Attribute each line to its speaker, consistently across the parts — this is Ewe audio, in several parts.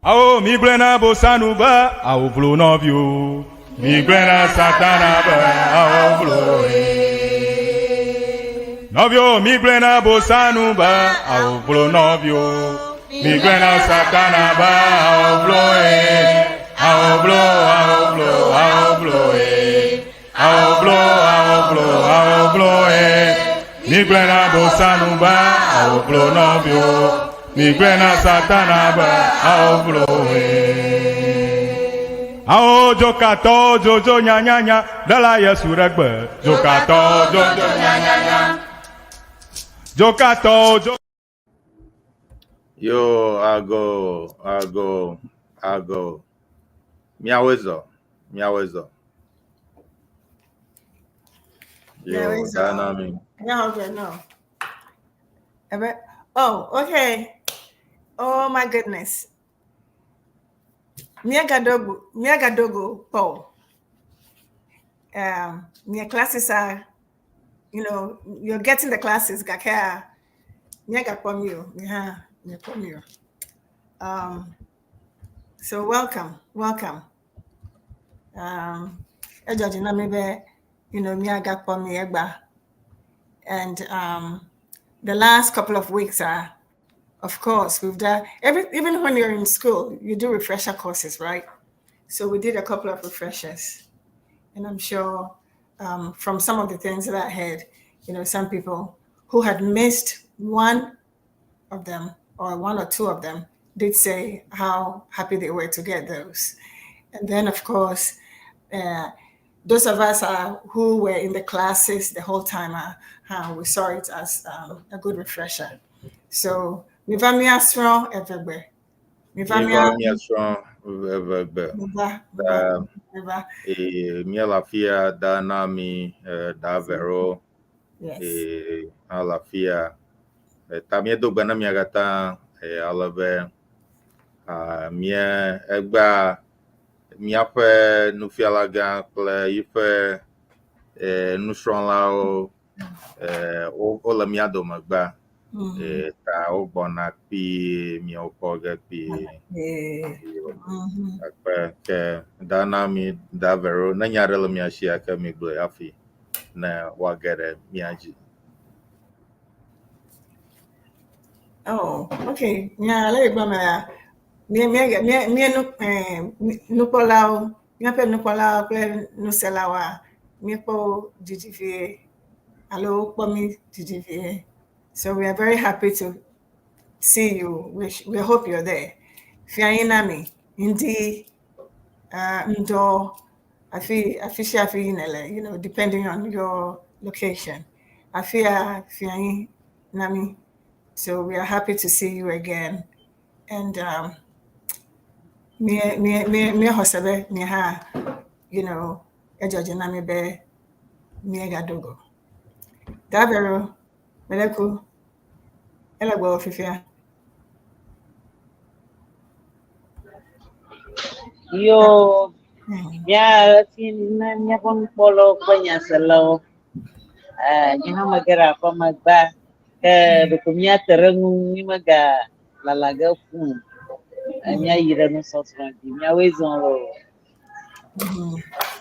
Speaker 1: Awo migblɔe na Bosanu be awo vlo nɔviwo. Migblɔe na Satana be awo vlo nɔviwo. Migblɔe na Bosanu be awo vlo nɔviwo. Migblɔe na Satana be awo vlo awo vlo awo vlo awo vlo awo vlo awo vlo awo vlo Migblɔe na Bosanu be awo vlo nɔviwo. Migblɔe na Satana be awo vlo Awo dzokatɔwo dzodzo nyanyanya ɖela Yesu ɖe gbe. Dzokatɔwo dzodzo nyanyanya. Dzokatɔwo dzo.
Speaker 2: Yo, ago, ago, ago. Miawoe zɔ, miawoe zɔ. Yo,
Speaker 3: Miawoe zɔ.
Speaker 2: dynamic.
Speaker 3: No, okay, no. Oh, okay. Oh my goodness. Miagadogo, Miagadogo, Paul. Your classes are, you're getting the classes, Gakea. Miagakpɔmio, Miha, Miakpɔmio. So welcome, welcome. Edzɔ dzi na mi be, miagakpɔ mi egba. And the last couple of weeks are, of course, we've done every, even when you're in school, you do refresher courses, right? So we did a couple of refreshers. And I'm sure from some of the things that I heard, some people who had missed one of them or one or two of them did say how happy they were to get those. And then, of course, those of us who were in the classes the whole time, we saw it as a good refresher. So, miva miasrɔ̃ evegbe. Miva
Speaker 2: Miva
Speaker 3: mia
Speaker 2: miasrɔ̃ evegbe.
Speaker 3: miva
Speaker 2: Da
Speaker 3: miva.
Speaker 2: miele afia da na mi da vero
Speaker 3: Yes.
Speaker 2: hã le afia. Ta míedo gbe na mia katã ale be mía egbea míaƒe nufialagã kple yiƒe nusrɔ̃lawo wole mía dome gbea. Ta wogbɔna kpuie miawo kpɔ ge kpuie. Akpe ke da na mi da vero ne nya aɖe le mia sia ke mi gblɔe hafi ne woage ɖe mia dzi.
Speaker 3: Oh, okay. Nya le gblɔ me la, mía mía mía mía nu nukpɔlawo, míaƒe nukpɔlawo kple nuselawoa, míekpɔ wo dzidzi vie alo wokpɔ mí dzidzi vie. So we are very happy to see you. We hope you're there. Fianyi na mi, ndi, ndo, afi, afi sia afi yi nele, depending on your location. Afia fianyi na mi. So we are happy to see you again. And me me me me hosebe me ha, edzɔ na mi be míegadogo. Davero, Meleku, ele gbɔ fifia.
Speaker 4: Yo, mía fi na míaƒe nukpɔlawo kple nyaselawo. Nye hã mege ɖe aƒe me gbea ke ɖeko míate ɖe ŋu mímega lala ge ƒu o. Míayi ɖe nusɔsrɔ̃ dzi. Míawoe zɔ loo.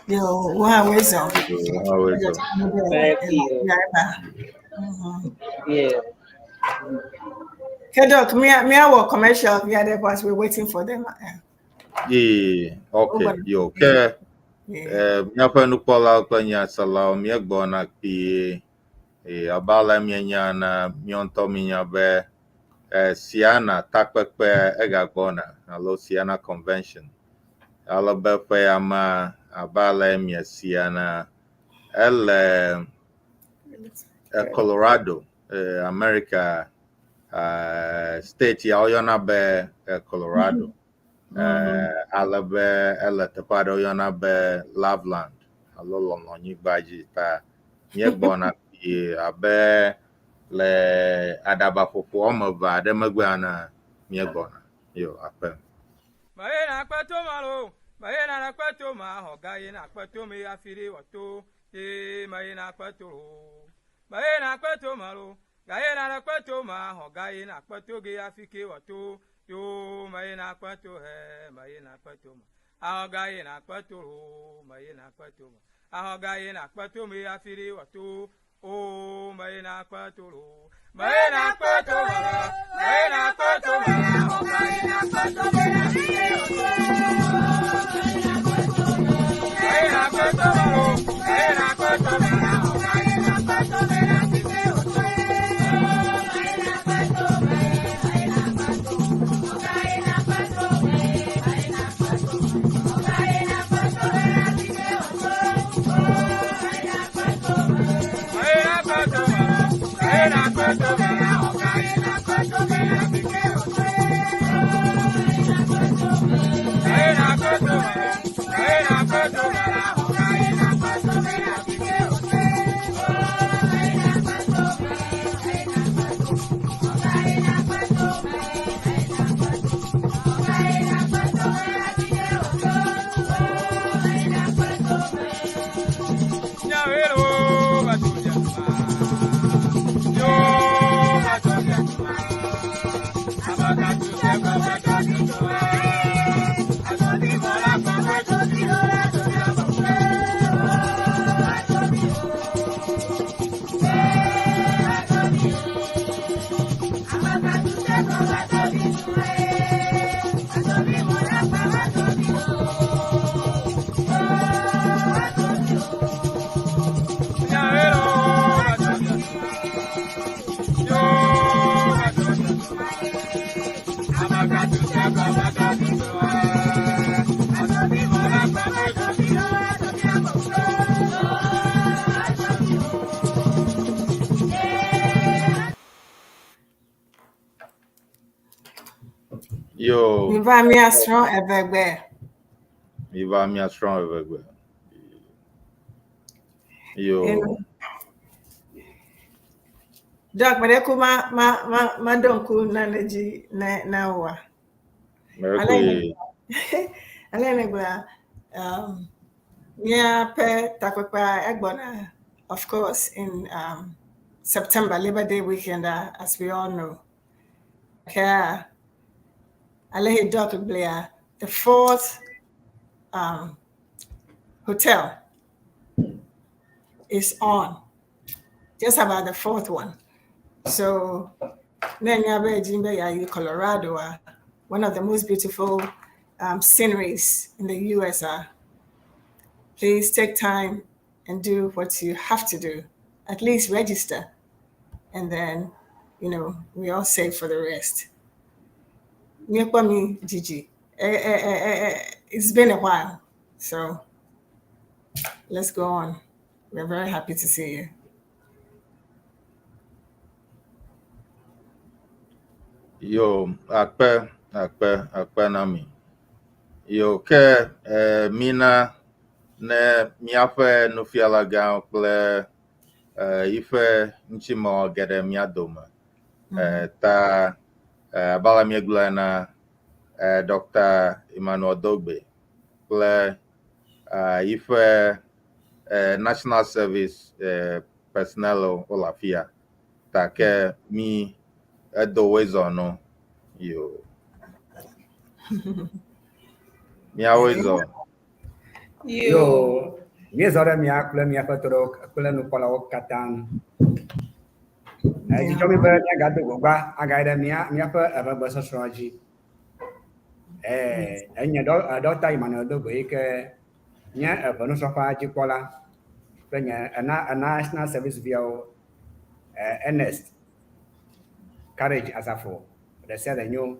Speaker 3: Yo, wo hã woe zɔ.
Speaker 2: Woawoe zɔ.
Speaker 4: Yeah.
Speaker 3: Okay, Doc, me, me, our commercial, we are there whilst we're waiting for them.
Speaker 2: Yeah, okay, yo, ke míaƒe nukpɔlawo kple nyaselawo míegbɔna kpuie. Abe ale míenya na míawo ŋutɔ míenya be Siana takpekpe egagbɔna alo Siana convention. Ale be ƒe ya mea abe ale míesia na ele Colorado, America state ya woyɔna be Colorado. Ale be ele teƒe aɖe woyɔna be Loveland alo lɔlɔ̃nyigba dzi ta míegbɔna kpuie abe le aɖabaƒoƒo woame eve aɖe megbea na míegbɔna. Yo, akpe.
Speaker 1: Maye na kpeto ma lo, maye na kpeto ma xɔ ga ye na kpeto me afi ɖe wɔto, ye maye na kpeto lo. Maye na kpeto ma lo,
Speaker 5: Gaye na le kpeto ma xɔ gaye na kpeto ge afi ke wɔ to yo me ye na kpeto he me ye na kpeto ma axɔ gaye na kpeto ho me ye na kpeto ma axɔ gaye na kpeto me afi ɖe wɔ to o me ye na kpeto ho me ye na kpeto ma me ye na kpeto ma axɔ gaye na kpeto me afi ɖe wɔ to me ye na kpeto ma ho me ye na kpeto ma axɔ gaye na kpeto me afi ɖe wɔ to.
Speaker 2: Yo.
Speaker 3: Miva míasrɔ̃ Eʋegbe.
Speaker 2: Miva míasrɔ̃ Eʋegbe. Yo.
Speaker 3: Doc, mede ku ma ma ma ma ɖo ŋku nane dzi na na wòa.
Speaker 2: Mɛrɛkoe.
Speaker 3: Ale ne gblɔa, míaƒe takpekpea egbɔna, of course, in September, Labor Day weekend, as we all know. Kea, ale Doc gblɔa, the fourth hotel is on, just about the fourth one. So, ne nya be jimbe ya yi Colorado, one of the most beautiful sceneries in the US. Please take time and do what you have to do. At least register, and then, we all save for the rest. Míekpɔ Gigi. It's been a while, so let's go on. We're very happy to see you.
Speaker 2: Yo, akpe, akpe, akpe na mi. Yo, ke mina ne míaƒe nufialagãwo kple yiƒe ŋutimɔ geɖe mía dome. Ta abe ale míegblɔe na Dr. Emmanuel Dogbe kple yiƒe National Service personnel wole afia. Ta ke mi edo woe zɔ no. Yo. Míawoe zɔ.
Speaker 6: Yo, míezɔ ɖe mía kple míaƒe tɔɖewo kple nukpɔlawo katã ŋu. Dzidzɔ mi be míagado gogba agayi ɖe mía míaƒe Eʋegbesɔsrɔ̃ dzi. Enye Dɔkta Emmanuel Dogbe yi ke nye Eʋe nusrɔ̃ƒea dzikpɔla kple nye ena National Service viawo Ernest Courage Asafo ɖe sia ɖe nyo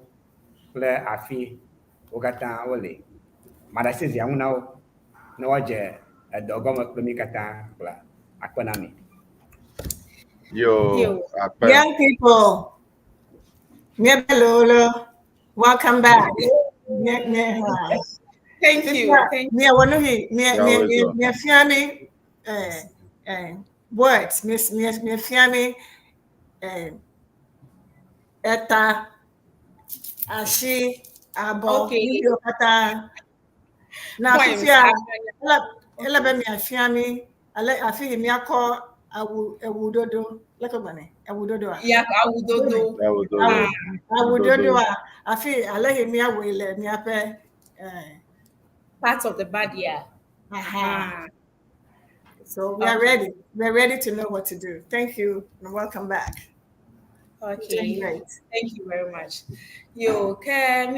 Speaker 6: kple afi wo katã wole. Maɖe asi zia ŋu na wo ne woadze edɔ gɔme kple mí katã kple akpe na mi.
Speaker 2: Yo,
Speaker 3: Yo.
Speaker 2: akpe.
Speaker 3: Young people, Lolo, welcome back. Mie, mie, ha.
Speaker 7: Thank you. Thank
Speaker 3: Mie wonuhi, mie, mie,
Speaker 2: Yeah,
Speaker 3: mie,
Speaker 2: always
Speaker 3: mie fiami, words, mie, mie, mie fiami, eta, ashi, abo, yo kata. Na
Speaker 7: Poems.
Speaker 3: fifia, ele be mia fiami, ale afi mi akɔ Awu ewu dodo leke gblɔnɛ ewu dodoa.
Speaker 7: Ya awu dodo.
Speaker 2: Awu dodo.
Speaker 3: Awu awu dodoa afi ale yi míawɔe le míaƒe eh,
Speaker 7: Part of the body. Yeah.
Speaker 3: aha.
Speaker 7: Ah.
Speaker 3: So we are
Speaker 7: Okay.
Speaker 3: ready. We are ready to know what to do. Thank you and welcome back. You're doing
Speaker 7: Okay.
Speaker 3: great.
Speaker 7: Thank you very much. Yo, ke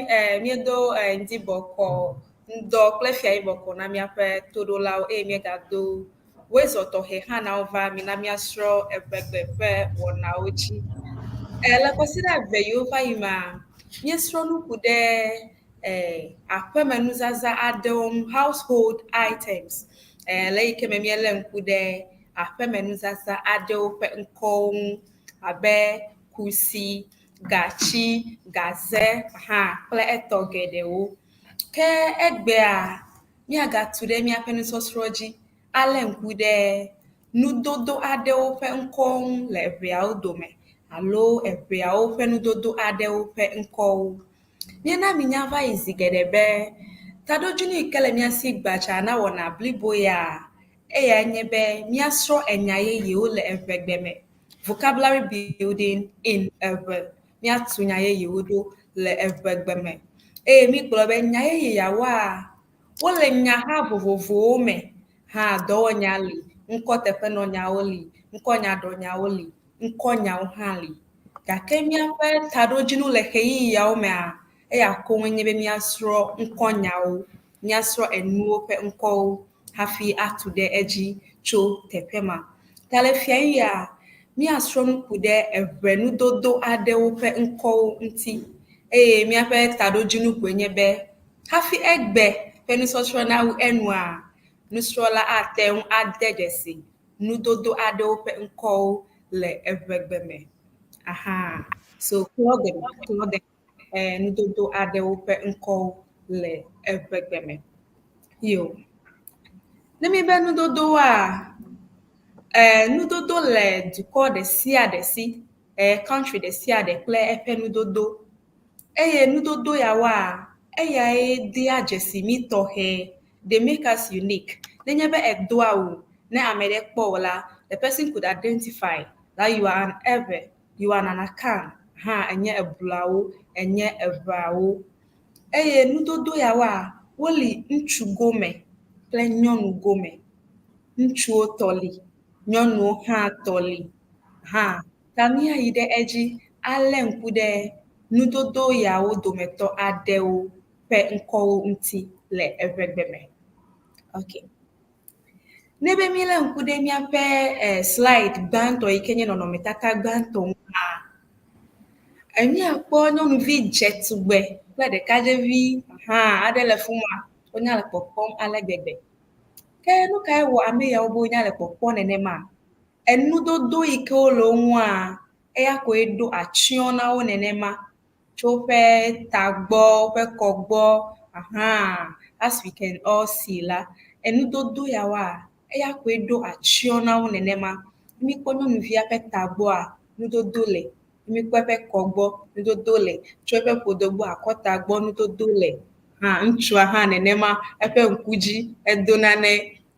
Speaker 7: eh, míedo eh, ŋdi bɔkɔ, ŋdɔ kple fiayi bɔkɔ na míaƒe toɖolawo eye míegado wezɔ tɔxɛ hã na wo va mina míasrɔ̃ eʋegbe ƒe wɔnawo dzi. Eh, le kɔsiɖa eve yiwo va yi mea, míesrɔ̃ nu ku ɖe eh, aƒemenuzaza aɖewo ŋu, household items. Eh, le yi ke me míelé ŋku ɖe aƒemenuzaza aɖewo ƒe ŋkɔwo ŋu abe kusi, gatsi, gaze hã kple etɔ geɖewo. Ke egbea míagatu ɖe míaƒe nusɔsrɔ̃ dzi alé ŋku ɖe nudodo aɖewo ƒe ŋkɔwo ŋu le eʋeawo dome alo eʋeawo ƒe nudodo aɖewo ƒe ŋkɔwo. Míena minya va yi zi geɖe be taɖodzinu yi ke le mía si gbadza na wɔna blibo ya eyae nye be míasrɔ̃ enya yeyewo le eʋegbe me. Vocabulary building in Eʋe. Míatu nya yeyewo ɖo le eʋegbe me. Eye mígblɔ be nya yeye yawoa, wole nyaha vovovowo me hã dɔwɔnya li, ŋkɔteƒenɔnyawo li, ŋkɔnyaɖɔnyawo li, ŋkɔnyawo hã li. Gake míaƒe taɖodzinu le ɣeyiɣiawo mea, eya koŋue nye be míasrɔ̃ ŋkɔnyawo, míasrɔ̃ enuwo ƒe ŋkɔwo hafi atu ɖe edzi tso teƒe ma. Ta le fia ya, míasrɔ̃ nu ku ɖe eʋe nudodo aɖewo ƒe ŋkɔwo ŋuti eye míaƒe taɖodzinu koe nye be hafi egbe ƒe nusɔsrɔ̃ nawu enua, nusrɔ̃la ate ŋu ade dzesi nudodo aɖewo ƒe ŋkɔwo le eʋegbe me. Aha, so clothing, clothing, eh, nudodo aɖewo ƒe ŋkɔwo le eʋegbe me. Yo. Ne míebe nudodowoa, eh, nudodo le dukɔ ɖe sia ɖe si, eh, country ɖe sia ɖe kple eƒe nudodo. Eye nudodo yawoa, eyae dea dzesi mí tɔxɛ. They make us unique. Nenye be èdo awu, ne ame ɖe kpɔ wò la, the person could identify that you are an Ewe, you are an Akan, hã enye ebluawo, enye eʋeawo. Eye nudodo yawoa, woli ŋutsu gome kple nyɔnu gome. Ŋutsuwo tɔ li, nyɔnuwo hã tɔ li hã. Ta míayi ɖe edzi alé ŋku ɖe nudodo yawo dometɔ aɖewo ƒe ŋkɔwo ŋuti le eʋegbe me. Okay. Ne be míelé ŋku ɖe míaƒe eh, slide gbãtɔ yi ke nye nɔnɔmetata gbãtɔ ŋua, míakpɔ nyɔnuvi dzetugbe kple ɖekadzevi hã aɖe le fi ma. Wonya le kpɔkpɔm ale gbegbe. Ke nu kae wɔ ame yawo be wonya le kpɔkpɔm nenema? Enudodo yi ke wole wo ŋua, eya koe ɖo atsyɔ̃ na wo nenema tso woƒe tagbɔ, woƒe kɔgbɔ, aha, as we can all see la, enudodo yawoa, eya koe ɖo atsyɔ̃ na wo nenema. Míkpɔ nyɔnuvia ƒe tagbɔa, nudodo le. Míkpɔ eƒe kɔgbɔ, nudodo le. Tso eƒe ƒodo gbɔ, akɔta gbɔ, nudodo le. Hã ŋutsua hã nenema, eƒe ŋku dzi edo nane,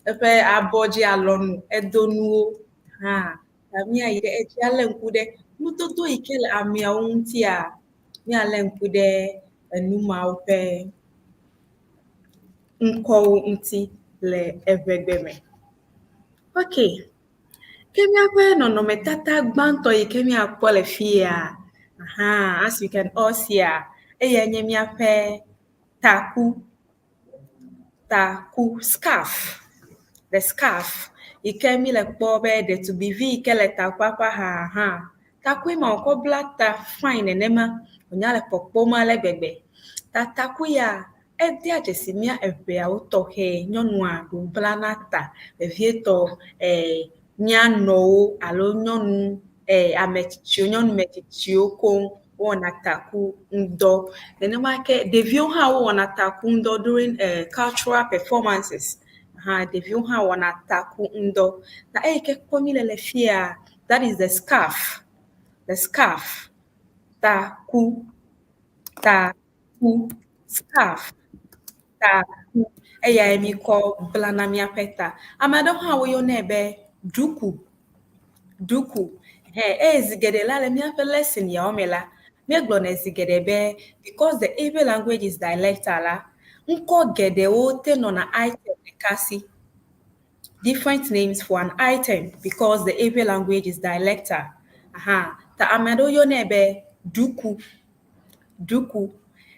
Speaker 7: eƒe abɔ dzi alɔnu edo nuwo hã. Ta míayi ɖe edzi alé ŋku ɖe nudodo yi ke le ameawo ŋutia, míalé ŋku ɖe enu mawo ƒe ŋkɔwo ŋuti le eʋegbe me. Okay. Ke míaƒe nɔnɔmetata gbãtɔ yi ke míakpɔ le fi ya, aha, as you can all see, eyae nye míaƒe taku. Taku, scarf, the scarf yi ke míle kpɔ be ɖetugbivi yi ke le takua ƒe axa hã, takue ma wòkɔ bla ta fine nenema, wònya le kpɔkpɔm ale gbegbe. Ta taku ya, edea dzesi mía eʋeawo tɔxɛ nyɔnua wòblana ta vevietɔ eh, mía nɔwo alo nyɔnu eh, ame tsitsiwo, nyɔnu metsitsiwo koŋ wowɔna taku ŋudɔ. Nenema ke ɖeviwo hã wowɔna taku ŋudɔ during eh, cultural performances hã ɖeviwo hã wɔna taku ŋudɔ. Ta eyi ke kpɔm míle le fia, that is the scarf, the scarf, taku, taku, scarf, taku. Eyae míkɔ blana míaƒe ta. Ame aɖewo hã woyɔnɛ be duku. Duku. Hɛ, eye zi geɖe la le míaƒe lesson yawo me la, míegblɔnɛ zi geɖe be because the Ewe language is dialectal la, ŋkɔ geɖewo te nɔna item ɖeka si. Different names for an item because the Ewe language is dialectal. Aha, ta ame aɖewo yɔnɛ be duku, duku.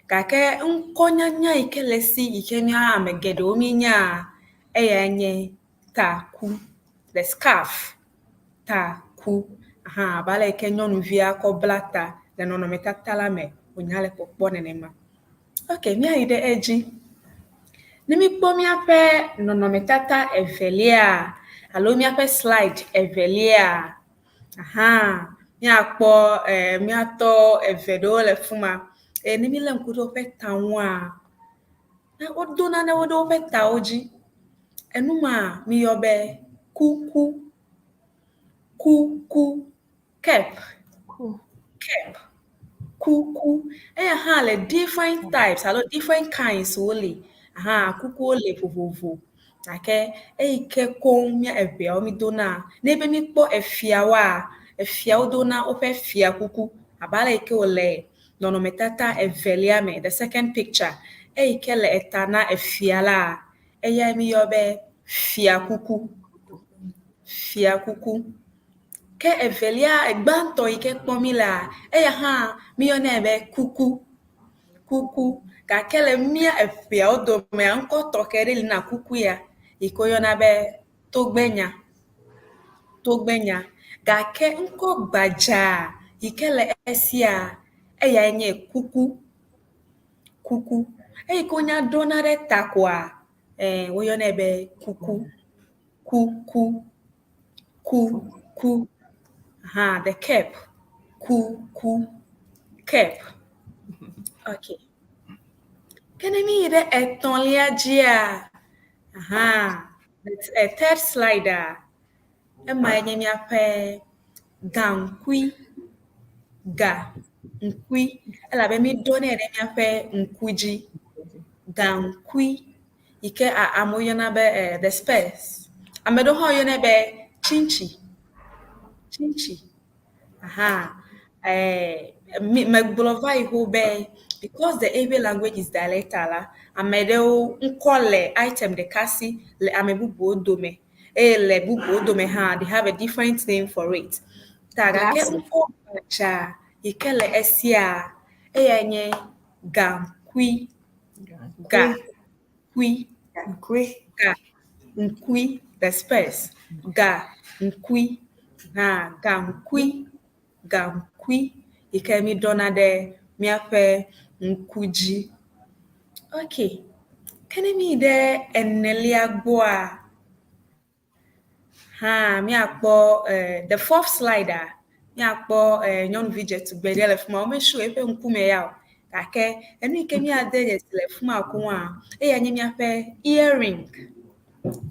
Speaker 7: Gake ŋkɔ nyanya yi ke le esi yi ke mía ame geɖewo míenyaa, eyae nye taku, the scarf, taku. Aha, abe ale yi ke nyɔnuvia kɔ bla ta le nɔnɔmetata la me wònya le kpɔkpɔ nenema. Ok, míayi ɖe edzi. Ne míkpɔ míaƒe nɔnɔmetata evelia alo míaƒe slide evelia, aha, míakpɔ eh, míatɔ eve ɖewo le fi ma. Eye ne mílé ŋku ɖe woƒe ta ŋua, ne wodo nanewo ɖe woƒe tawo dzi. Enu ma míyɔ be kuku, kuku, cap, cap, kuku. Eya hã le different types alo different kinds wole. Aha, kukuwo le vovovo. Gake eyi ke koŋ mía eveawo mídona, ne be míkpɔ efiawoa, efiawo dona woƒe fiakuku abe ale yi ke wòle nɔnɔmetata evelia me, the second picture. Eyi ke le eta na efia la, eyae míyɔ be fiakuku, fiakuku. Ke evelia, gbãtɔ yi ke kpɔm mílea, eya hã míyɔnɛ be kuku, kuku. Gake le mía eveawo domea, ŋkɔ tɔxɛ ɖe li na kuku ya yi ke woyɔna be togbenya, togbenya. Gake ŋkɔ gbadzaa yi ke le esia, eyae nye kuku, kuku. Eyi ke wonya ɖɔna ɖe ta koa, eh, woyɔnɛ be kuku, kuku, kuku. Aha, the cap, kuku, cap. Okay. Ke ne míyi ɖe etɔ̃lia dzia, aha, the third slide-a, emae nye míaƒe gaŋkui, ga ŋkui elabe míɖɔnɛ ɖe míaƒe ŋku dzi. Gaŋkui yi ke amewo yɔna be eh, the specs. Ame ɖewo hã yɔnɛ be tsintsi, tsintsi. Aha, eh, megblɔ va yi xoxo be because the Ewe language is dialectal la, ame ɖewo ŋkɔ le item ɖeka si le ame bubuwo dome eye le bubuwo dome hã they have a different name for it. Ta gake ŋkɔ gbadza yi ke le esia, eyae nye gaŋkui, ga-kui,
Speaker 3: Gaŋkui.
Speaker 7: ga ŋkui, the specs, ga ŋkui, hã gaŋkui, gaŋkui yi ke míɖɔna ɖe míaƒe ŋku dzi. Okay, ke ne míyi ɖe enelia gbɔa, hã míakpɔ eh, the fourth slide-a, míakpɔ eh, nyɔnuvi dzetugbe ɖe le fi ma. Womeshow eƒe ŋkume ya o. Gake enu yi ke míade dzesi le fi ma koŋua, eyae nye míaƒe earring.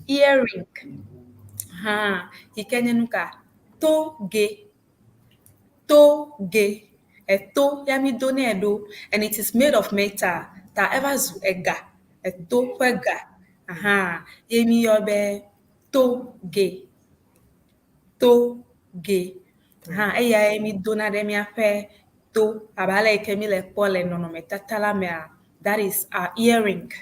Speaker 7: Earring. Hã, yi ke nye nu ka? Toge. Toge. Eto ya mídonɛ ɖo and it is made of metal. Ta eva zu ega. Eto ƒe ga. Aha, ye míyɔ be toge. Toge. Hã, eyae mídona ɖe míaƒe to abe ale yi ke míle kpɔ le nɔnɔmetata la mea, that is our earring.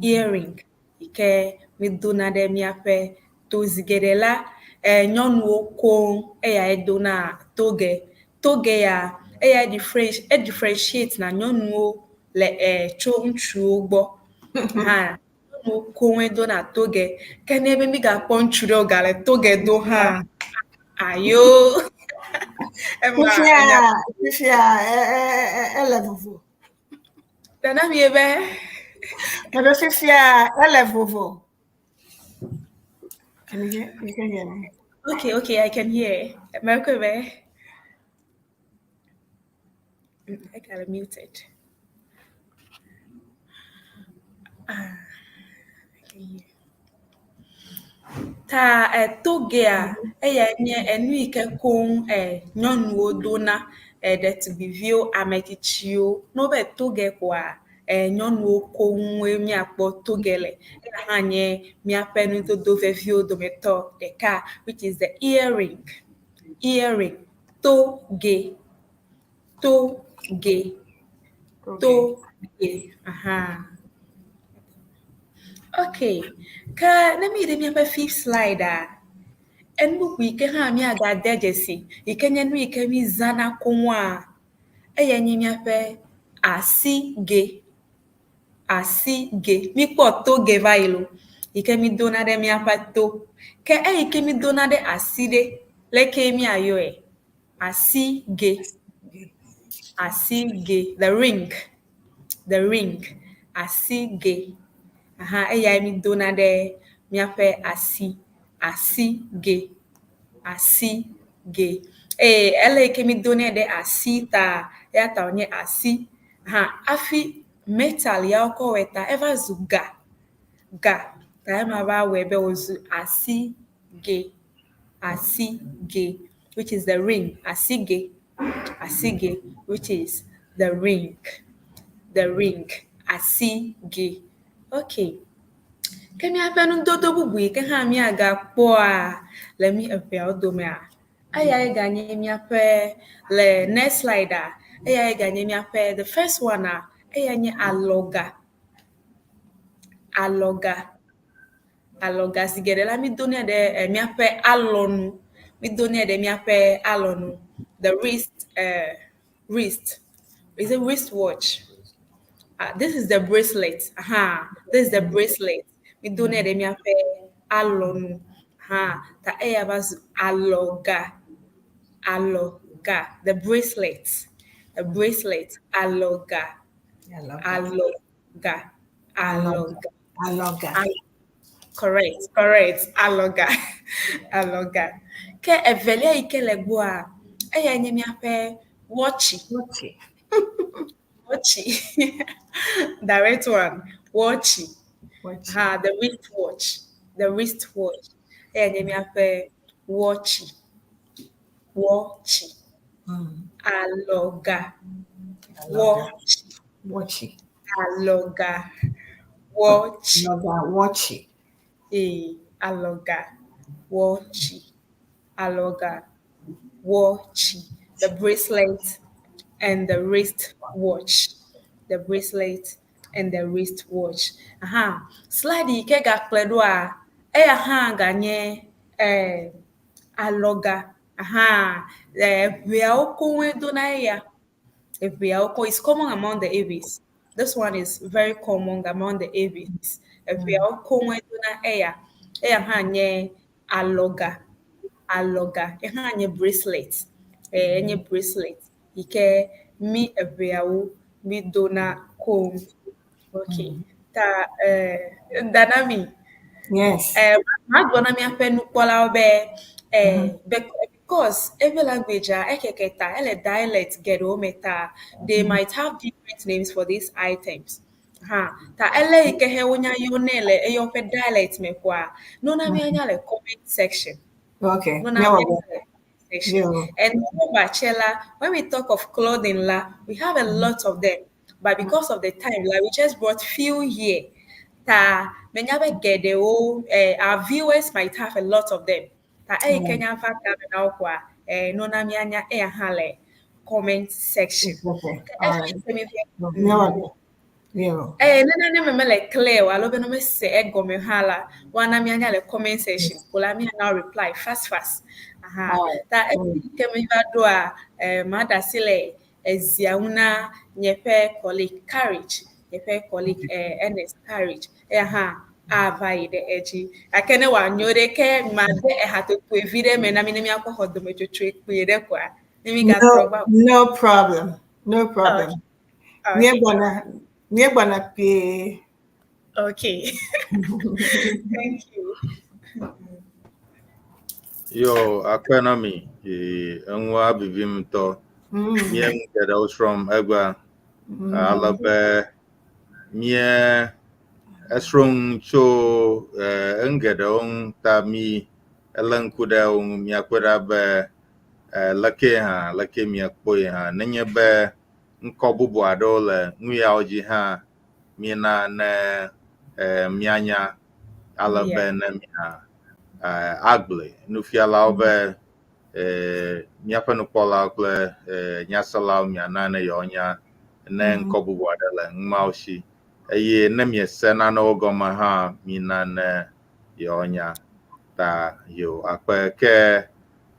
Speaker 7: Earring yi ke mídona ɖe míaƒe to. Zi geɖe la, eh, nyɔnuwo koŋ eyae dona toge. Toge ya, eyae differenti e differentiate na nyɔnuwo le eh, tso ŋutsuwo gbɔ. Hã, nyɔnuwo koŋue dona toge. Ke ne be mígakpɔ ŋutsu ɖe wògale toge do hã, ayo. Ema
Speaker 3: Fifia,
Speaker 7: enya
Speaker 3: fifia ele vovo.
Speaker 7: Nana mi be
Speaker 3: Mebe fifia ele vovo. Can you hear? You can hear me.
Speaker 7: Okay, I can hear. Mekwe be I got it muted. Ah, I can hear. Ta eh, togea, eyae nye enu yi ke koŋ eh, nyɔnuwo dona, eh, ɖetugbiviwo, ame tsitsiwo. Ne wobe toge koa, eh, nyɔnuwo koŋue míakpɔ toge le. Eya hã nye míaƒe nudodo veviwo dometɔ ɖeka which is the earring. Earring. Toge. Toge. Toge. Aha. Okay. Ke ne mi ɖe míaƒe fifth slide a, enu bubu yi ke hã míagade dzesi yi ke nye nu yi ke mi zãna koŋua, eyae nye míaƒe asige. Asige. Míkpɔ toge va yi lo yi ke mídona ɖe míaƒe to. Ke eyi ke mídona ɖe asi ɖe, leke míayɔe? Asige. Asige. The ring. The ring. Asige. Aha, eyae mídona ɖe míaƒe asi. Asige. Asige. Eye ele yi ke mídonɛ ɖe asi ta eya ta wònye asi. Hã hafi metal ya wokɔ wɔe ta eva zu ga. Ga ta ema va wɔe be wòzu asige. Asige, which is the ring. Asige. Asige, which is the ring. The ring. Asige. Okay. Ke míaƒe nudodo bubu yi ke hã míagakpɔa le mí eveawo domea, eyae ganye míaƒe le next slide a, eyae ganye míaƒe the first one a, eyae nye alɔga. Alɔga. Alɔga zi geɖe la mídonɛ ɖe eh, míaƒe alɔnu. Mídonɛ ɖe míaƒe alɔnu. The wrist, wrist. Is it wristwatch? This is the bracelet. Aha, this is the bracelet. Mídonɛ ɖe míaƒe alɔnu. Aha, ta eya va zu alɔga. Alɔga. The bracelet. The bracelet. Alɔga. Alɔga. Alɔga.
Speaker 3: Alɔga.
Speaker 7: Correct, correct. Alɔga. Alɔga. Ke evelia yi ke le gbɔa, eyae nye míaƒe wɔtsi.
Speaker 3: Wɔtsi.
Speaker 7: Wɔtsi. Direct one. Wɔtsi.
Speaker 3: Wɔtsi.
Speaker 7: Ha, the wrist watch. The wrist watch. Eyae nye míaƒe wɔtsi. Wɔtsi. Alɔga.
Speaker 3: Alɔga.
Speaker 7: Wɔtsi.
Speaker 3: Wɔtsi.
Speaker 7: Alɔga. Wɔtsi.
Speaker 3: Alɔga. Wɔtsi.
Speaker 7: Ee, alɔga. Wɔtsi. Alɔga. Wɔtsi. The bracelet and the wrist watch. The bracelet and the wrist watch. Aha. Slide yi ke gakplɔe ɖoa, eya hã ganye alɔga. Aha. Eʋeawo koŋue dona eya. Eʋeawo koŋ. It's common among the Ewes. This one is very common among the Ewes. Eʋeawo koŋue dona eya. Eya hã nye alɔga. Alɔga. Eya hã nye bracelet. Enye bracelet yi ke mí eʋeawo mídona koŋ. Okay. Ta Danami.
Speaker 3: Yes.
Speaker 7: Magblɔ na míaƒe nukpɔlawo be because every language a ekeke ta ele dialect geɖewo me ta they might have different names for these items. Ha, ta ele yi ke he wonya yɔnɛ le eya woƒe dialect me koa, nona míanya le comment section.
Speaker 3: Okay.
Speaker 7: Nona
Speaker 3: Míawɔ
Speaker 7: míanya
Speaker 3: be.
Speaker 7: le comment section.
Speaker 3: Yo.
Speaker 7: And moreover, Chela, when we talk of clothing la, we have a lot of them. But because of the time, like we just brought few here. Ta menya be geɖewo, our viewers might have a lot of them. Ta eyi ke nya va ta me na wo koa, nona míanya eya hã le comment section.
Speaker 3: Okay.
Speaker 7: Ke
Speaker 3: All
Speaker 7: efi
Speaker 3: right.
Speaker 7: ke mi be-
Speaker 3: Míawɔ be. Yo.
Speaker 7: Nene ne me mele clear o alo be ne mese egɔme hã la, woana míanya le comment section ko la míana reply fast fast. Aha.
Speaker 3: All right.
Speaker 7: Ta efi ke mi va ɖoa, maɖe asi le ezia ŋu na nye ƒe colleague Courage, nye ƒe colleague Ernest Courage. Eya hã ava yi ɖe edzi. Gake ne wòanyo ɖe ke made ehatotoe vi ɖe me na mi ne míakpɔ xɔ dometsotsoe kpuie ɖe koa. Ne mi gatrɔ
Speaker 3: No,
Speaker 7: va.
Speaker 3: no problem. No problem.
Speaker 7: Okay.
Speaker 3: Míegbɔna míegbɔna kpuie.
Speaker 7: Okay. Thank you.
Speaker 2: Yo, akpe na mi. Eŋua vivim ŋutɔ. Mía nu geɖewo srɔ̃m egbea. Ale be mía esrɔ̃ nu tso enu geɖewo ŋu ta mi elé ŋku ɖe wo ŋu míakpɔe ɖa be leke hã leke miekpɔe hã nenye be ŋkɔ bubu aɖewo le nu yawo dzi hã míena ne míanya ale be ne mia agblɔe. Nufialawo be eh, míaƒe nukpɔlawo kple eh, nyaselawo miana ne yewoanya ne ŋkɔ bubu aɖe le nu mawo si. Eye ne miese nanewo gɔme hã, mina ne yewoanya. Ta yo akpe ke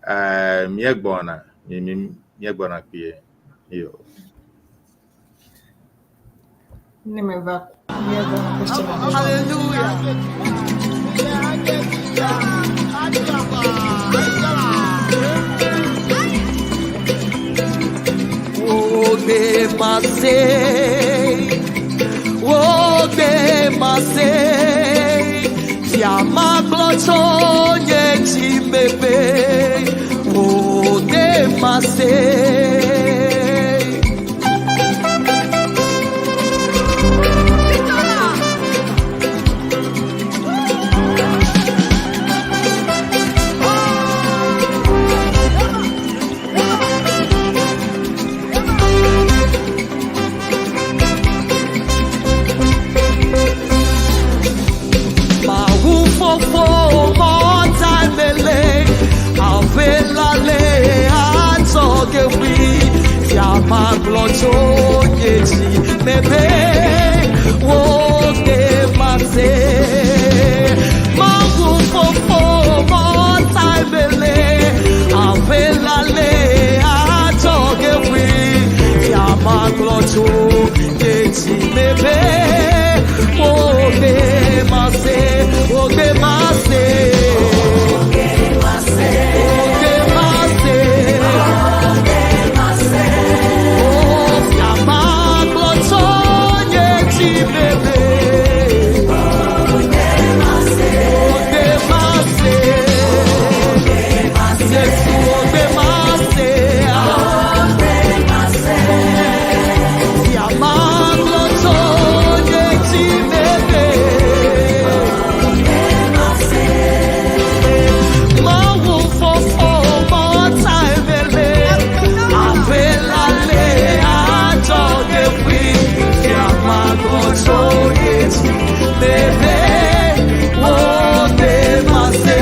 Speaker 2: eh, míegbɔna, mi, mi, míegbɔna kpuie. Yo.
Speaker 3: Ne meva míeva question aɖe.
Speaker 8: Hallelujah. Ogbe mase, ogbe mase, fiama gblɔ nye dzimebe, ogbe mase. Mawu fofo mɔta mele, avelale adzɔgewi, fiama gblɔ tso nye dzi mebe, wogbe mase. Mawu fofo mɔta mele, avelale adzɔgewi, fiama gblɔ tso nye dzi mebe, wogbe mase, wogbe mase. Wogbe mase. Oh, fiama gblɔ tso nye dzi mebe. Wogbe mase. Yesu wogbe mase. Fiama gblɔ tso nye dzi mebe. Mawu fofo mɔta emele, avelale adzɔgeƒui, fiama gblɔ tso nye dzi mebe. Wogbe mase,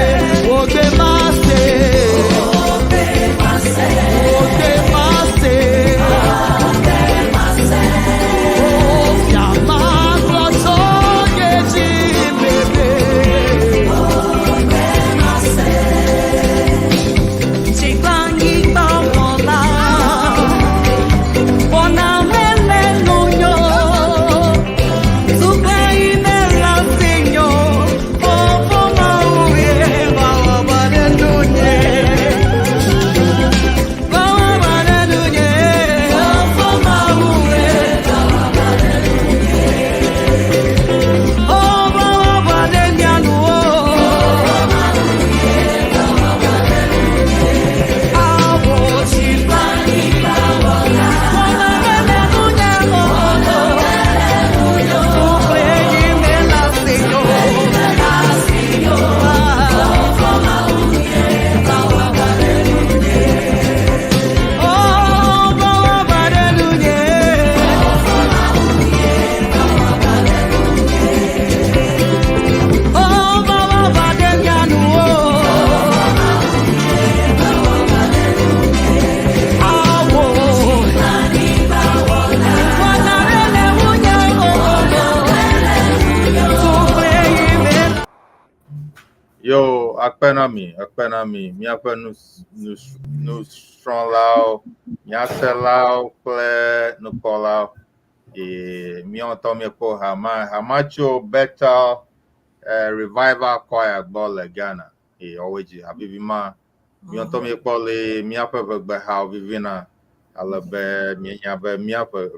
Speaker 8: wogbe mase, wogbe mase. Oh, fiama gblɔ tso nye dzi mebe. Chigbanyigbamola, bona mele nunyo, tupe imela sinyo, opo mauye, bawa nunye, bawa nunye, opo mauye, oh bawa nyanuo.
Speaker 2: Yo, akpe na mi, akpe na mi, míaƒe nusrɔ̃lawo, nyaselawo kple nukpɔlawo. Ee, míawo ŋutɔ míekpɔ hama, hama tso Bethel eh, Revival Choir gbɔ le Ghana. Ee, woawoe dzi ha vivi ma. Míawo ŋutɔ míekpɔ le míaƒe ʋegbehawo vivina ale be míenya be míaƒe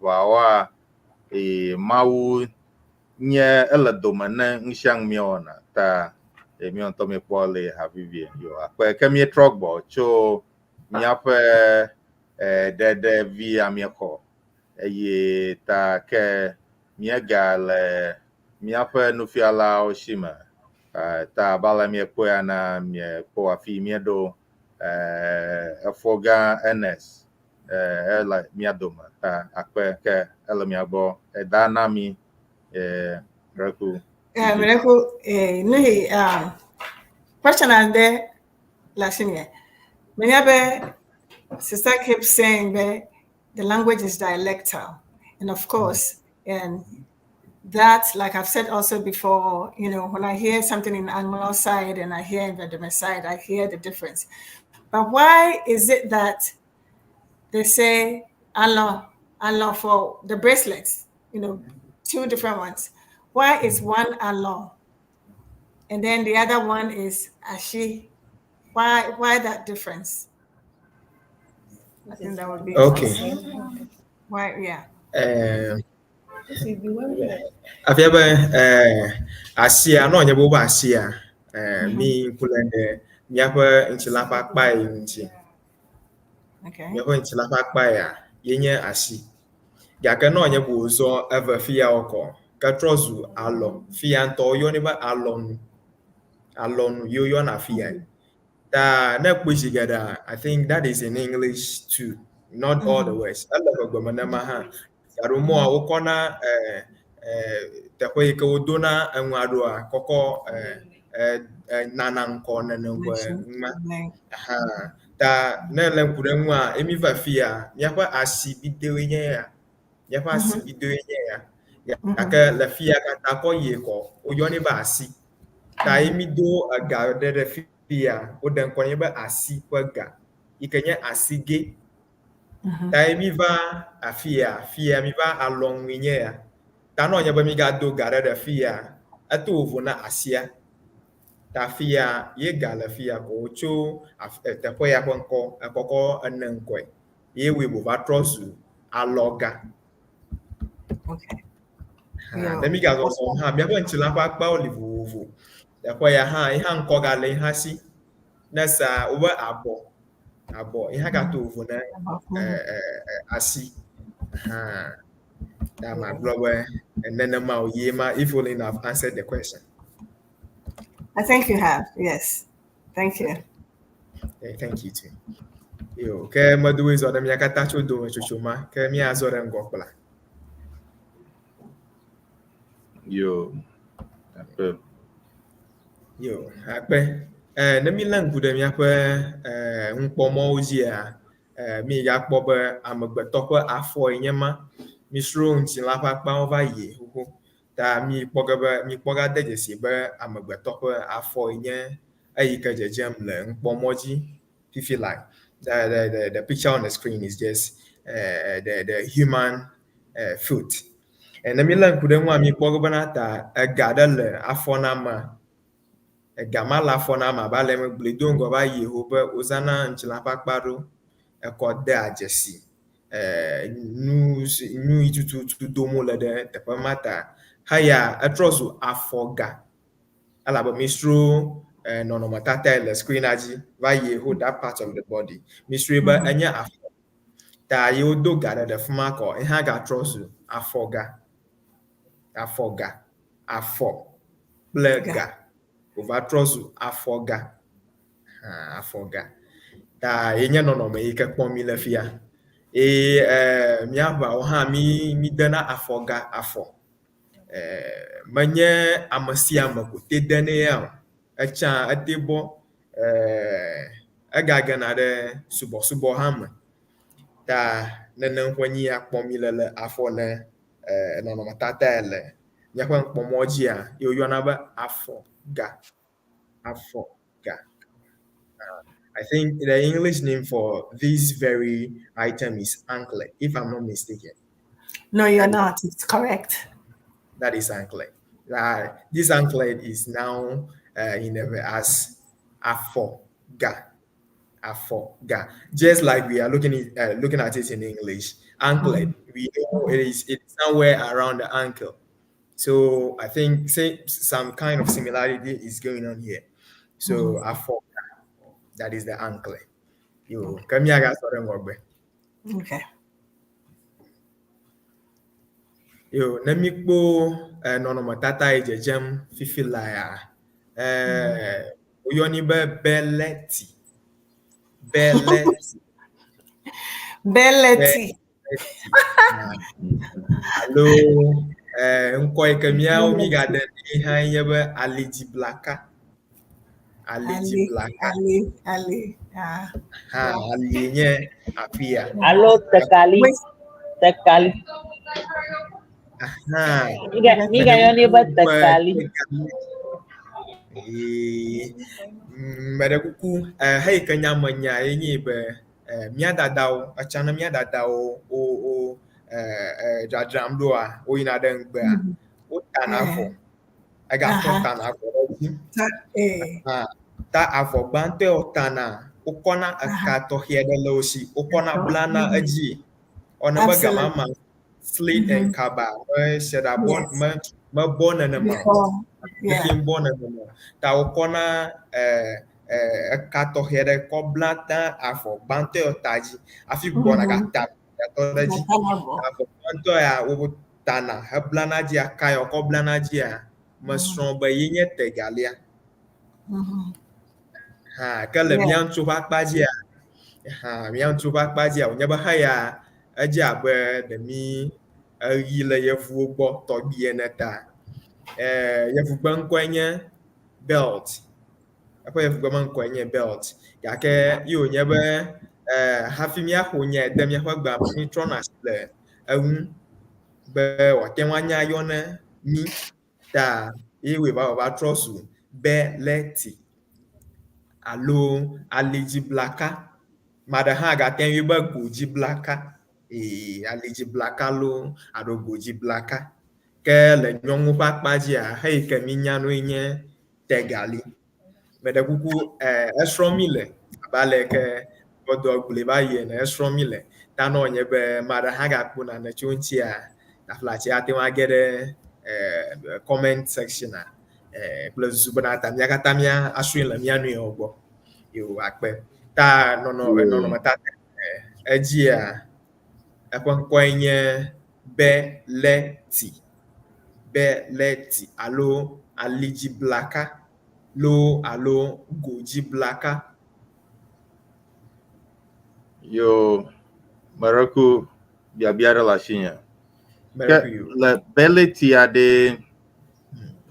Speaker 2: ʋeawoa, ee, Mawu nye ele dome ne nu sia nu míewɔna ta e, míawo ŋutɔ míekpɔ le ha vivie. Yo, akpe ke míetrɔ gbɔ tso míaƒe e, ɖeɖe via míexɔ eye ta ke míegale míaƒe nufialawo si me. E, ta abe ale míekpɔe ena, míekpɔ afi míeɖo e, efɔgã Ernest e, ele mía dome ta akpe ke ele mía gbɔ eda na mí e, reku.
Speaker 3: Eh, Miracle, eh, nuhi, question aɖe le asinye. Menya be sister keeps saying that the language is dialectal. And of course, and that, like I've said also before, you know, when I hear something in Anlo side and I hear in Vedema side, I hear the difference. But why is it that they say Anlo, Anlo for the bracelets, you know, two different ones? Why is one Anlo and then the other one is Ashi? Why that difference? I think that would be
Speaker 9: Okay.
Speaker 3: Why, yeah.
Speaker 9: Afia be asia ne wònye be wobe asia mi ŋku le ɖe míaƒe ŋutilã ƒe akpa yi ŋuti.
Speaker 3: Okay.
Speaker 9: Míaƒe ŋutilã ƒe akpa ya ye nye asi. Gake ne wònye be wòzɔ eve fiawo kɔ ke trɔ zu alɔ. Fia ŋutɔ woyɔnɛ be alɔnu. Alɔnu ye woyɔna fia. Ta ne ekpɔe zi geɖea, I think that is in English too, not all the words. Ele ʋegbe me nema hã. Gaɖo mɔa wokɔna teƒe yi ke wodona enua ɖoa kɔkɔ nana ŋkɔ nenem ƒe numa. Aha. Ta ne ele ŋku ɖe ŋua, ye mi va fia, míaƒe asibidewoe nye ya. Míaƒe asibidewoe nye ya. Gake le fia katã kɔ yie kɔ, woyɔnɛ be asi. Ta ye mi do ega ɖe ɖe fia, woɖe ŋkɔ nɛ be asi ƒe ga yi ke nye asigɛ. Ta ye mi va afia, fia mi va alɔnue nye ya. Ta ne wònye be mi gado ga ɖe ɖe fia, eto vovo na asia. Ta fia ye ga le fia ko wotso teƒe ya ƒe ŋkɔ ekɔkɔ ene ŋkɔe. Ye wɔe wòva trɔ zu alɔga.
Speaker 3: Okay.
Speaker 9: Ha, ne mi gazɔzɔm hã, míaƒe ŋutilã ƒe akpawo li vovovo. Teƒe ya hã, ye hã ŋkɔ gale ye hã si. Ne sa wobe abɔ, abɔ ye hã gato vovo ne asi. Ha. Ta magblɔ be nenema o ye ma if only I've answered the question.
Speaker 3: I think you have. Yes. Thank you.
Speaker 9: Yeah, thank you too. Yo, ke medoe zɔ ɖe mía katã tso dome tsotso ma, ke míazɔ ɖe ŋgɔ kpla.
Speaker 2: Yo. Akpe.
Speaker 9: Yo, akpe. Ne mílé ŋku ɖe míaƒe nukpɔmɔwo dzia, mígakpɔ be amegbetɔ ƒe afɔe nye ma. Mísrɔ̃ ŋutilã ƒe akpawo va yi xoxo. Ta míkpɔ ge be míkpɔ gade dzesi be amegbetɔ ƒe afɔe nye eyi ke dzedzem le nukpɔmɔ dzi fifi like the picture on the screen is just the human foot. Ne mílé ŋku ɖe eŋua, míkpɔ ge bena ta ega ɖe le afɔ na amea. Ega ma le afɔ na ame abe ale megblɔe do ŋgɔ va yi ho be wozãna ŋutilã ƒe akpa ɖewo ekɔ dea dzesi nu si nu yi tututu dom wole ɖe teƒe ma ta. Heya etrɔ zu afɔga elabe mísrɔ̃ nɔnɔmetata le screen-a dzi va yi ho that part of the body. Mísrɔ̃e be enye afɔ. Ta ye wodo ga ɖe ɖe fi ma kɔ ye hã gatrɔ zu afɔga. Afɔga. Afɔ kple ga. Wòva trɔ zu afɔga. Ha, afɔga. Ta ye nye nɔnɔme yi ke kpɔm mi le fia. Eye míaʋawo hã mi mídena afɔga afɔ. Menye ame sia ame ko te denɛ ya o. Etsã ete bɔ egagena ɖe subɔsubɔ hã me. Ta nenem ƒe nyi ya kpɔm mi le le afɔ ne nɔnɔmetata ya le míaƒe nukpɔmɔ dzia ye woyɔna be afɔga. Afɔga. I think the English name for this very item is anklet, if I'm not mistaken.
Speaker 3: No, you're not. It's correct.
Speaker 9: That is anklet. This anklet is now in as afoga. Afoga. Just like we are looking at it in English, anklet. We know it's somewhere around the ankle. So I think say some kind of similarity is going on here. So afoga, that is the anklet. Yo, come here, guys.
Speaker 3: Okay.
Speaker 9: Yo, ne míkpɔ nɔnɔmetata yi dzedzem fifi la ya, woyɔnɛ be beleti. Beleti.
Speaker 3: Beleti.
Speaker 9: Alo ŋkɔ yi ke míawo mígaɖe nɛ hã nye be alidziblaka. Ali
Speaker 3: Ali,
Speaker 9: dziblaka.
Speaker 3: ali, ali. Ah.
Speaker 9: Hã, alie nye afi ya.
Speaker 4: Alo tekali,
Speaker 3: Wait.
Speaker 4: tekali.
Speaker 9: Aha.
Speaker 4: Miga migayɔnɛ be
Speaker 9: Be
Speaker 4: tekali.
Speaker 9: tekali. Ee, meɖe kuku, eh, heyi ke nya me nya ye nye be eh, mía dadawo, etsã ne mía dadawo wo wo eh, eh, dzadzram ɖoa, woyina ɖe ŋgbea, wotana avɔ. Egatrɔ tana avɔ ɖe edzi.
Speaker 3: Eh.
Speaker 9: Hã, ta avɔ gbãtɔe wotana, wokɔna eka tɔxɛ aɖe le wo si, wokɔna blana edzi. Wɔna be gama
Speaker 3: Absolutely.
Speaker 9: ma slit and kaba me se ɖa bɔ me mebɔ nenema o.
Speaker 3: Before. Yeah.
Speaker 9: Xexi bɔ nenema o. Ta wokɔna eh, eh, eka tɔxɛ ɖe kɔ bla ta avɔ gbãtɔe wota dzi hafi gbɔna gata gatɔ ɖe edzi. Avɔ gbãtɔ ya wotana heblana dzi aka ya wokɔ blana dzia, mesrɔ̃ be ye nye tegalia. Hã ke le
Speaker 3: Yeah.
Speaker 9: mía ŋutsu ƒe akpa dzia, hã mía ŋutsu ƒe akpa dzia wònye be heya edze abe ɖe mí eɣi le yevuwo gbɔ tɔgbi ene ta. Eh, yevugbe ŋkɔe nye belt. Eƒe yevugbe me ŋkɔe nye belt. Gake ye wònye be eh, hafi míaƒo nyae de míaƒe gbea me, mítrɔna asi le eŋu be wòate ŋu anya yɔ ne mí ta ye wòe va wòva trɔ zu beleti alo alidziblaka. Ame aɖe hã gate ŋu yɔe be godziblaka. Ee, alidziblaka loo alo godziblaka. Ke le nyɔnuwo ƒe akpa dzia, heyi ke mínya nue nye tegali. Meɖe kuku, eh, esrɔ̃ mí le abe ale ke gbɔdɔ gblɔe va yi ene, esrɔ̃ mí le. Ta ne wònye be ame aɖe hã gakpɔ nane tso eŋutia, taflatse ate ŋu age ɖe eh, comment section-a eh, kple susu bena ta mía katã mía asrɔ̃e le mía nɔewo gbɔ. Yo, akpe. Ta nɔnɔ nɔnɔmetata eh, edzia, eƒe ŋkɔe nye Beleti. Beleti alo alidziblaka loo alo godziblaka.
Speaker 2: Yo, meɖe ku biabia ɖe le asinye. Ke
Speaker 9: Meɖe ku yo.
Speaker 2: le beletia ɖe,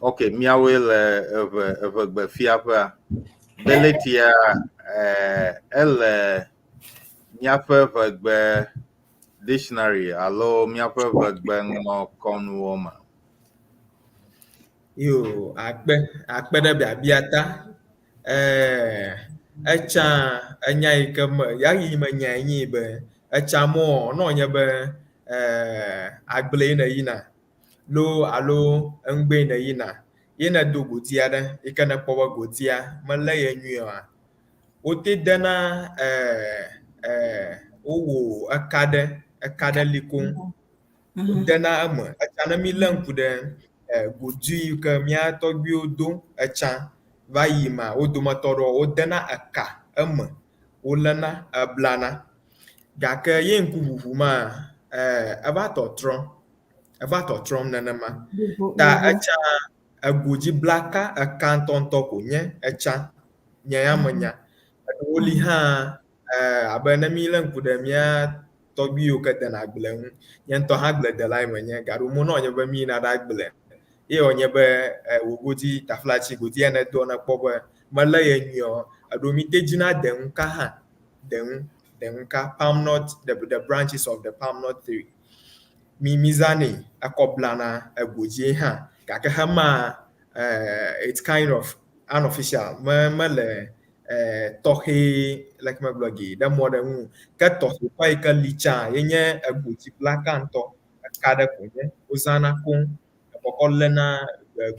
Speaker 2: ok, míawoe le eve evegbe fiaƒea. Beletia eh, ele míaƒe ʋegbe dictionary alo míaƒe ʋegbe ŋlɔkɔnuwo me.
Speaker 9: Yo, akpe, akpe ɖe biabia ta. Eh, etsã enya yi ke me, ya yi me nyae nye be etsã mɔ ne wònye be eh, agble ne yina loo alo eŋugbe ne yina ye ne do godi aɖe yi ke ne kpɔ be godia melé ye nyuie oa, wote dena eh, eh, wowɔ eka ɖe, eka ɖe li koŋ. Wodena eme. Etsã ne mílé ŋku ɖe eh, godi yi ke mía tɔgbuiwo do etsã va yi ma, wo dometɔ ɖewo wodena eka eme, woléna eblana. Gake ye ŋkuʋuʋu ma, eh, eva tɔtrɔm, eva tɔtrɔm nenema. Ta etsã egodziblaka eka ŋutɔŋutɔ ko nye etsã, nye ya menya. Eɖewo li hã eh, abe ne mílé ŋku ɖe mía tɔgbui yiwo ke dena agble ŋu, nye ŋutɔ hã agbledelae menye, gaɖomo ne wònye be míyina ɖe agble ye wònye be eh, wò godi taflatsi godi ya nèdoa nekpɔ be melé ye nyuie o, eɖewo míte dzina deŋuka hã, deŋu, deŋuka, palm nut, the branches of the palm nut tree. Mi mízãnɛ ekɔ blana egodzie hã gake hema eh, it's kind of unofficial, me mele eh, tɔxɛ leke megblɔ ge ɖe mɔ ɖe ŋu. Ke tɔxɛ ƒe yi ke li tsã ye nye egodziblaka ŋutɔ, eka ɖe ko nye wozãna koŋ ekɔkɔ léna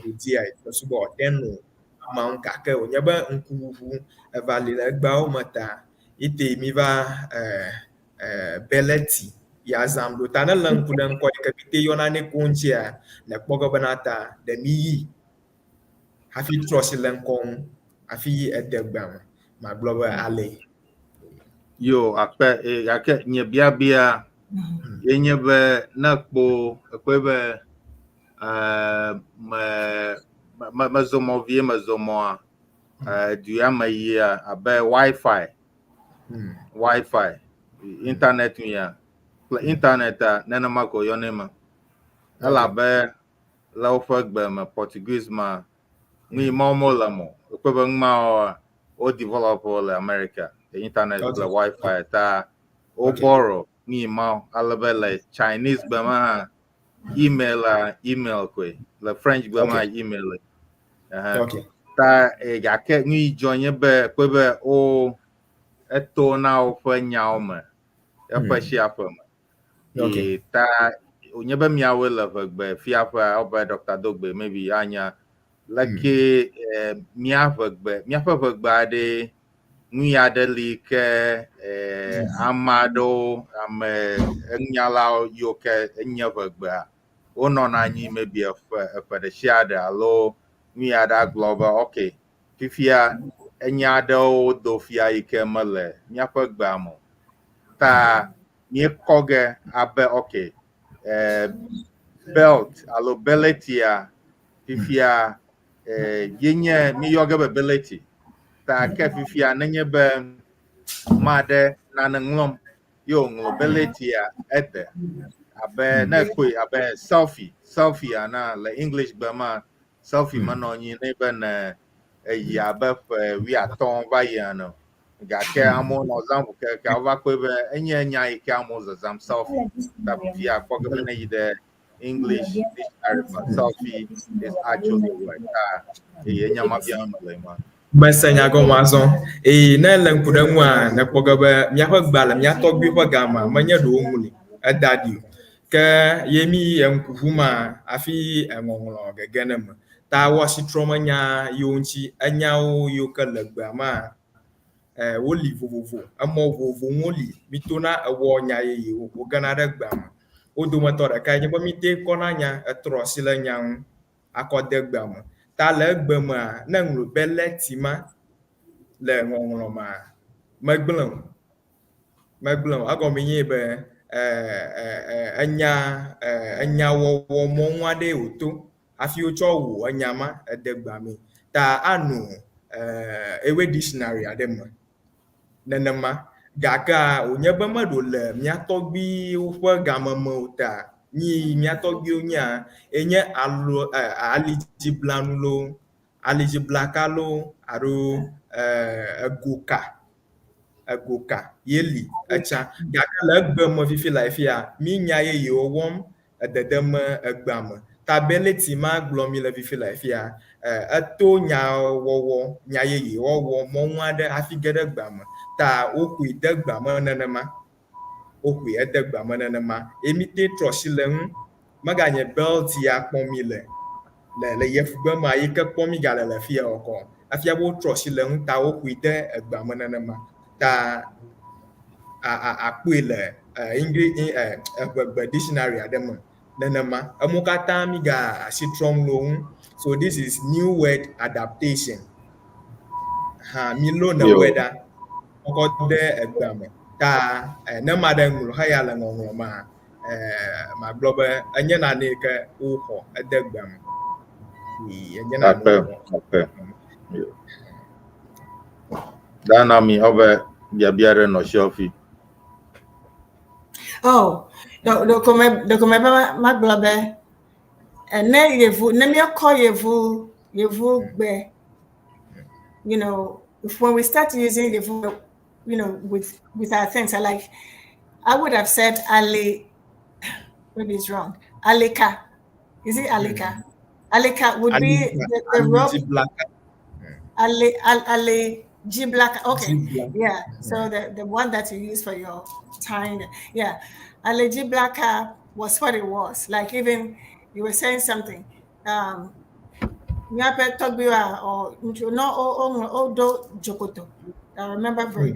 Speaker 9: godia yi sugbɔ wòate ŋu no ama ŋu gake wònye be ŋkuʋuʋu eva li le egbeawo me ta ete míva eh, eh, beleti ya zãm ɖo. Ta ne lé ŋku ɖe ŋkɔ yi ke míte yɔna nɛ koŋ dzia, nèkpɔ ge bena ta ɖe míyi hafi trɔ asi le ŋkɔ ŋu hafi ede gbea me. Magblɔ be ale.
Speaker 2: Yo, akpe, eh, gake nye biabia ye nye be ne kpo ekpɔe be eh, me me mezɔ mɔ vie mezɔ mɔa, eh, du ya me yia abe Wi-Fi, Wi-Fi, internet ya kple interneta nenema ko yɔnɛ ma. Elabe le woƒe gbe me Portuguese ma, Nu yi mawo mele eme o. Ekpɔe be nu mawoa, wo develop wo le America, le internet kple Wi-Fi ta wo borrow nu yi mawo ale be le Chinese gbe me hã email a email koe, le French gbe me hã email e. Ɛhɛ. Ta gake nu yi dzɔ nye be ekpɔe be wo eto na woƒe nyawo me eƒe sia ƒe me. Ye ta wònye be miawoe le ʋegbe fiaƒea wobe Dr. Dogbe maybe anya leke mía ʋegbe míaƒe ʋegbe aɖe nu ya ɖe li ke ame aɖewo ame enunyalawo yiwo ke enye ʋegbea wonɔna anyi maybe eƒe eƒe ɖe sia ɖe alo nu ya ɖe agblɔ be okay fifia enya aɖewo do fia yi ke mele míaƒe gbea me o. Ta míekɔ ge abe okay belt alo beletia fifia yenye míeyɔ ge be beleti. Ta ke fifia nenye be ame aɖe nane ŋlɔm ye wòŋlɔ beletia ede abe ne ekpɔe abe selfie selfie ana le English gbe ma selfie menɔ anyi ne be ne eyi abe ƒe wuiatɔ̃ va yi ene o. Gake amewo nɔ zãm ŋu keke wova kpɔe be enye nya yi ke amewo zazãm selfie. Ta fifia kpɔ ge be ne yi ɖe English dictionary me selfie is actually word. Ta eye enya ma biam mele ma.
Speaker 9: Mese nya gɔme azɔ eye ne ele ŋku ɖe ŋua nekpɔ ge be míaƒe gbea le mía tɔgbui ƒe gamea menye ɖe woŋlɔe eda ɖi o. Ke ye mi yi eŋku ʋuma hafi eŋɔŋlɔ gege ne me. Ta wo asi trɔm enya yiwo ŋuti enyawo yiwo ke le gbea mea woli vovovo. Emɔ vovovowo woli. Mitona ewɔ nya yeyewo wogena ɖe gbea me. Wo dometɔ ɖekae nye be mite kɔna nya etrɔ asi le nya ŋu akɔ de gbea me. Ta le egbe mea, ne ŋlɔ be leti ma le ŋɔŋlɔ mea, megblẽ o. Megblẽ o. Egɔme nye be enya enyawɔwɔ mɔnu aɖee wòto hafi wotsɔ wɔ enya ma ede gbea mee. Ta ano Ewe dictionary aɖe me nenema. Gakea wònye be meɖo le mía tɔgbuiwo ƒe game me o ta nyi mía tɔgbuiwo nyea enye alo alidziblanu loo, alidziblaka loo alo egoka egoka ye li etsã. Gake le egbe me fifi le afia, mi nya yeyewo wɔm edede me egbea me. Ta beleti ma gblɔ mi le fifi le afia, eto nyawɔwɔ, nya yeye wɔwɔ mɔnu aɖe hafi ge ɖe gbea me. Ta woxɔe de gbea me nenema. Woxɔe ede gbea me nenema. Ye mi te trɔ asi le eŋu. Meganye belt ya kpɔm mi le le le yevugbe ma yi ke kpɔm mi gale le afia o kɔ. Efia be wotrɔ asi le eŋu ta woxɔe de egbea me nenema. Ta a a akpɔe le English eʋegbe dictionary aɖe me nenema. Emewo katã mi ga asi trɔm le wo ŋu. So this is new word adaptation. Ha mi lo ne word a kɔkɔ de egbea me. Ta ne ame aɖe ŋlɔ heya le ŋɔŋlɔ mea, magblɔ be enye nane yi ke woxɔ ede gbea me. Enye nane woxɔ.
Speaker 2: Akpe. Dana mi ɔbe biabia ɖe nɔ si
Speaker 3: Oh, ɖeko me ɖeko me be magblɔ be ne yevu ne míekɔ yevu yevu gbe if when we start using yevu with our things, I like I would have said Ali, maybe it's wrong. Alika. Is it Alika? Alika would be the rope. Ali Ali G Black. Okay. Yeah. So the one that you use for your tying. Yeah. Ali G Black was what it was. Like even you were saying something. Or no oh do Jokoto. I remember very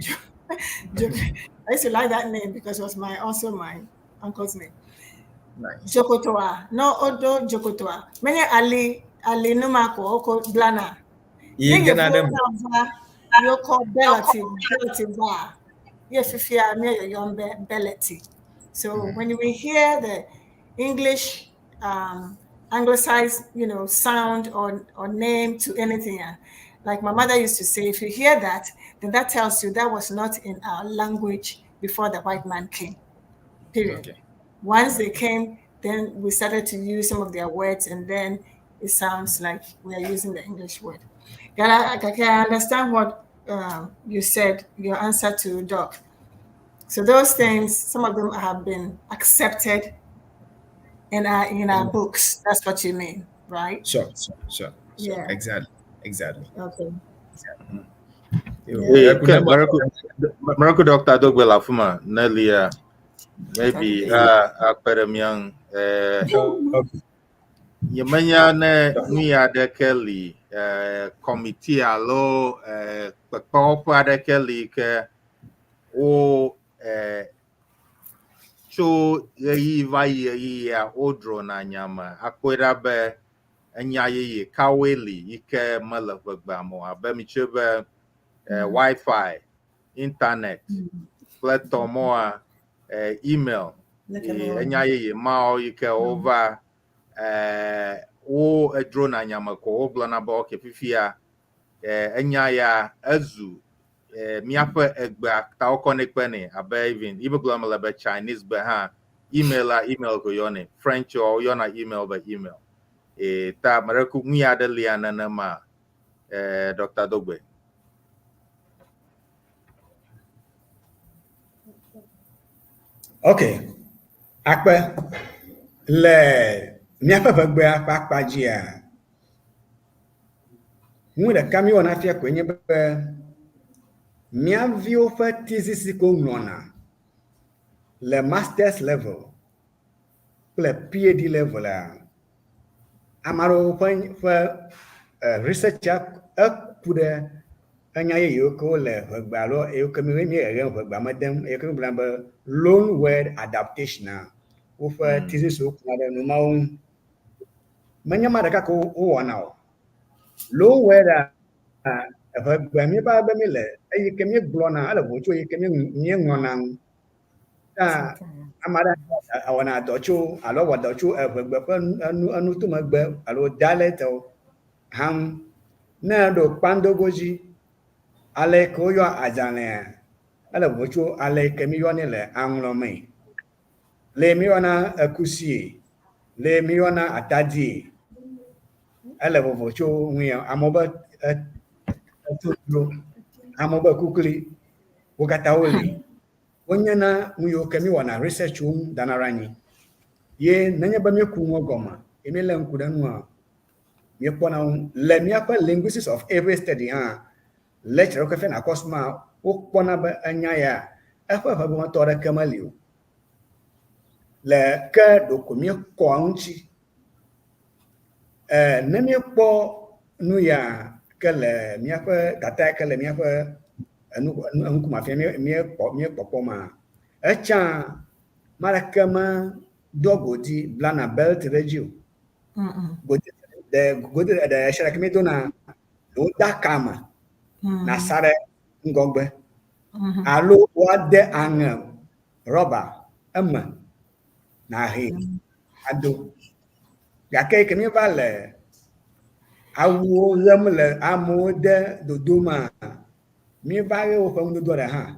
Speaker 3: I used to like that name because it was my also my uncle's name.
Speaker 9: Nice.
Speaker 3: Jokotoa. No Odo Jokotoa. Many Ali Ali Numako Oko Blana.
Speaker 9: Ye gena dem.
Speaker 3: You call Bellati Bellati Ba. Yes, if you are near your Bellati. So when we hear the English anglicized, sound or name to anything, like my mother used to say, if you hear that, then that tells you that was not in our language before the white man came. Period.
Speaker 9: Okay.
Speaker 3: Once they came, then we started to use some of their words, and then it sounds like we are using the English word. I, I understand what you said, your answer to Doc. So those things, some of them have been accepted in our books. That's what you mean, right?
Speaker 9: Sure.
Speaker 3: Yeah.
Speaker 9: Exactly.
Speaker 3: Okay.
Speaker 9: Exactly.
Speaker 2: Hey, Miracle Doctor Dogbe Lafuma, Nelia, maybe akpere miang nyemenya ne nu ya aɖeke li committee alo kpekpewoƒe aɖeke li ke wo tso ɣeyiɣi va yi ɣeyiɣia wodrɔna nya me akpɔe ɖa be enya yeye kawoe li yi ke mele ʋegbea me o abe mitsɔe be Wi-Fi, internet kple tɔmɔa, email, enya yeye mawo yi ke wova wo edrona nya me ko wogblɔna be okay fifia enya ya ezu míaƒe egbea ta wokɔ nɛ kpe nɛ abe even ibe gblɔm le be Chinese gbe hã email la email ko yɔnɛ, French woyɔna email be email. Ta meɖe kuku nu ya ɖe lia nenema Dr. Dogbe.
Speaker 6: Okay. Akpe le míaƒe ʋegbea ƒe akpa dzia, nu ɖeka míewɔna fia koe nye be mía viwo ƒe thesis ko ŋlɔna le masters level kple PhD level a, ame aɖewo ƒe research eku ɖe enya yeyewo ke wole ʋegbe alo eyiwo ke míeɣeɣem ʋegbea me dem eyiwo ke míegblɔna be loan word adaptation a, woƒe thesis wo kuna ɖe nu mawo ŋu. Menye ma ɖeka ko wowɔna o. Loan word a, eʋegbea míeva be míele eyi ke míegblɔna ele vovo tso eyi ke míeŋlɔna ŋu. Ta ame aɖe wɔna dɔ tso alo wɔ dɔ tso eʋegbe ƒe enutomegbe alo dialect hã ŋu. Ne eɖo kpandogo dzi, ale yi ke woyɔ adzalẽa, ele vovo tso ale yi ke míyɔnɛ le aŋlɔ mee. Le míyɔna ekusie, le míyɔna atadie, ele vovo tso nu ya. Amewo be etotro, amewo be kukli, wo katã woli. Wonyena nu yiwo ke míewɔna research wo ŋu dana ɖe anyi. Ye nenye be míeku nua gɔme ye míelé ŋku ɖe nua, míekpɔna wo le míaƒe linguistics of every study hã, lecture wo ke fiana course ma, wokpɔna be enya ya eƒe ʋegbemetɔ aɖeke meli o. Le ke ɖeko míekɔa ŋuti. Ne míekpɔ nu ya ke le míaƒe data ya ke le míaƒe enukume afia míekpɔkpɔ ma, etsã ame aɖeke medoa godi blana belt ɖe edzi o. Godi ɖe sia ɖe ke míedona, wode kame nasa ɖe ŋgɔgbe alo woade aŋe rɔba eme nahee ado. Gake ke míeva le awuwo ɣem le amewo de dodoma, míeva ɣe woƒe nudodo ɖe hã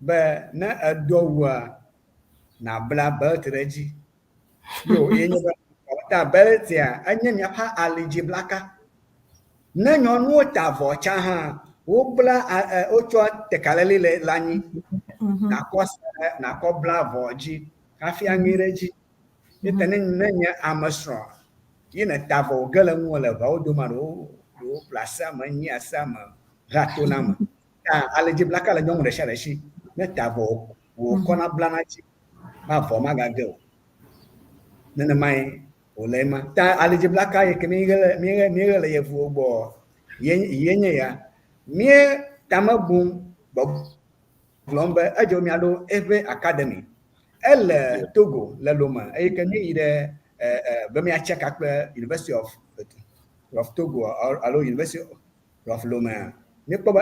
Speaker 6: be ne edo awua, nabla belt ɖe edzi. Yo ye nye be ta beltia enye míaƒe alidziblaka. Ne nyɔnuwo ta avɔ tsã hã, wobla wotsɔ tekaleli le anyi nakɔ nakɔ bla avɔ dzi hafi aŋe ɖe edzi. Ye ta ne nye ame srɔ̃ ye neta avɔ wòge le ŋuwò le ʋeawo dome ɖewo ƒle asea me, nyi asea me, hea to na ame. Ta alidziblaka le nyɔnu ɖe sia ɖe si. Ne ta avɔ wòkɔna blana dzi be avɔ magage o. Nenemae wòle ema. Ta alidziblaka yi ke míeɣe le yevuwo gbɔ ye nye ya. Mía tame bum gbɔgblɔm be edze be míaɖo eƒe academy. Ele Togo le Lome eye ke míeyi ɖe be míatse ka kple University of Togo alo University of Lomea, míekpɔ be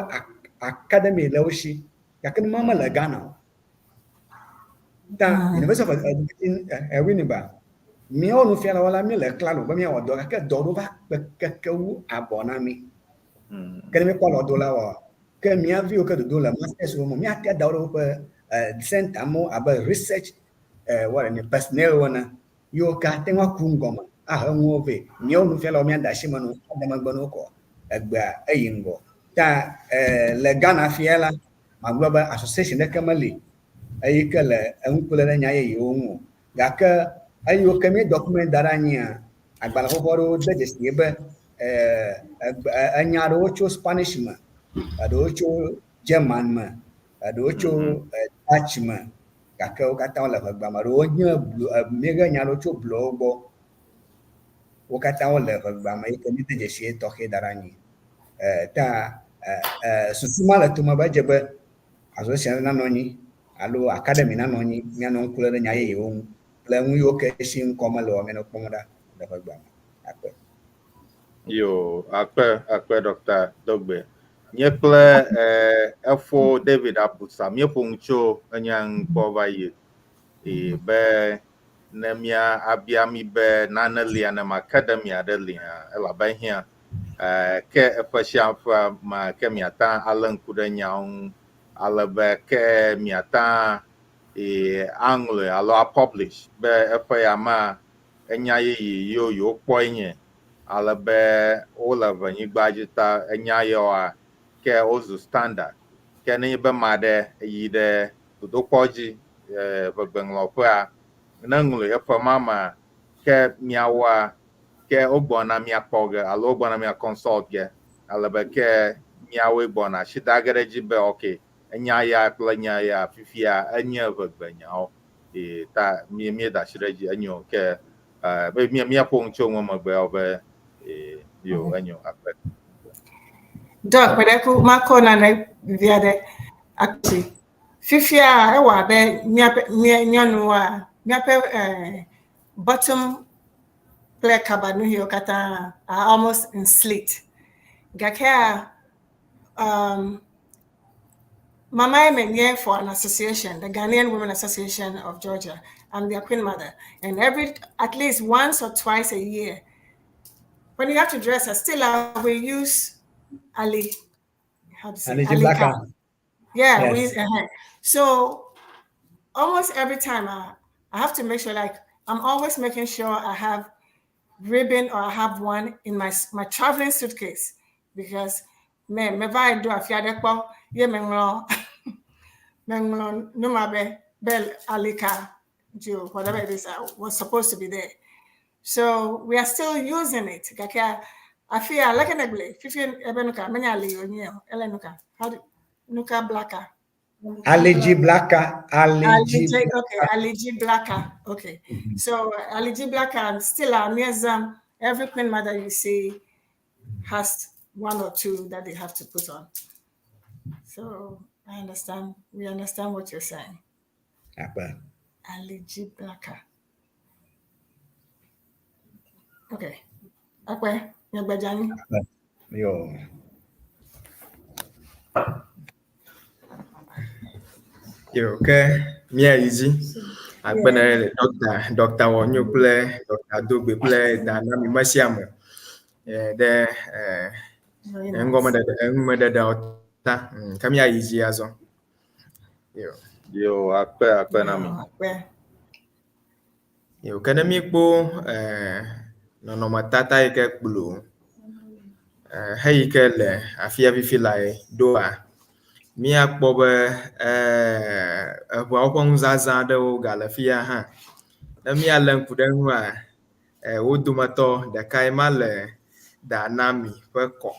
Speaker 6: academy le wo si gake numa mele Ghana o. Ta University of Education Winneba, míawo nufialawo la míele klalo be míawɔ dɔ gake dɔ ɖewo va keke wu abɔ na mí. Ke ne míekpɔ alɔdolawoa, ke mía viwo ke dodo le masters wo me, míate ada wo ɖe woƒe center mo abe research what personnel ene yiwo ke ate ŋu aku ŋgɔme ahe nuwo vɛ. Míawo nufialawo míade asi me na wo, ade megbe na wo kɔ. Egbea eyi ŋgɔ. Ta e, le Ghana fia la, magblɔ be association ɖeke meli eyi ke le eŋu kple ɖe nya yeyewo ŋu o. Gake eyiwo ke mí document da ɖe anyia, agbalẽ xoxo aɖewo de dzesi be e, enya aɖewo tso Spanish me, eɖewo tso German me, eɖewo tso Dutch me, gake wo katã wole ʋegbea me. Eɖewo nye blu, míehe nya aɖewo tso bluawo gbɔ. Wo katã wole ʋegbea me yi ke míede dzesi etɔxɛ da ɖe anyi. Ta susu ma le tome be edze be association aɖe nanɔ anyi alo academy nanɔ anyi míanɔ ŋku lém ɖe nya yeyewo ŋu kple nu yiwo ke si ŋkɔ mele oa míanɔ kpɔm ɖa le ʋegbea me. Akpe.
Speaker 2: Yo, akpe, akpe Dr. Dogbe. Nye kple eh, efo David Apusa míeƒo nu tso enya ŋu kpɔ va yi eye be ne mía abia mi be nane lia ne academy aɖe lia elabe ehiã. Eh, ke eƒe sia ƒe ma ke miata alé ŋku ɖe nyawo ŋu ale be ke miata eh, aŋlɔe alo apublish be eƒe ya ma enya yeye yiwo yewokpɔe nye ale be wole ʋenyigba dzi ta enya yewoa ke wozu standard. Ke nenye be ame aɖe yi ɖe dodokpɔ dzi ʋegbeŋlɔƒea ne ŋlɔe eƒe ma mea ke miawoa ke wogbɔna mia kpɔ ge alo wogbɔna mia consult ge ale be ke miawoe gbɔna asi da ge ɖe edzi be ok enya ya kple nya ya fifia enye ʋegbenyawo eye ta mi míeda asi ɖe edzi enyo ke be mía míaƒo nu tso ŋu megbe be yo enyo akpe.
Speaker 3: Doc, kpe makɔ nane vi aɖe akpɔsi. Fifia ewɔ abe míaƒe mía nyɔnuwoa míaƒe bottom kple kaba nu yiwo katã are almost in slit. Gakea Mama Emenye for an association, the Ghanaian Women Association of Georgia. I'm their queen mother. And every, at least once or twice a year, when you have to dress her, still we use Ali. How to say
Speaker 6: Ali
Speaker 3: Ali
Speaker 6: Blaka.
Speaker 3: Ka. Yeah, we
Speaker 6: Yes.
Speaker 3: So almost every time I have to make sure, like I'm always making sure I have ribbon or I have one in my traveling suitcase because me me va do afia kpɔ ye me ŋlɔ numa be bel alika jo whatever it is was supposed to be there. So we are still using it. Gake afia like negle fifi ebe nuka menya ali onye ele nuka how do nuka blaka.
Speaker 6: Aliji Blaka, Aliji.
Speaker 3: Aliji, okay, Aliji Blaka. Okay. So Aliji Blaka and still our Miazam, every queen mother you see has one or two that they have to put on. So I understand. We understand what you're saying.
Speaker 6: Akpe.
Speaker 3: Aliji Blaka. Okay. Akpe, Nyagbajani.
Speaker 6: Yo.
Speaker 9: Yo, ke míayi dzi. Akpe na Dr. Wɔnyo kple Dr. Dogbe kple Danami me sia ame ɖe
Speaker 3: Very nice.
Speaker 9: ŋgɔmeɖeɖe enumeɖeɖeawo ta. Ke míayi dzi azɔ. Yo.
Speaker 2: Yo, akpe akpe na mi.
Speaker 3: Akpe.
Speaker 9: Yo, ke ne míekpɔ nɔnɔmetata yi ke kplo heyi ke le afia fifi lae ɖoa, míakpɔ be eʋeawo ƒe nuzazã aɖewo gale fia hã. Ne míalé ŋku ɖe eŋua, wo dometɔ ɖekae ma le Danami ƒe kɔ.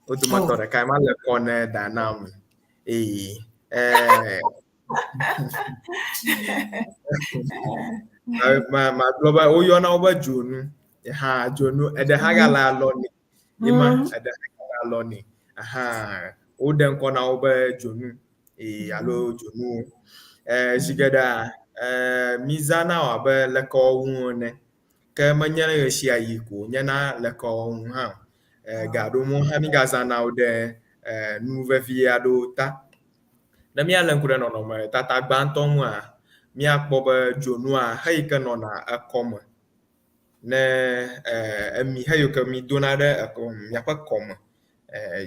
Speaker 9: Wo dometɔ
Speaker 3: Oh.
Speaker 9: ɖekae ma le kɔ ne Danami. Eye magblɔ be woyɔna wo be dzonu. Hã dzonu eɖe hã gale alɔ nɛ. Ye ma eɖe hã gale alɔ nɛ. Aha woɖe ŋkɔ na wo be dzonu eye alo dzonuwo. Zi geɖea mízãna wo abe lekewɔnu ene. Ke menye ɣe sia ɣi ko wònyena lekewɔnu hã o. Gaɖomewo hã mígazãna wo ɖe nu vevi aɖewo ta. Ne míalé ŋku ɖe nɔnɔmetata gbãtɔ ŋua, míakpɔ be dzonua heyi ke nɔna ekɔme ne emi heyi ke mídona ɖe ekɔ míaƒe kɔme.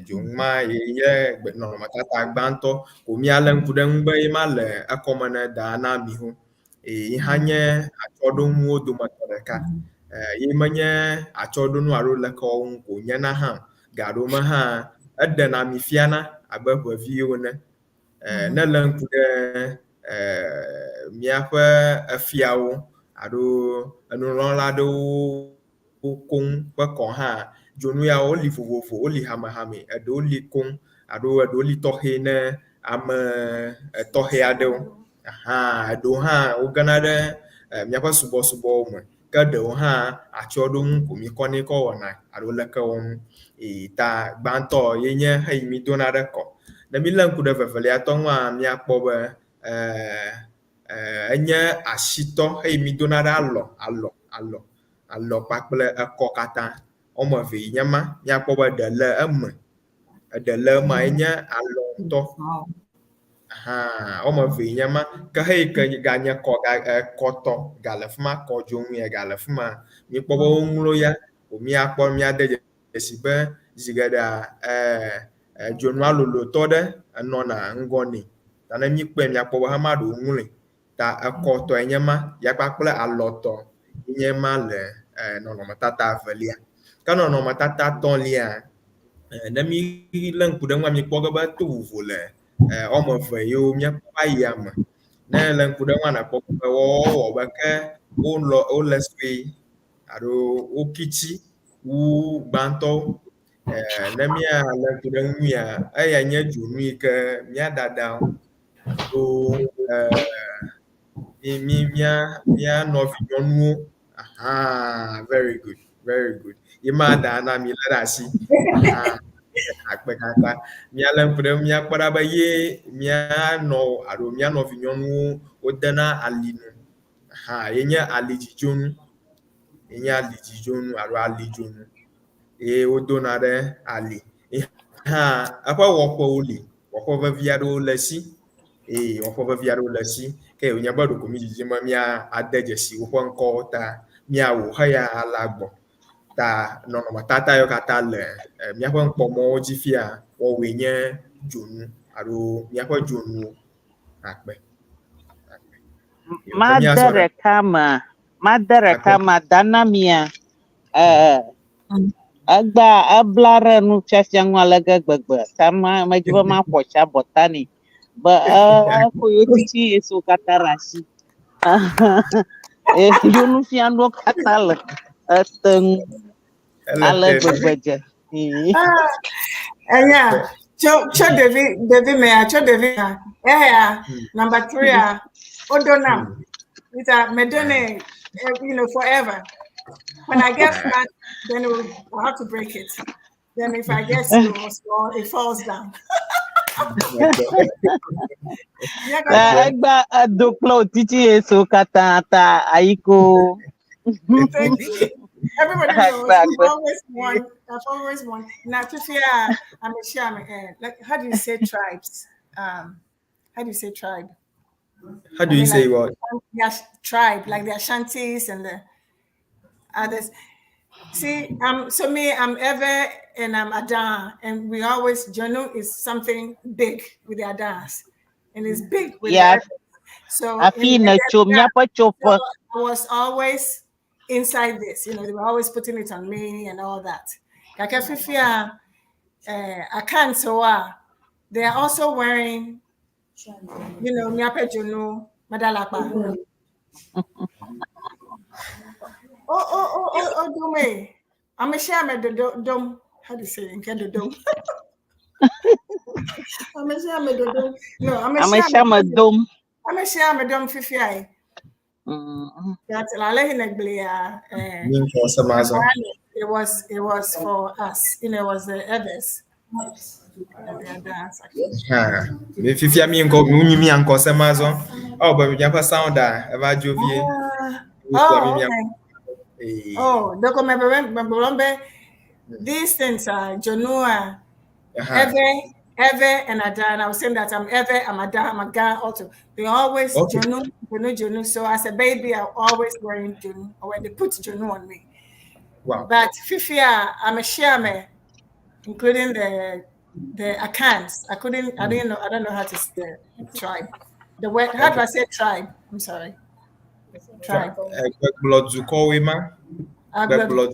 Speaker 9: Dzonu ma ye nye nɔnɔmetata gbãtɔ ko míalé ŋku ɖe eŋu be ye ma le ekɔme ne Danami ho. Eye yi hã nye atsyɔ̃ɖonuwo dometɔ ɖeka. Ye menye atsyɔ̃ɖonu alo lekewɔnu ko wònyena hã o. Gaɖewo me hã eɖena mi fiana abe ʋeviwo ene. Ne èlé ŋku ɖe míaƒe efiawo alo enunɔla aɖewo koŋ ƒe kɔ hã, dzonu yawo woli vovovo, woli hamehame, eɖewo li koŋ alo eɖewo li tɔxɛ ne ame etɔxɛ aɖewo. Aha, eɖewo hã wogena ɖe míaƒe subɔsubɔwo me. Ke ɖewo hã atsyɔ̃ɖonu ko míkɔnɛ kɔ wɔna alo lekewɔnu. Eye ta gbãtɔ ye nye heyi mídona ɖe kɔ. Ne mílé ŋku ɖe veveliatɔ ŋua, míakpɔ be enye asitɔ heyi mídona ɖe alɔ, alɔ, alɔ, alɔ kpakple ekɔ katã. Woame evee nye ma. Míakpɔ be ɖe le eme. Eɖe le emea ye nye alɔ ŋutɔ. Aha, woame evee nye ma. Ke heyi ke ganye kɔ ga ekɔtɔ gale fi ma, kɔdzonu ya gale fi ma. Míekpɔ be woŋlɔ ya ko míakpɔ míade dzesi be zi geɖea dzonua lolotɔ ɖe enɔna ŋgɔ nɛ. Ta ne míekpɔe míakpɔ be hema ɖe woŋlɔe. Ta ekɔtɔe nye ma ya kpakple alɔtɔ nye ma le nɔnɔmetata evelia. Ke nɔnɔmetata tɔ̃lia, ne mílé ŋku ɖe eŋua míekpɔ ge be eto vovo le woame eve yiwo míekpɔ va yia me. Ne èlé ŋku ɖe eŋua nàkpɔ be woawo wɔ abe ke wolɔ wole sue alo wokitsi wu gbãtɔwo. Ne míalé ŋku ɖe eŋu nyuia, eyae nye dzonu yi ke mía dadawo alo mí mí mía mía nɔvinyɔnuwo aha very good very good ye ma da na mi lé ɖe asi aha akpe kaka míalé ŋku ɖe eŋu míakpɔ ɖa be ye mía nɔ alo mía nɔvinyɔnuwo wodena alinu aha ye nye alidzidzonu ye nye alidzidzonu alo alidzonu ye wodona ɖe ali ye hã eƒe wɔƒewo li wɔƒe vevi aɖewo le esi eye wɔƒe vevi aɖewo le esi ke wònye be ɖeko mídzidzim be míade dzesi woƒe ŋkɔwo ta míawɔ heya alea gbɔ. Ta nɔnɔmetata yiwo katã le míaƒe nukpɔmɔwo dzi fia woawoe nye dzonu alo míaƒe dzonuwo. Akpe. Akpe. Ke
Speaker 4: Made
Speaker 9: míazɔ ɖe
Speaker 4: ɖeka mea, made ɖeka
Speaker 9: akpe.
Speaker 4: mea, da na mia. Egbea ebla ɖe nufiafia ŋu ale ge gbegbe. Ta ma medzi be maƒo asi abɔta nɛ. Be eko yewo titi Yesu katã ɖe asi. Yewo nufianuwo katã le ete ŋu
Speaker 9: Ele
Speaker 4: ale
Speaker 9: te.
Speaker 4: gbegbe dze. Ee.
Speaker 3: Ah, Enya, tso tso ɖevi ɖevi mea, tso ɖevi mea, eya number 3 a, woɖo nam. It's a medone, forever. When I get fat, then I have to break it. Then if I get slow, small, it falls down. Yeah,
Speaker 4: Egbea edo kple wò titi Yesu katã ta ayiko.
Speaker 3: Thank you. Everybody knows.
Speaker 4: Akpe
Speaker 3: I've
Speaker 4: akpe.
Speaker 3: always won. I've always won. Now, Fifia, I'm a sham. Like, how do you say tribes? How do you say tribe?
Speaker 9: How do
Speaker 3: I
Speaker 9: you
Speaker 3: mean,
Speaker 9: say
Speaker 3: like,
Speaker 9: what?
Speaker 3: Yeah, tribe, like the Ashantis and the others. See, so me, I'm Ewe and I'm Adan, and we always Jonu is something big with the Adans, and it's big with the Ewes. So
Speaker 4: Afi
Speaker 3: in
Speaker 4: ne tso míaƒe tsoƒe.
Speaker 3: I was always inside this, they were always putting it on me and all that. Kaka fifia, Akan so they are also wearing, míaƒe dzonu Madalakpa. Oh, dome. I'm a shame the dom. How do you say it? The dom. I'm a shame the dom. No, I'm a
Speaker 4: Ame sia ame dom.
Speaker 3: I'm a shame dom fifia. That's
Speaker 9: Mi ŋkɔ se ma zɔ.
Speaker 3: It was for us. It was the Ewes.
Speaker 9: Ha. Mi fifia mi ŋkɔ mi mia ŋkɔ se ma zɔ. Ewɔ be míaƒe sound a eva dzo vie.
Speaker 3: Oh, okay. Oh, document these things are Jonua, Ewe, Ewe, and Adan. I was saying that I'm Ewe, I'm Adan, I'm Aga also. They always Jonu, Jonu, Jonu. So as a baby, I always wearing Jonu, or when they put Jonu on me. But Fifia, I'm a Shiame, including the Akans. I couldn't, I didn't know, I don't know how to say the tribe. The word, how do I say tribe? I'm sorry. Tribe.
Speaker 9: Egblɔ dukɔwoe ma.
Speaker 3: Agbe-
Speaker 9: Gbegblɔ.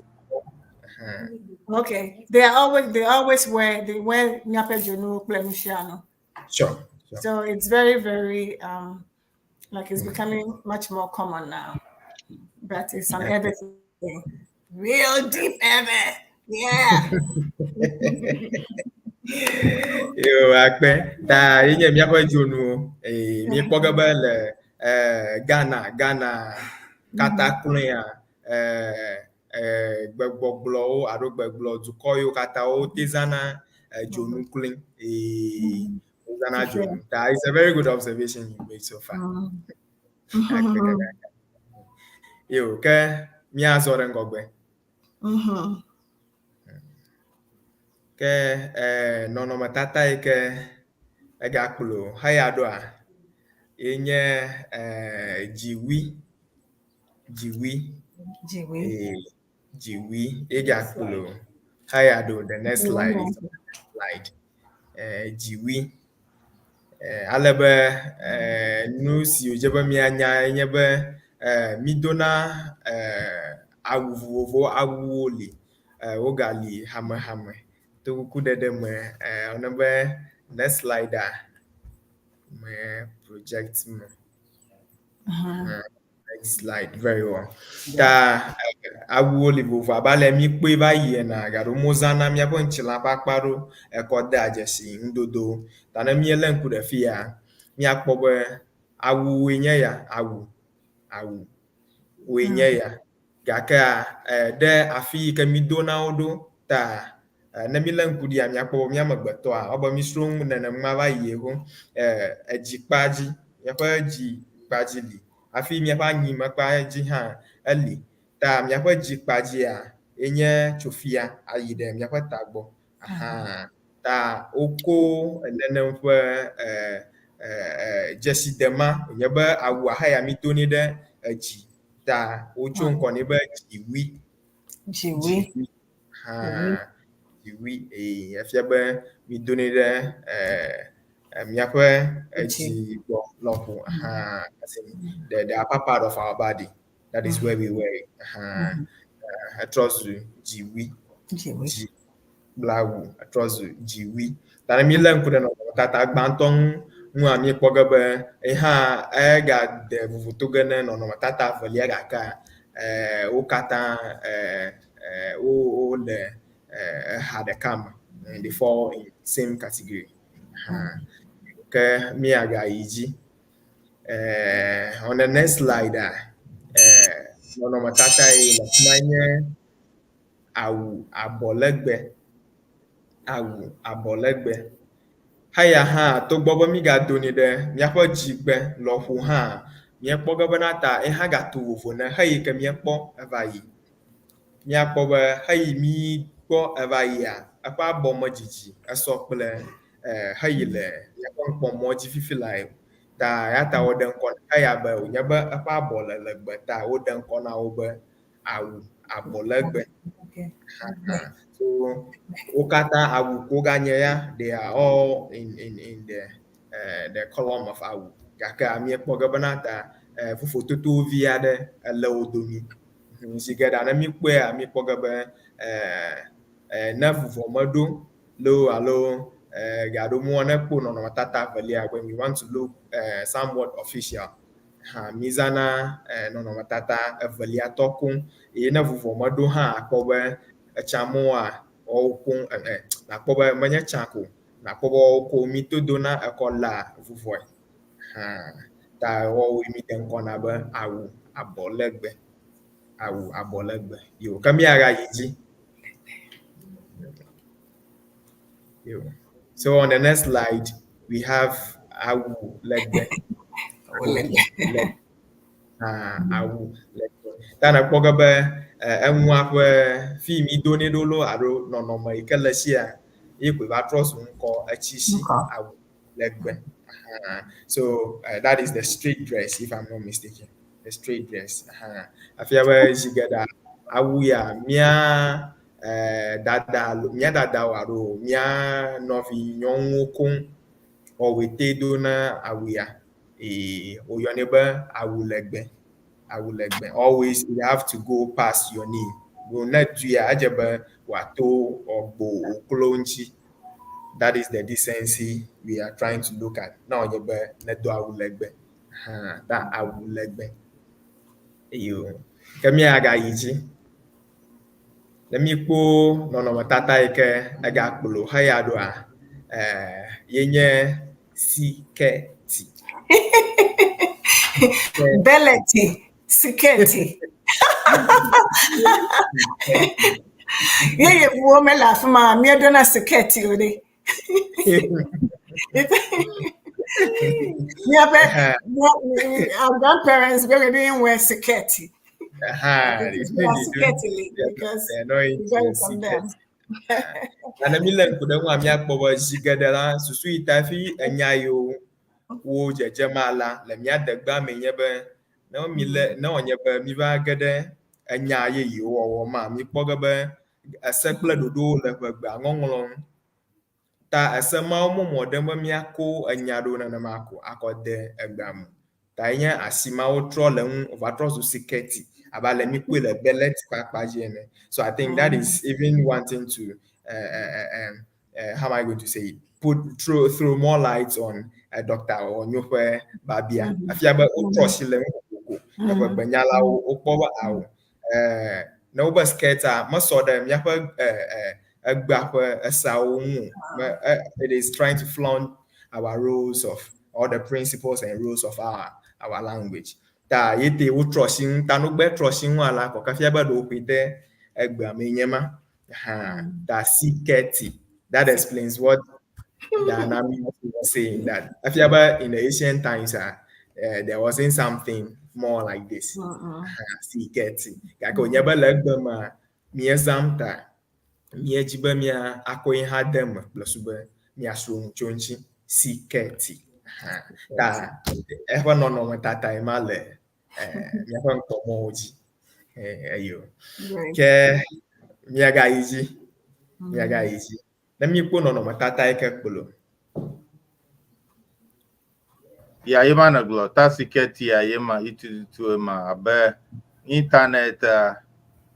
Speaker 3: Okay. They always wear they wear míaƒe dzonuwo kple nu sia nu. So it's very, very like it's becoming much more common now. But it's an Ewe thing. Real deep Ewe. Yeah.
Speaker 9: Yo, akpe. Ta ye nye míaƒe dzonuwo. Eye míekpɔ ge be le Ghana katã kloea, gbegbɔgblɔwo alo gbegblɔ dukɔ yiwo katã wote zãna dzonu kloe. Eye wozãna dzonu. Ta it's a very good observation you made so far. Akpe kakaka. Yo, ke míazɔ ɖe ŋgɔgbe. Ke nɔnɔmetata yi ke egakplɔ heya ɖoa, ye nye dziwui. Dziwui.
Speaker 3: Dziwui.
Speaker 9: Dziwui ye gakplɔ heya ɖo. The next slide is the next slide. Dziwui. Ale be nu si wòdze be míanya ye nye be mídona awu vovovowo, awuwo li. Wogali hamehame. To kukuɖeɖe me, ne be next slide a me project me. Next slide, very well. Ta awuwo li vovo abe ale míkpɔe va yi ena gaɖo mozãna míaƒe ŋutilã ƒe akpa ɖo ekɔ dea dzesi nudodowo. Ta ne míelé ŋku ɖe fi ya, míakpɔ be awuwoe nye ya, awu, awu woe nye ya. Gakea ɖe afi yi ke mídona wo ɖo ta ne mílé ŋku ɖia, míakpɔ be míamegbetɔa, ewɔ be mísrɔ̃ nu nenema va yi xoxo. Edzikpa dzi, míaƒe dzikpa dzi li hafi míaƒe anyimekpa dzi hã eli. Ta míaƒe dzikpa dzia ye nye tso fia ayi ɖe míaƒe tagbɔ. Aha. Ta woko nenem ƒe dzeside ma wònye be awua heya mídonɛ ɖe edzi ta wotso ŋkɔ nɛ be dziwui.
Speaker 3: Dziwui.
Speaker 9: Dziwui. Hã, dziwui eye efia be mídonɛ ɖe míaƒe edzi gbɔ lɔƒo. Hã, as in the upper part of our body. That is where we wear it. Hã, etrɔ zu dziwui.
Speaker 3: Dziwui.
Speaker 9: Dzi kple awu etrɔ zu dziwui. Ta ne míelé ŋku ɖe nɔnɔmetata gbãtɔ ŋu ŋua, míekpɔ ge be ye hã egade vovoto ge ne nɔnɔmetata evelia gakea wo katã wole eha ɖeka me. They fall in same category. Hã. Ke míagayi dzi. On the next slide, nɔnɔmetata yi le afi ma nye awu abɔlegbe. Awu abɔlegbe. Heya hã togbɔ be mígadonɛ ɖe míaƒe dzigbe lɔƒo hã, míekpɔ ge bena ta ye hã gato vovo ne heyi ke míekpɔ eva yi. Míakpɔ be heyi míkpɔ eva yia, eƒe abɔ me dzidzi esɔ kple heyi le míaƒe nukpɔmɔ dzi fifi lae o. Ta eya ta woɖe ŋkɔ na heya be wònye be eƒe abɔ le legbe ta woɖe ŋkɔ na wo be awu abɔlegbe. Hã. So wo katã awu ko ganye ya, they are all in the column of awu. Gake míekpɔ ge bena ta vovototo vi aɖe ele wo domi. Zi geɖea ne míkpɔea, míekpɔ ge be ne vuvɔ meɖo loo alo gaɖo mɔ ne kpɔ nɔnɔmetata evelia, when we want to look somewhat official, hã mízãna nɔnɔmetata evelia tɔ koŋ. Eye ne vuvɔ meɖo hã akpɔ be etsã mɔa woawo koŋ nakpɔ be menye tsã ko, nakpɔ be woawo ko míto dona ekɔ lea vuvɔe. Hã ta woawoe míde ŋkɔ na be awu abɔlegbe. Awu abɔlegbe. Yo, ke míagayi dzi. Yo. So on the next slide, we have awu legbe.
Speaker 3: Awu legbe.
Speaker 9: Ah, awu legbe. Ta nakpɔ ge be enua ƒe fi mi donɛ ɖo loo alo nɔnɔme yi ke le sia ye koe va trɔ zu ŋkɔ etsi si
Speaker 3: Ŋkɔ.
Speaker 9: Awu legbe. So that is the straight dress, if I'm not mistaken. The straight dress. Afia be zi geɖea awu ya mía dada alo mía dadawo alo mía nɔvi nyɔnuwo koŋ wɔwoe te dona awu ya. Eye woyɔnɛ be awu legbe. Awu legbe. Always you have to go past your knee. Bo ne tuia edze be wòato ɔgbo wòklo ŋuti. That is the decency we are trying to look at. Na wònye be nedo awu legbe. Hã, ta awu legbe. Eyo. Ke míagayi dzi. Ne míekpɔ nɔnɔmetata yi ke egakplɔ heya ɖoa, eh, ye nye sikɛti.
Speaker 3: Beleti, sikɛti. Ye yevuwo mele afi ma, míedona sikɛti o ɖe. Míaƒe our grandparents they didn't wear sikɛti. Sikɛti li because we got it from them.
Speaker 9: Na ne mílé ŋku ɖe eŋua, míakpɔ be zi geɖe la, susu yi ta hafi enya yiwo wo dzedzem alea le mía degbea mee nye be ne mílé ne wònye be míva ge ɖe enya yeyewo wɔwɔ mea, míkpɔ ge be ese kple ɖoɖowo le ʋegbea ŋɔŋlɔ ŋu. Ta ese mawo memɔ ɖem be míako enya ɖo nenema ko akɔ de egbea me o. Ta ye nye asi mawo trɔ le eŋu wòva trɔ zu sikɛti abe ale míkpɔe le beleti ƒe akpa dzi ene. So I think that is even wanting to how am I going to say it? Put throw more light on Dr. Onyo ƒe babia. Efia be wotrɔ asi le eŋu kokoko. Eʋegbenyalawo wokpɔ be ao ne wobe skirt-a mesɔ ɖe míaƒe egbea ƒe eseawo ŋu o. It is trying to flaunt our rules of all the principles and rules of our language. Ta ye te wotrɔ asi ŋu ta nugbe trɔ asi ŋu alea kɔ ke fia be ɖe woƒoe de egbea mee nye ma. Ha, ta sikɛti. That explains what Danami was saying that. Efia be in the ancient times, there wasn't something more like this. Sikɛti. Gake wònye be le egbe mea, míezãm ta míedzi be mía akɔe hã de eme kple su be míasrɔ̃ nu tso eŋuti. Sikɛti. Ha, ta eƒe nɔnɔmetatae ma le míaƒe ŋkpɔmɔwo dzi. Eyo. Ke míagayi dzi. Míagayi dzi. Ne míekpɔ nɔnɔmetata yi ke kplɔ.
Speaker 2: Ya ye ma negblɔ ta sikɛti ya ye ma itututu ma abe internet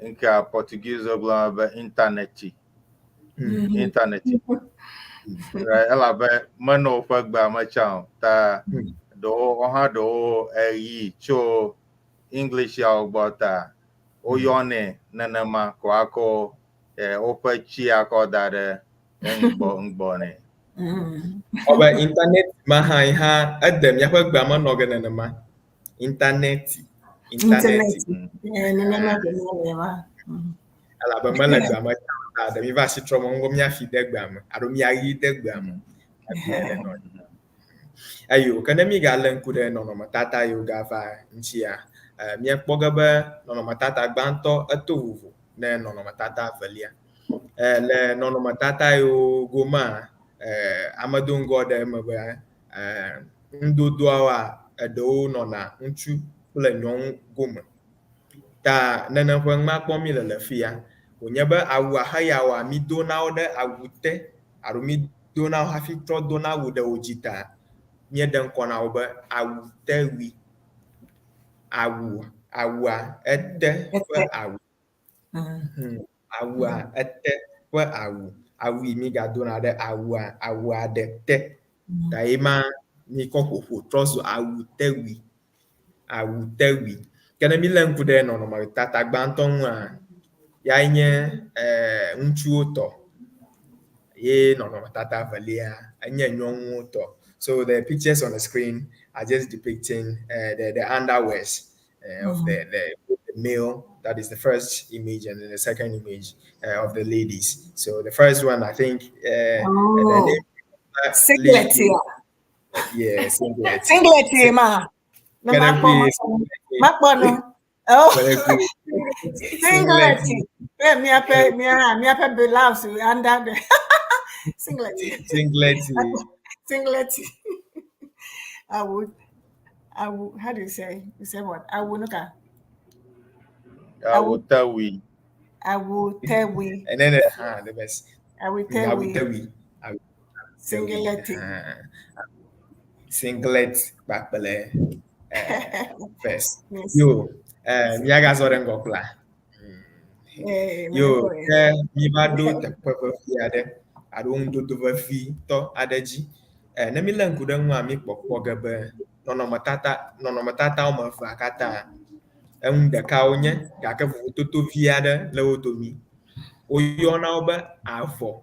Speaker 2: nke Portuguese gblɔ be interneti. Interneti. Right, elabe menɔ woƒe gbea me tsã o. Ta ɖewo wohã ɖewo eyi tso English yawo gbɔ ta woyɔnɛ nenema ko akɔ woƒe tsia kɔ da ɖe ŋgbɔ ŋgbɔ nɛ.
Speaker 9: Ɔbe internet ma hã yi hã ede míaƒe gbea me nɔ ge nenema. Interneti.
Speaker 3: Interneti. Nenema ke míele ma.
Speaker 9: Elabe mele gbea me tsã o ta ɖe míva asi trɔm ŋgɔ míafi de gbea me alo míayi de gbea me. Hafi ne nɔ anyi. Eyo ke ne mígalé ŋku ɖe nɔnɔmetata yiwo gava ŋutia, míekpɔ ge be nɔnɔmetata gbãtɔ eto vovo ne nɔnɔmetata evelia. Le nɔnɔmetata yiwo gomea, ame do ŋgɔ ɖe eme be nudodoawoa eɖewo nɔna ŋutsu kple nyɔnu gome. Ta nenem ƒe numa kpɔm míle le fia. Wònye be awua heyawoa mídona wo ɖe awu te alo mídona wo hafi trɔ dona awu ɖe wo dzi ta míeɖe ŋkɔ na wo be awutewui. Awu awua ete ƒe awu. Awua ete ƒe awu. Awu yi mígadona ɖe awua awua ɖe te. Ta ye ma míkɔ ƒoƒo trɔ zu awutewui. Awutewui. Ke ne mílé ŋku ɖe nɔnɔmetata gbãtɔ ŋua, yae nye ŋutsuwo tɔ ye nɔnɔmetata evelia enye nyɔnuwo tɔ. So the pictures on the screen are just depicting the underwears of the male. That is the first image, and then the second image of the ladies. So the first one, I think,
Speaker 3: Oh.
Speaker 9: the name,
Speaker 3: Singlet
Speaker 9: lady,
Speaker 3: ya.
Speaker 9: yeah, singlet.
Speaker 3: Singlet ye ma. No
Speaker 9: Can I
Speaker 3: makpɔ
Speaker 9: please?
Speaker 3: makpɔ no. Oh.
Speaker 9: Can I please?
Speaker 3: Singlet. Eh, míaƒe mía míaƒe blouse under the singlet.
Speaker 9: Singlet.
Speaker 3: Singlet. I would, how do you say? You say what? Awu no ka.
Speaker 2: Awutewui.
Speaker 3: Awutewui.
Speaker 9: And then the best.
Speaker 3: Awutewui.
Speaker 9: Awutewui.
Speaker 3: Singlet.
Speaker 9: Singlet kpakple vest.
Speaker 3: Yes.
Speaker 9: Yo, míagazɔ ɖe ŋgɔ kpla. Yo, ke míva ɖo teƒe vevi aɖe alo nudodo vevitɔ aɖe dzi. Eh, ne mílé ŋku ɖe eŋua, míkpɔkpɔ ge be nɔnɔmetata nɔnɔmetata woame evea katã enu ɖeka wonye gake vovototo vi aɖe le wo domi. Woyɔna wo be avɔ,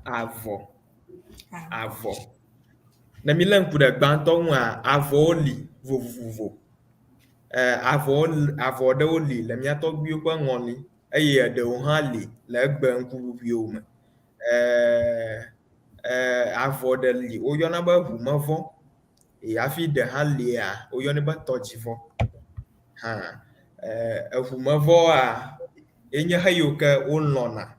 Speaker 9: avɔ, avɔ. Ne mílé ŋku ɖe gbãtɔ ŋua, avɔwo li vovovo. Eh, avɔwo avɔ ɖewo li le mía tɔgbuiwo ƒe ŋɔli eye eɖewo hã li le egbe ŋkuʋuʋuiwo me. Eh, eh, avɔ ɖe li woyɔna be ʋumevɔ eye hafi ɖe hã lia woyɔnɛ be tɔdzivɔ hã. Eh, eʋumevɔa ye nye xeyiwo ke wolɔ̃na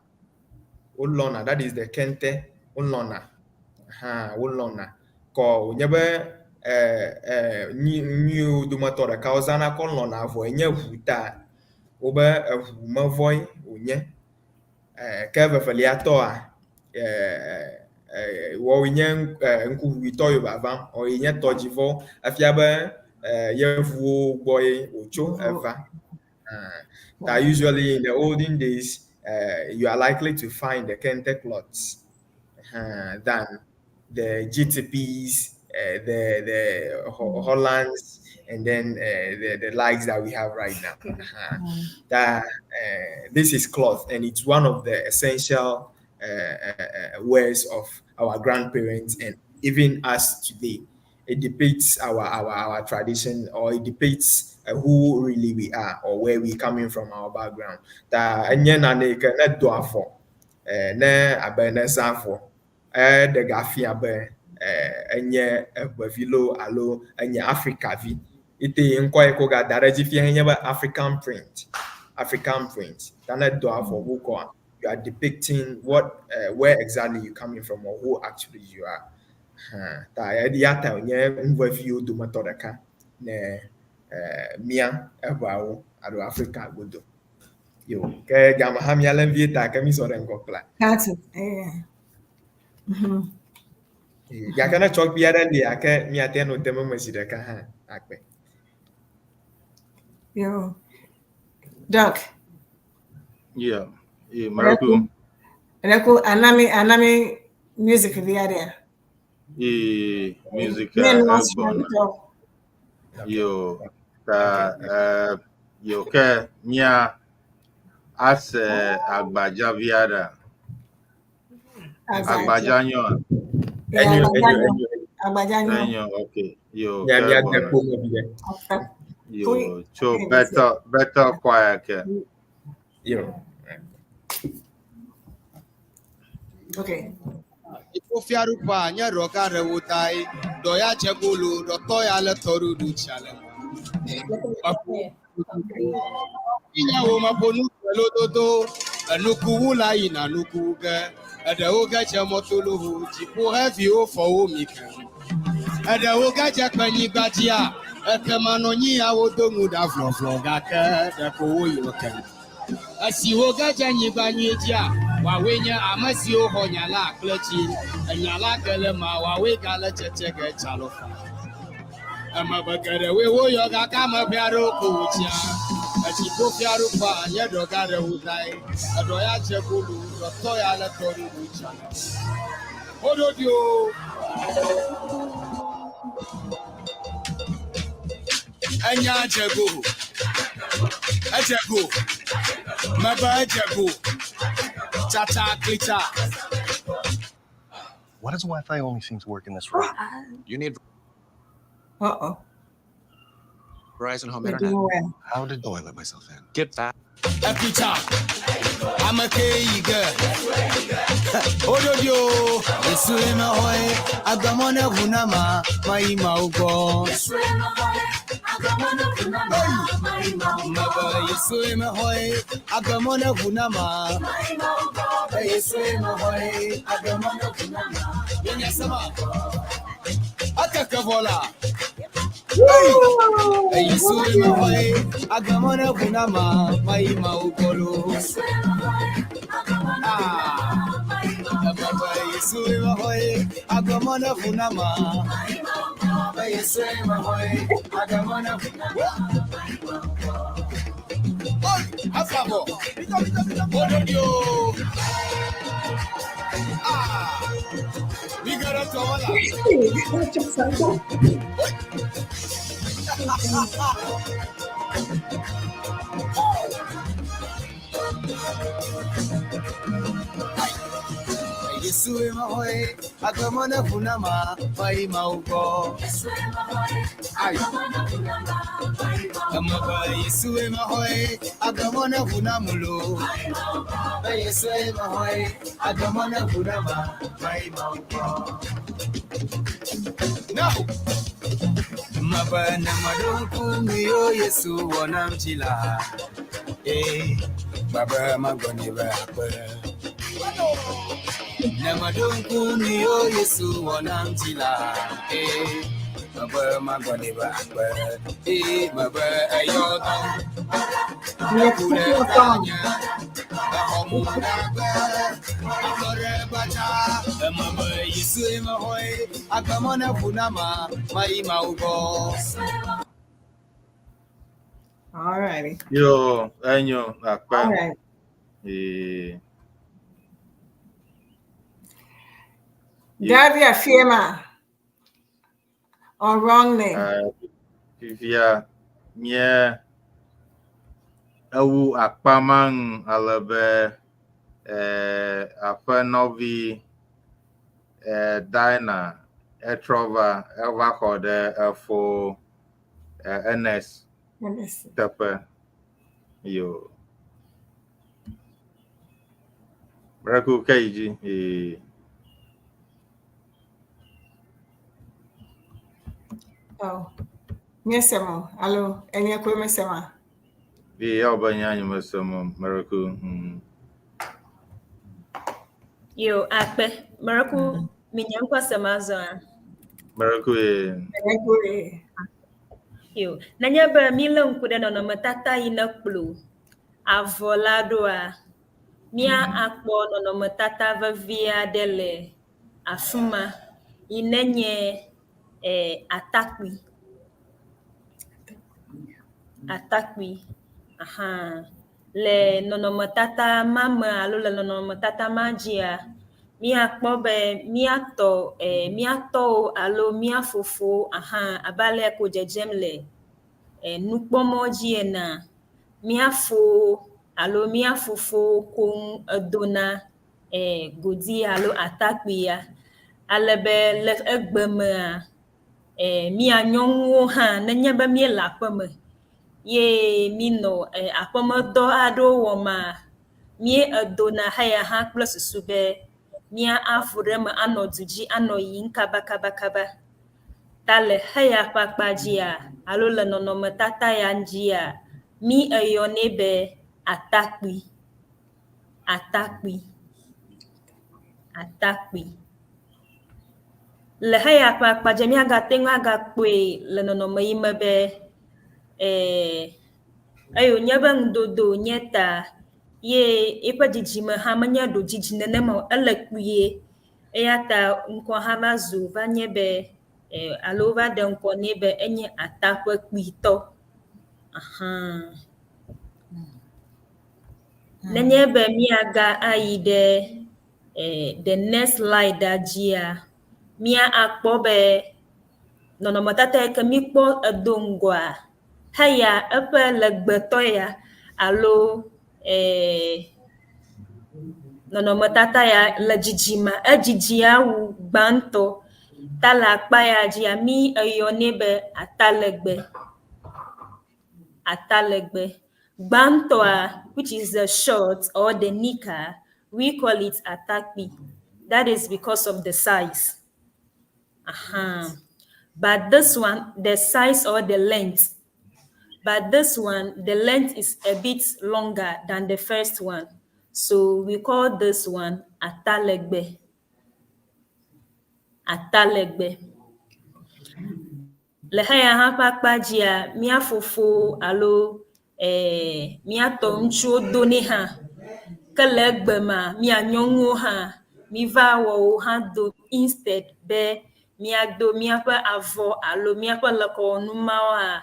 Speaker 9: wolɔ̃na that is the kente wolɔ̃na hã wolɔ̃na kɔ wònye be eh, eh, nyi nyuiwo dometɔ ɖeka wozãna kɔ lɔ̃na avɔe nye ʋu ta wobe eʋumevɔe wònye. Eh, ke veveliatɔa eh, eh, woawoe nye eh, ŋkuʋuʋuitɔ yi vavam woawoe nye tɔdzivɔ efia be eh, yevuwo gbɔ ye wòtso eva. That usually in the olden days, you are likely to find the kente cloths than the GTPs, the Hollands, and then the likes that we have right now. That this is cloth, and it's one of the essential wares of our grandparents and even us today. It depicts our tradition, or it depicts who really we are or where we coming from, our background. Ta enye nane ke ne do avɔ ne abe ne zã avɔ eɖe gafia be enye eʋevi loo alo enye Africa vi. Ete ŋkɔ yi ke wogada ɖe edzi fia nye be African print. African print. Ta ne do avɔ wokɔa, you are depicting what where exactly you coming from or who actually you are. Hã, ta ya ta wònye nu veviwo dometɔ ɖeka ne mía eʋeawo alo Afrika godo. Yo, ke game hã míalé vie ta ke mízɔ ɖe ŋgɔ kpla.
Speaker 3: Kati, yeah.
Speaker 9: Gake ne tsɔkpui aɖe lia ke míate ŋu anɔ dem eme zi ɖeka hã akpe.
Speaker 3: Yo. Doc.
Speaker 2: Yeah. Yeah, Miracle.
Speaker 3: Miracle, anami, anami music vi aɖea?
Speaker 2: Yeah, music.
Speaker 3: Me no egbɔna.
Speaker 2: Yo, ta yo ke mía ase agbadza vi aɖea? Agbadza nyoa?
Speaker 9: Enyo, enyo, enyo.
Speaker 3: Agbadza nyo.
Speaker 2: Enyo, okay. Yo,
Speaker 9: Mía
Speaker 2: ke
Speaker 9: mía de
Speaker 2: gbɔna.
Speaker 9: kpo me vi ɖe.
Speaker 2: Yo, tso better, better choir ke.
Speaker 9: Yo.
Speaker 3: Okay.
Speaker 10: Dziƒofiaɖuƒea nye ɖɔ gã ɖe wo tae. Ɖɔ ya dze golo, ɖɔtɔ ya le tɔɖuɖu tsia le. Inyawo meƒo nu kple lododo, enukuwula yina nuku ge. Eɖewo ge dze mɔtoloho, dziƒoxeviwo fɔ wo mi ke. Eɖewo ge dze kpenyigba dzia, ekema nɔ nyi ya wodo nu ɖa vlɔvlɔ gake ɖeko woyɔ ke. Esiwo ge dze nyigba nyui dzia, woawoe nye ame siwo xɔ nya la kple tsi. Enya la ge le ma, woawoe gale tsetse ge tsalɔfa. Emegbe geɖewoe woyɔ gake ame ʋɛ aɖewo ko wotsia. Edziƒofiaɖuƒea nye ɖɔ gã ɖe wo tae. Eɖɔ ya dze golo, ɖɔtɔ ya le tɔɖuɖu tsa. Woɖo ɖi o. Enya dze go. Edze go. Mebe edze go. Tsatsa klitsa.
Speaker 11: Why does Wi-Fi only seem to work in this room?
Speaker 12: You need
Speaker 3: Uh-oh.
Speaker 12: Verizon Home
Speaker 3: We're
Speaker 12: Internet.
Speaker 3: doing well.
Speaker 11: How did oh I let myself in?
Speaker 12: Get fast.
Speaker 10: Eklitsa. Ame ke yi ge. Woɖo ɖi o.
Speaker 8: Yesu ye mexɔe, agbemɔ ne ʋu na ma, mayi Mawu gbɔ. Mebe Yesu ye mexɔe, agbemɔ ne ʋu na ma. Yesu ye mexɔe, agbemɔ ne ʋu na ma.
Speaker 10: Míenya sema. Ekeke vɔ la.
Speaker 8: Yesu ye mexɔe, agbemɔ ne ʋu na ma, mayi Mawu gbɔ lo. Ah. Emebe Yesu ye mexɔe, agbemɔ ne ʋu na ma. Yesu ye mexɔe, agbemɔ ne ʋu na ma.
Speaker 10: Afabɔ. Ododio. Ah. Mi gɛrɛ tɔwɔ la. Yesu emahoe, agamona funama, pai maugo. Ai. Amaba Yesu emahoe, agamona funamulo. Yesu emahoe, agamona funama, pai maugo. Now. Mabana madonku miyo Yesu wanamchila. Eh, baba magoni ba. Namadonku miyo Yesu wanamchila. Eh, baba magoni ba. Eh, baba ayoto. Akure tanya. Mama Yesu emahoe, agamona funama, maima ugo.
Speaker 3: All righty.
Speaker 2: Yo, enyo akpe.
Speaker 3: All right.
Speaker 2: Eh. Yo.
Speaker 3: Davia Fiema or wrong name.
Speaker 2: Fifia nye ewu akpa ma ŋu ale be eh, aƒenɔvi eh, Dina etrɔ va eva xɔ ɖe efo eh, Ernest
Speaker 3: Ernest.
Speaker 2: teƒe. Yo. Reku ke yi dzi. Eh.
Speaker 3: Oh. Nyesemo. Alo, enye kwe mesema.
Speaker 2: Bi ya be nya nye mesemo Miracle.
Speaker 13: Yo, akpe. Miracle, minya nkwasɛm azɔ a.
Speaker 2: Miracle eh.
Speaker 3: Enye kwe.
Speaker 13: Yo, nenye be mílé ŋku ɖe nɔnɔmetata yi ne kplo avɔ la ɖoa, mía akpɔ nɔnɔmetata vevi aɖe le afi ma yi ne nye eh, atakpui. Atakpui. Aha. Le nɔnɔmetata ma me alo le nɔnɔmetata ma dzia, míakpɔ be míatɔ eh, míatɔwo alo mía fofowo aha abe ale ko dzedzem le eh, nukpɔmɔ dzi enea, mía fowo alo mía fofowo koŋ edona eh, godi alo atakpuia. Ale be le egbe mea, eh, mía nyɔnuwo hã nenye be míele aƒeme ye míenɔ eh, aƒemedɔ aɖewo wɔma, mí edona heya hã kple susu be mía avu ɖe eme anɔ du dzi anɔ yiyim kaba kaba kaba. Ta le heya ƒe akpa dzia alo le nɔnɔmetata ya dzia, mí eyɔnɛ be atakpui. Atakpui. Atakpui. Le heya ƒe akpa dzia, míagate ŋu agakpɔe le nɔnɔme yi me be eh, eye wònye be nudodo wònye ta ye eƒe dzidzime hã menye ɖo dzidzi nenema o, ele kpuie. Eya ta ŋkɔ hã va zu va nye be eh, alo va ɖe ŋkɔ nɛ be enye ata ƒe kpuitɔ. Aha. Nenye be míaga ayi ɖe eh, the next slide dzia, mía akpɔ be nɔnɔmetata yi ke míkpɔ edo ŋgɔa, heya eƒe legbetɔ ya alo eh, nɔnɔmetata ya le dzidzime, edzidzia wu gbãtɔ. Ta le akpa ya dzia, mí eyɔnɛ be atalegbe. Atalegbe. Gbãtɔa, which is the short or the knicker, we call it atakpi. That is because of the size. Aha. But this one, the size or the length. But this one, the length is a bit longer than the first one. So we call this one atalegbe. Atalegbe. Le heya hã ƒe akpa dzia, mía fofo alo eh, mía tɔ ŋutsuwo donɛ hã. Ke le egbe mea, mía nyɔnuwo hã, míva wɔ wo hã do instead be míado míaƒe avɔ alo míaƒe lekɔwɔnu mawoa,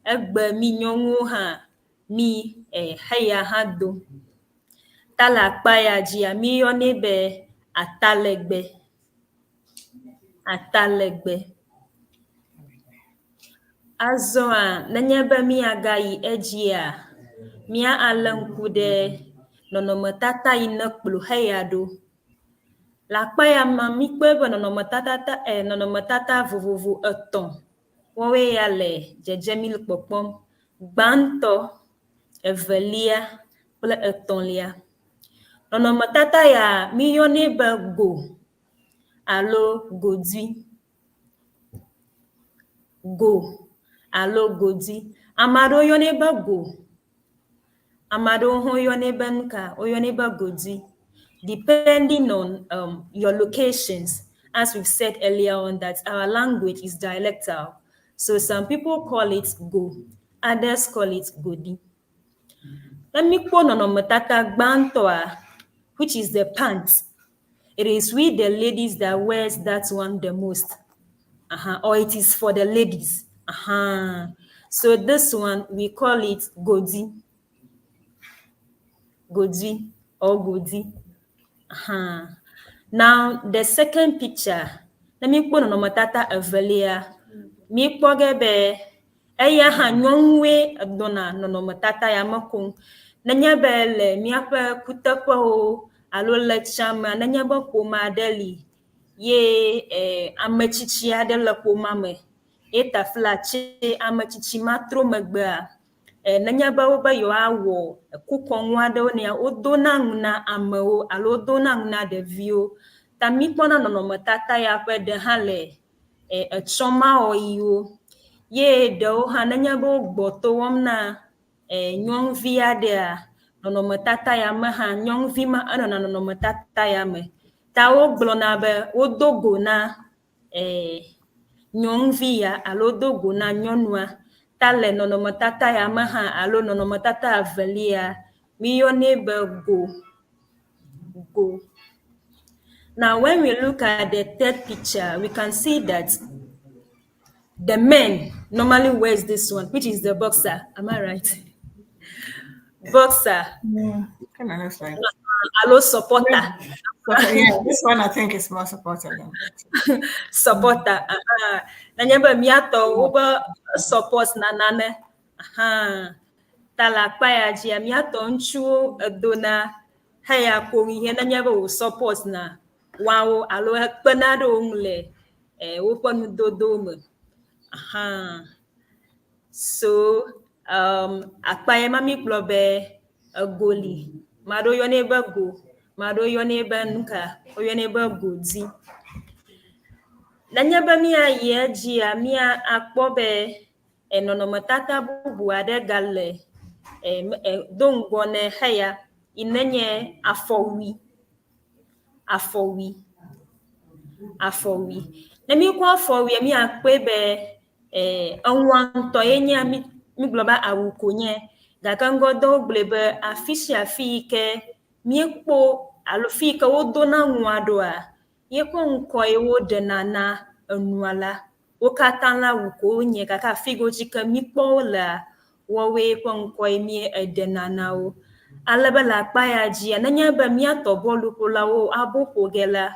Speaker 13: egbe mí nyɔnuwo hã mí e heya hã dom. Ta le akpa ya dzia, míyɔnɛ be atalegbe. Atalegbe. Azɔa, nenye be míagayi edzia, mía alé ŋku ɖe nɔnɔmetata yi ne kplɔ heya ɖo. Le akpa ya mea, míkpɔe be nɔnɔmetata ta e nɔnɔmetata vovovo etɔ̃ woawoe ya le dzedzem míle kpɔkpɔm. Gbãtɔ, evelia kple etɔ̃lia. Nɔnɔmetata ya míyɔnɛ be go alo godui. Go alo godui. Ame aɖewo yɔnɛ be go. Ame aɖewo hã woyɔnɛ be nu ka? Woyɔnɛ be godui. Depending on your locations, as we've said earlier on that our language is dialectal. So some people call it go, others call it godi. Ne míkpɔ nɔnɔmetata gbãtɔa, which is the pants, it is we the ladies that wears that one the most. Or it is for the ladies. So this one, we call it godi. Godi or godi. Now, the second picture, ne míkpɔ nɔnɔmetata evelia, míkpɔ ge be eya hã nyɔnuwoe dɔna nɔnɔmetata ya me koŋ. Nenye be le míaƒe kuteƒewo alo le tsia mea, nenye be ƒome aɖe li ye e ame tsitsi aɖe le ƒomea me ye taflatse ame tsitsi ma trɔ megbea, e nenye be wobe yewoawɔ kukɔnu aɖewo nɛa, wodona nu na amewo alo wodona nu na ɖeviwo. Ta míkpɔna nɔnɔmetata ya ƒe ɖe hã le e etsɔmawɔɣiwo. Ye ɖewo hã nenye be wogbɔ to wɔm na e nyɔnuvi aɖea, nɔnɔmetata ya me hã nyɔnuvi ma enɔna nɔnɔmetata ya me. Ta wogblɔna be wodo go na e nyɔnuvi ya alo do go na nyɔnua. Ta le nɔnɔmetata ya me hã alo nɔnɔmetata evelia, míyɔnɛ be go. Go. Now, when we look at the third picture, we can see that the men normally wears this one, which is the boxer. Am I right? Boxer.
Speaker 3: Yeah, kind of looks like.
Speaker 13: Alo supporter.
Speaker 3: So, yeah, this one I think is more supporter than boxer.
Speaker 13: Supporter. Nenye be míatɔ wobe support na nane. Aha. Ta le akpa ya dzia, míatɔ ŋutsuwo edona heya koŋ yi nenye be wo support na woawo alo ekpena ɖe wo ŋu le eh, woƒe nudodo me. Aha. So akpa ya ma mi gblɔ be ego li. Ame aɖewo yɔnɛ be go, ame aɖewo yɔnɛ be nu ka? Woyɔnɛ be godi. Nenye be míayi edzia, mía akpɔ be e nɔnɔmetata bubu aɖe gale e, e, do ŋgɔ ne xeya yi ne nye afɔwui. Afɔwui. Afɔwui. Ne míekɔ afɔwuia, míakpɔe be e eŋua ŋutɔ ye nye mi mígblɔ be awu ko nye gake ŋgɔdɔwo gblɔe be afi sia afi yi ke míekpɔ alo fi yi ke wodona nua ɖoa, yeƒe ŋkɔ ye woɖena na enua la. Wo katã la awu ko wonye gake afi yiwo dzi ke míkpɔ wo lea, woawoe ƒe ŋkɔe mí eɖena na wo. Ale be le akpa ya dzia, nenye be míatɔ bɔluƒolawo abo ƒo ge la,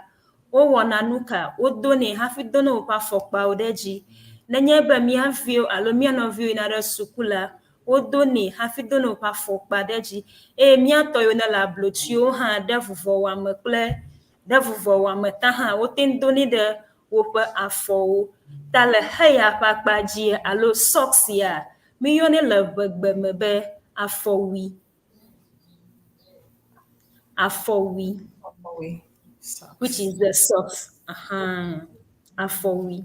Speaker 13: wowɔna nu ka? Wodonɛ hafi dona woƒe afɔkpawo ɖe edzi. Nenye be mía viwo alo mía nɔviwo yina ɖe suku la, wodonɛ hafi dona woƒe afɔkpa ɖe edzi. Eye míatɔ yiwo ne le ablotsiwo hã ɖe vuvɔwɔame kple ɖe vuvɔwɔame ta hã, wote ŋu donɛ ɖe woƒe afɔwo. Ta le xeya ƒe akpa dzi alo socks ya, míyɔnɛ le ʋegbe me be afɔwui. Afɔwui.
Speaker 3: Afɔwui. Socks.
Speaker 13: Which is the socks. Aha. Afɔwui.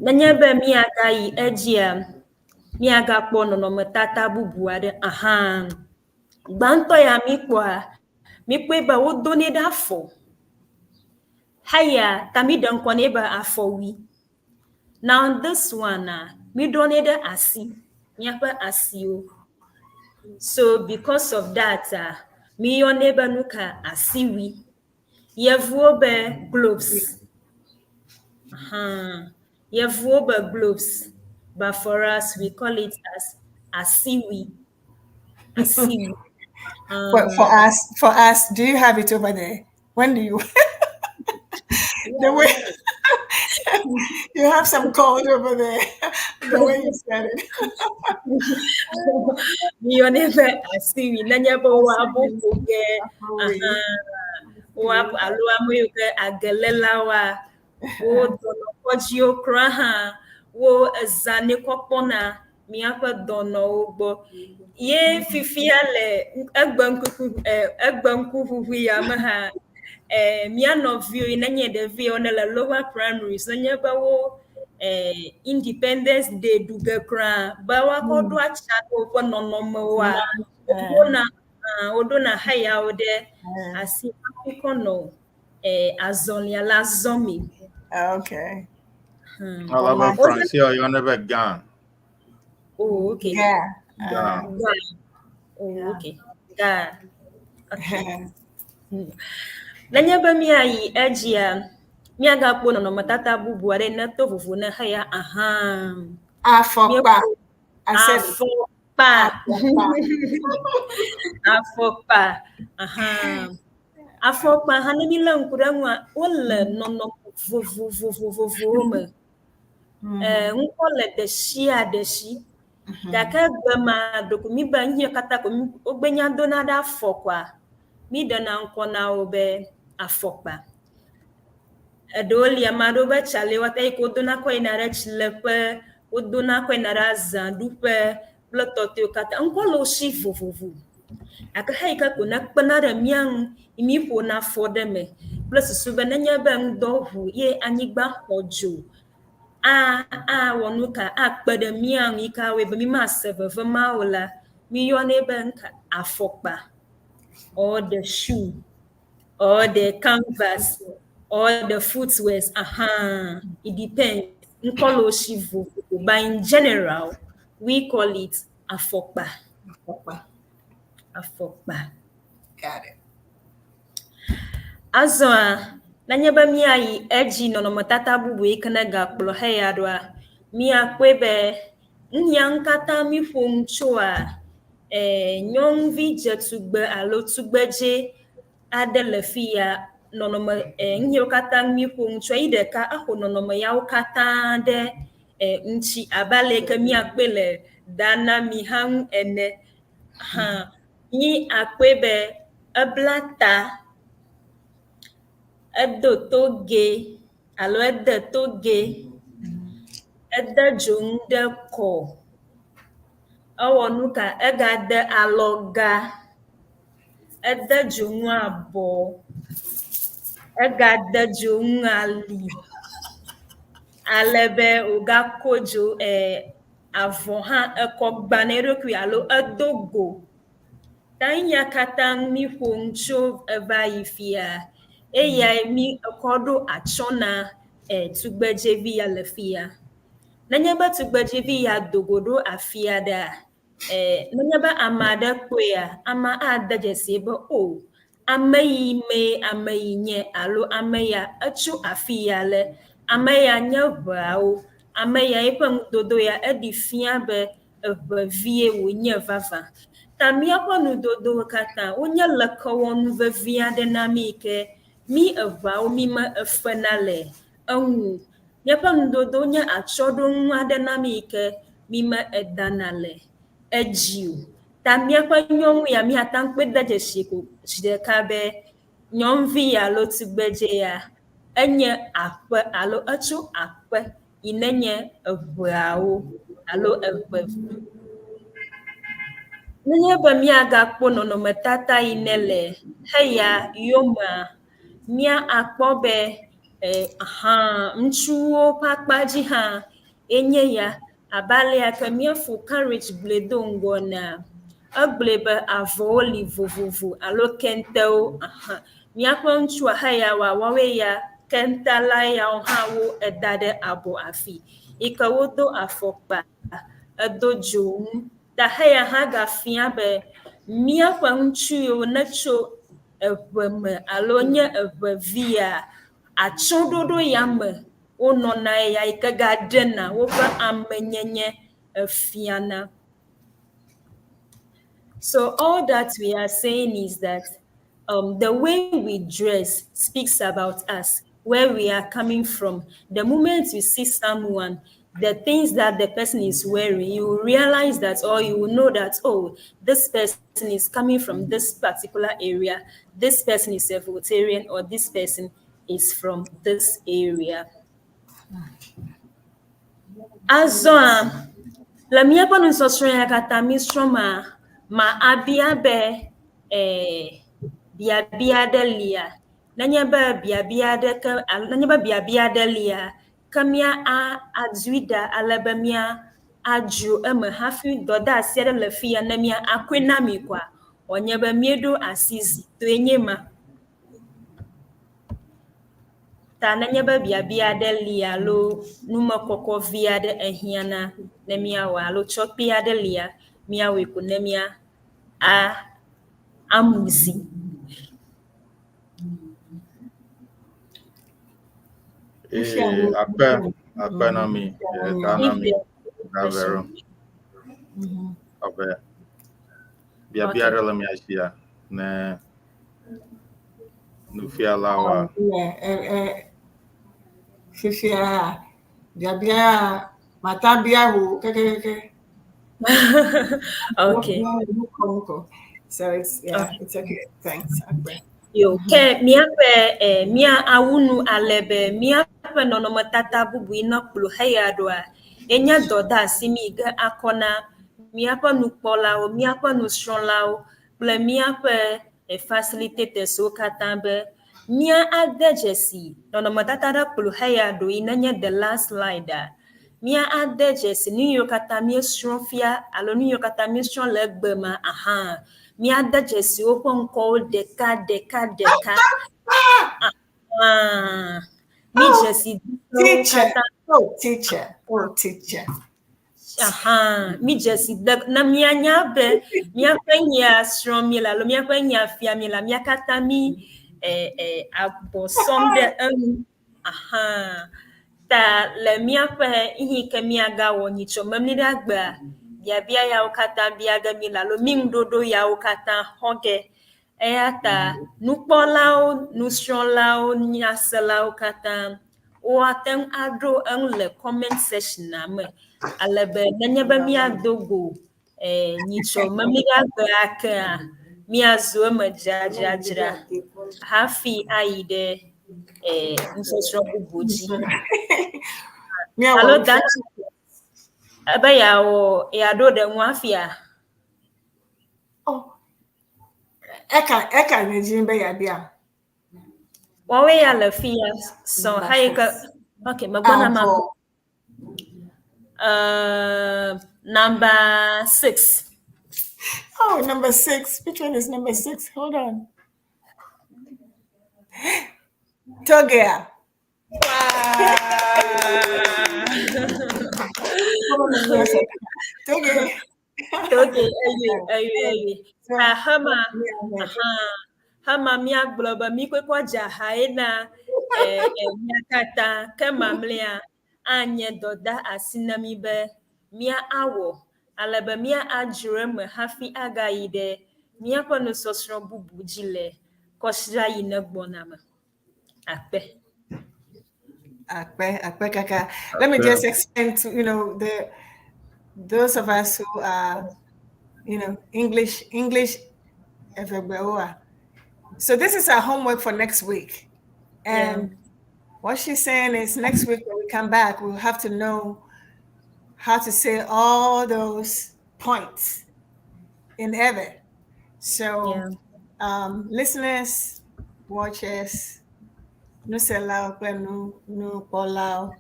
Speaker 13: Nenye be míagayi edzia, míagakpɔ nɔnɔmetata bubu aɖe. Aha. Gbãtɔ ya míkpɔa, míkpɔe be wodonɛ ɖe afɔ. Heya ta míɖe ŋkɔ nɛ be afɔwui. Now this one, míɖɔnɛ ɖe asi, míaƒe asiwo. So because of that, míyɔnɛ be nu ka? Asiwui. Yevuwo be gloves. Aha. Yevuwo be gloves. But for us, we call it as Asiwui. Asiwui.
Speaker 3: For us, do you have it over there? When do you? The way you have some cold over there, the way you said it.
Speaker 13: Miyɔnɛ be asiwui nenye be woabo ƒo ge aha woa alo ame yiwo ke agelélawoa wo dɔnɔkɔdziwo kura hã wo ezãnɛ kɔ kpɔna míaƒe dɔnɔwo gbɔ. Ye fifia le egbe ŋkuku egbe ŋkuʋuʋu ya me hã mía nɔviwo yi nenye ɖeviwo ne le lower primaries nenye be wo Independence Day ɖu ge kura be woakɔ ɖo atsa ɖe woƒe nɔnɔmewoa woɖona woɖona xeyawo ɖe asi hafi kɔ nɔ azɔlia la zɔmi.
Speaker 3: Okay.
Speaker 2: Ale be Français yɔnɛ be gant.
Speaker 13: Oh, okay.
Speaker 3: Yeah.
Speaker 2: Gant.
Speaker 13: Gant. Oh, okay. Gant. Okay. Nenye be míayi edzia, míagakpɔ nɔnɔmetata bubu aɖe ne to vovo ne xeya ahã.
Speaker 3: Afɔkpa. I said
Speaker 13: Afɔkpa. Afɔkpa. Aha. Afɔkpa hã ne mílé ŋku ɖe eŋua, wole nɔnɔme vovovovovowo me. Ŋkɔ le ɖe sia ɖe si. Gake egbe ma ɖeko mi be nu yiwo katã ko wogbe nya dona ɖe afɔ koa, míɖena ŋkɔ na wo be afɔkpa. Eɖewo li ame aɖewo be tsale woate yi ke wodona kɔ yina ɖe tsileƒe, wodona kɔ yina ɖe azãɖuƒe kple tɔtɔewo katã. Ŋkɔ le wo si vovovo. Gake xe yi ke ko ne kpena ɖe mía ŋu mí ƒona afɔ ɖe eme kple susu be nenye be ŋdɔ ʋu ye anyigba xɔ dzo a awɔ nu ka akpe ɖe mía ŋu yi ke awɔe be mímase veve ma o la, míyɔnɛ be ŋka afɔkpa or the shoe or the canvas or the footwears. Aha, it depends. Ŋkɔ le wo si vovovo, but in general, we call it afɔkpa.
Speaker 3: Afɔkpa.
Speaker 13: Afɔkpa.
Speaker 3: Got it.
Speaker 13: Azɔa, nenye be míayi edzi nɔnɔmetata bubu yi ke ne gakplɔ xeya ɖoa, míakpɔe be nu ya ŋu katã míƒo nu tsoa, nyɔnuvi dzetugbe alo tugbedze aɖe le fi ya nɔnɔme nu yiwo katã míƒo nu tsoa yi ɖeka exo nɔnɔme yawo katã ɖe ŋuti abe ale yi ke míakpɔe le Danami hã ŋu ene. Hã mí akpɔe be ebla ta, edo toge alo ede toge, ede dzonu ɖe kɔ, ewɔ nu ka egade alɔga, ede dzonu abɔ, egade dzonu ali ale be wògako dzo avɔ hã ekɔ gba na eɖokui alo edo go. Ta nya katã míƒo nu tso eva yi fia, eyae mí ekɔ ɖo atsyɔ̃ na tugbedzevi ya le fia. Nenye be tugbedzevi ya do go ɖo afi aɖea, nenye be ame aɖe kpɔea, amea ade dzesi be o, ame yi mee ame yi nye alo ame ya etso afi ya le. Ame ya nye ʋeawo. Ame ya eƒe nudodo ya eɖi fia be eʋevie wònye vavã. Ta míaƒe nudodowo katã wonye lekewɔnu vevi aɖe na mí yi ke mí eʋeawo mí me efena le eŋu. Míaƒe nudodowo nye atsyɔ̃ɖonu aɖe na mí yi ke mí me edana le edzi o. Ta míaƒe nyɔnu ya míate ŋu kpɔe de dzesi ko zi ɖeka be nyɔnuvi ya alo tugbedze ya enye aƒe alo etso aƒe yi nenye eʋeawo alo eʋe. Nenye be míagakpɔ nɔnɔmetata yi ne le xeya yomea, mía akpɔ be hã ŋutsuwo ƒe akpa dzi hã enye ya abe alea ke míafo Courage gblɔe do ŋgɔ enea, egblɔe be avɔwo li vovovo alo kentewo aha. Míaƒe ŋutsua xeya woa woawoe ya kente la yawo hã wo eda ɖe abɔ afi yi ke wodo afɔkpa, edo dzonu. Ta xeya hã gafia be míaƒe ŋutsu yiwo netso eʋe me alo nye eʋevia, atsyɔ̃ɖoɖo ya me wonɔna ya yi ke gaɖena woƒe amenyenye efiana. So all that we are saying is that the way we dress speaks about us, where we are coming from. The moment you see someone, the things that the person is wearing, you will realize that, or you will know that, oh, this person is coming from this particular area, this person is a Voltarian, or this person is from this area. Azɔa, le míaƒe nusɔsrɔ̃ ya katã míesrɔ̃ ma, ma abia be eh, biabia aɖe lia. Nenye be biabia aɖeke, nenye be biabia aɖe lia, ke mía a adzui ɖa ale be mía adzro eme hafi dɔdeasi aɖe le fi ya ne mía akɔe na mi koa, wòanye be míeɖo asi zi toe nye ma. Ta nenye be biabia aɖe li alo numekɔkɔ vi aɖe ehiãna ne míawɔ alo tsɔkpe aɖe lia, míawɔe ko ne mía a amu zi.
Speaker 2: Eh, akpe, akpe na mi, eh, ta na mi, davero. Abe, biabia aɖe le mia sia ne nufialawoa.
Speaker 3: Yeah, fifia biabia mata bia wo kekekeke.
Speaker 13: Okay.
Speaker 3: So it's yeah, it's okay. Thanks. Akpe.
Speaker 13: Yo, ke míaƒe eh, mía awu nu ale be míaƒe nɔnɔmetata bubu yi ne kplɔ heya ɖoa, enye dɔdeasi mi ge akɔ na míaƒe nukpɔlawo, míaƒe nusrɔ̃lawo kple míaƒe eh, facilitators wo katã be mía ade dzesi nɔnɔmetata ɖe kplɔ heya ɖo yi nenye the last slide a, mía ade dzesi nu yiwo katã míesrɔ̃ fia alo nu yiwo katã míesrɔ̃ le egbe ma aha. Míade dzesi woƒe ŋkɔwo ɖeka ɖeka ɖeka. Ah, mi dzesi
Speaker 3: Teacher, oh teacher, oh teacher.
Speaker 13: Aha, mi dzesi de ne míanya be míaƒe nya srɔ̃ mi le alo míaƒe nya fia mi la, mía katã mi eh, eh, abɔ sɔm ɖe enu. Aha. Ta le míaƒe yi ke míagawɔ nyitsɔ memli ɖe agbea, biabia yawo katã bia ge mi le alo mi ŋuɖoɖo yawo katã xɔ ge. Eya ta nukpɔlawo, nusrɔ̃lawo, nyaselawo katã woate ŋu aɖo eŋu le comment section me ale be nenye be míado go eh, nyitsɔ memli ɖe agbea kea, míazu eme dzradzradzra hafi ayi ɖe eh, nusɔsrɔ̃ bubu dzi. Alo da ebe yeawɔ yeaɖo ɖe ŋu hafia?
Speaker 3: Oh, eka eka ne dzi be yeabia.
Speaker 13: Woawoe ya le fi ya sɔ hayi ke okay megbɔna ma. Number 6.
Speaker 3: Oh, number 6. Which one is number 6? Hold on. Togea.
Speaker 13: Wow.
Speaker 3: Toge.
Speaker 13: Toge, eye, eye, eye. Ta hema, aha, hema míagblɔ be mi kɔkɔ dze aha ye na eh, eh, mía katã ke mamlɛa anye dɔda asi na mi be mía awɔ ale be mía adzro eme hafi agayi ɖe míaƒe nusɔsrɔ̃ bubu dzi le kɔsiɖa yi ne gbɔna me. Akpe.
Speaker 3: Akpe, akpe kaka. Let me just explain to the those of us who are English everywhere. So this is our homework for next week. And what she's saying is next week when we come back, we'll have to know how to say all those points in Ewe. So listeners, watchers, nuselawo kple nu nukpɔlawo,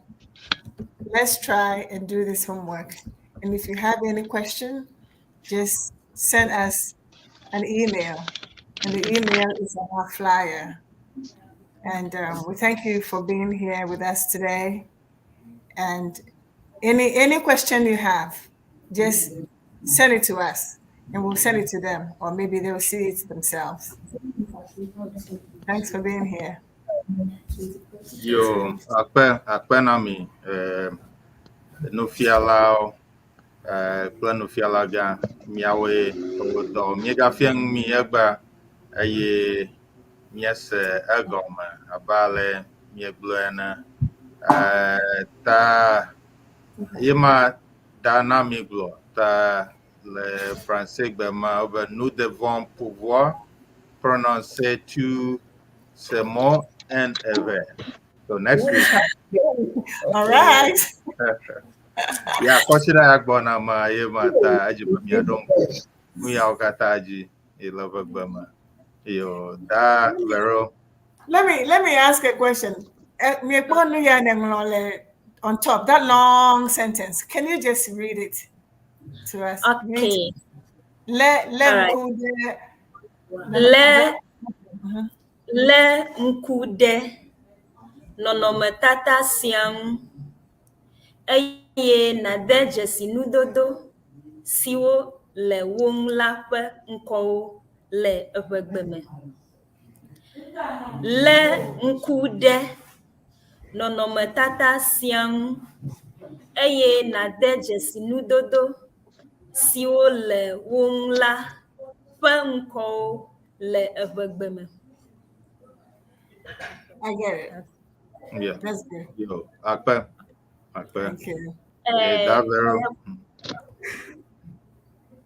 Speaker 3: let's try and do this homework. And if you have any question, just send us an email. And the email is on our flyer. And we thank you for being here with us today. And any question you have, just send it to us and we'll send it to them, or maybe they'll see it themselves. Thanks for being here.
Speaker 2: Yo, akpe, akpe na mi, eh, nufialawo, Kple nufialagã miawoe wɔ dɔ. Míegafia nu mi egbea eye míese egɔme abe ale míegblɔe ene. Ta ye ma da na mi gblɔ ta le Francegbe me wobe nous devons pouvoir prononcer tous ces mots en ewe. So next week.
Speaker 3: All right.
Speaker 2: Ya kɔsiɖa ya gbɔna ma ye ma ta edzi be miaɖo ŋku nu yawo katã dzi le eʋegbe me. Yo, da Vero.
Speaker 3: Let me ask a question. Miekpɔ nu ya nèŋlɔ le on top, that long sentence. Can you just read it to us?
Speaker 13: Okay.
Speaker 3: Le
Speaker 13: All right.
Speaker 3: ŋku ɖe
Speaker 13: Lé lé ŋku ɖe nɔnɔmetata sia ŋu eye nàde dzesi nudodo siwo le wo ŋu la ƒe ŋkɔwo le eʋegbe me. Lé ŋku ɖe nɔnɔmetata sia ŋu eye nàde dzesi nudodo siwo le wo ŋu la ƒe ŋkɔwo le eʋegbe me.
Speaker 3: I get it.
Speaker 2: Yeah.
Speaker 3: That's good.
Speaker 2: Yo, akpe. Akpe.
Speaker 3: Thank you.
Speaker 2: Eh, da Vero.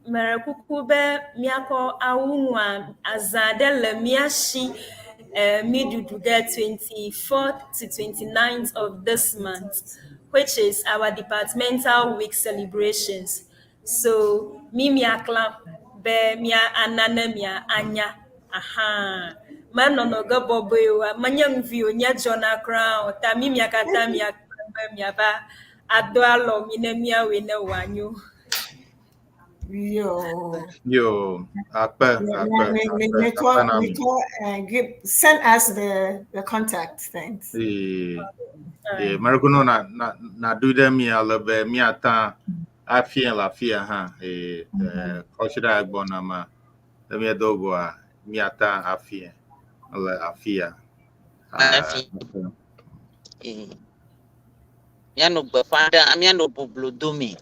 Speaker 13: Mere kuku be míakɔ awu nua azã ɖe le mía si míɖuɖu ɖe 24th to 29th of this month, which is our departmental week celebrations. So mi miaklã be mía ana ne mia anya aha menɔnɔ ge bɔbɔe o menye nuvi o nye dzɔna kura o ta mi mia katã miakpe be miava ado alɔ mi ne míawɔe ne wòanyo.
Speaker 3: Yo.
Speaker 2: Yo, akpe, akpe,
Speaker 3: Me,
Speaker 2: akpe,
Speaker 3: me
Speaker 2: akpe na
Speaker 3: call, me
Speaker 2: mi.
Speaker 3: call, send us the contact things.
Speaker 2: Merekuno na na do ɖe mi ale be miata afia le afia hã. Kɔsiɖa gbɔna ma, ne míedo goa, miata afia le afia.
Speaker 14: Afi. Míanɔ gbeƒã ɖe, míanɔ boblo dome.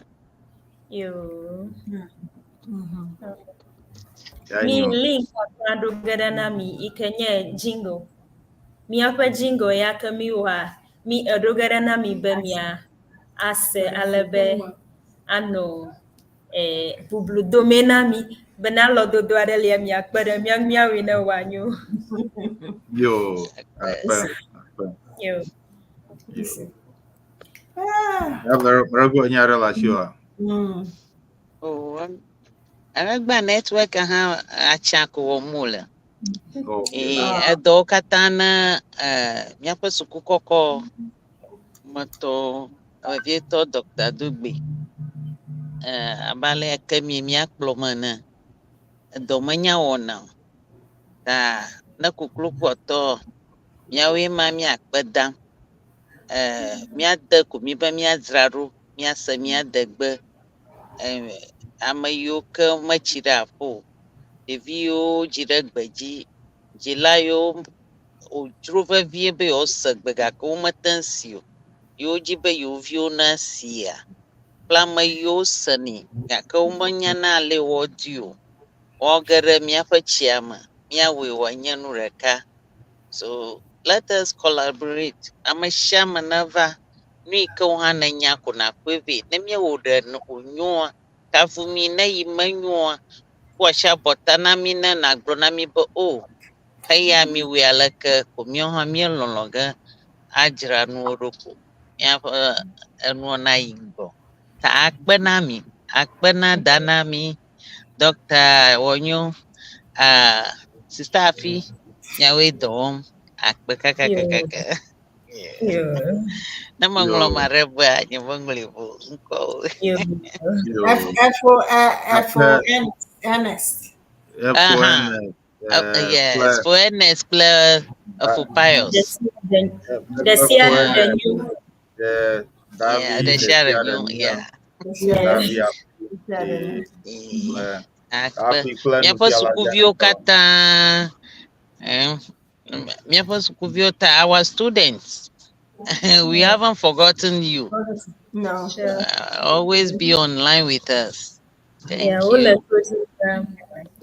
Speaker 13: Yo.
Speaker 2: Ya
Speaker 13: Mi
Speaker 2: nyo.
Speaker 13: link kakra ɖo ge ɖe na mi yi ke nye jingle. Míaƒe jingle ya ke mi wɔa, mi eɖo ge ɖe na mi be mia ase ale be anɔ bublu dome na mi be na alɔdodo aɖe lia miakpe ɖe mía míawɔe ne wòanyo.
Speaker 2: Yo, akpe, akpe.
Speaker 13: Yo.
Speaker 2: Yo.
Speaker 3: Ah.
Speaker 2: Ya Vero, mereko nya ɖe le asiwòa?
Speaker 14: Oh, emegbe network hã atsa ko wɔm wole.
Speaker 2: Okay.
Speaker 14: Edɔwo katã ne míaƒe suku kɔkɔ me tɔwo, vevietɔ Dr. Dugbe. Abe ale ke mi míakplɔ me ene. Edɔ menya wɔna o. Ta ne koklo kpɔtɔ míawoe ma míakpe dam. Míade ko mi be míadzra ɖo, míase mía degbe. Ame yiwo ke metsi ɖe aƒe o, ɖevi yiwo dzi ɖe gbedzi, dzila yiwo wòdzro vevie be yewoase gbe gake womete ŋu si o. Yewo dzi be yewo viwo nesia kple ame yiwo senɛ gake womenyana ale woadi o. Woage ɖe míaƒe tsia me, míawɔe wòanye nu ɖeka. So let us collaborate. Ame sia ame neva. Nu yi ke wò hã nènya ko nàkpɔe vɛ. Ne míewɔ ɖe wònyoa, kafu mí ne yi menyoa, ƒo asi abɔta na mí ne nàgblɔ na mí be o, eya miwɔe aleke ko míawo hã míelɔlɔ ge adzra nuwo ɖo ko míaƒe enuwo nayi ŋgɔ. Ta akpe na mi, akpe na da na mi, Dr. Wonyo, Sister Afi, miawoe dɔ wɔm. Akpe kakakakaka.
Speaker 13: Yo.
Speaker 14: Ne meŋlɔ
Speaker 2: Yo.
Speaker 14: ma ɖe bea, nye meŋlɔe o ŋkɔwo.
Speaker 13: Yo.
Speaker 2: Yo.
Speaker 3: F F O F O
Speaker 2: Akpe.
Speaker 3: N Ernest.
Speaker 2: F O
Speaker 14: Aha.
Speaker 2: N
Speaker 14: Yes,
Speaker 2: kple
Speaker 14: for Ernest kple for Pius.
Speaker 13: Ɖe sia
Speaker 2: F O
Speaker 13: ɖe
Speaker 2: N
Speaker 13: nyo.
Speaker 14: Yeah,
Speaker 2: Davi
Speaker 14: ɖe sia ɖe
Speaker 2: ɖe
Speaker 14: nyo.
Speaker 2: nyo.
Speaker 14: Yeah.
Speaker 2: Davi
Speaker 3: Yeah.
Speaker 2: kple
Speaker 14: Akpe.
Speaker 2: Afi kple
Speaker 14: Míaƒe
Speaker 2: nufiala
Speaker 14: sukuviwo
Speaker 2: gãtɔ.
Speaker 14: katã, míaƒe sukuviwo ta, our students, we haven't forgotten you.
Speaker 3: No.
Speaker 13: Sure.
Speaker 14: Always be online with us. Thank
Speaker 13: Yeah, wole
Speaker 14: you.
Speaker 13: to dzi ɖaa.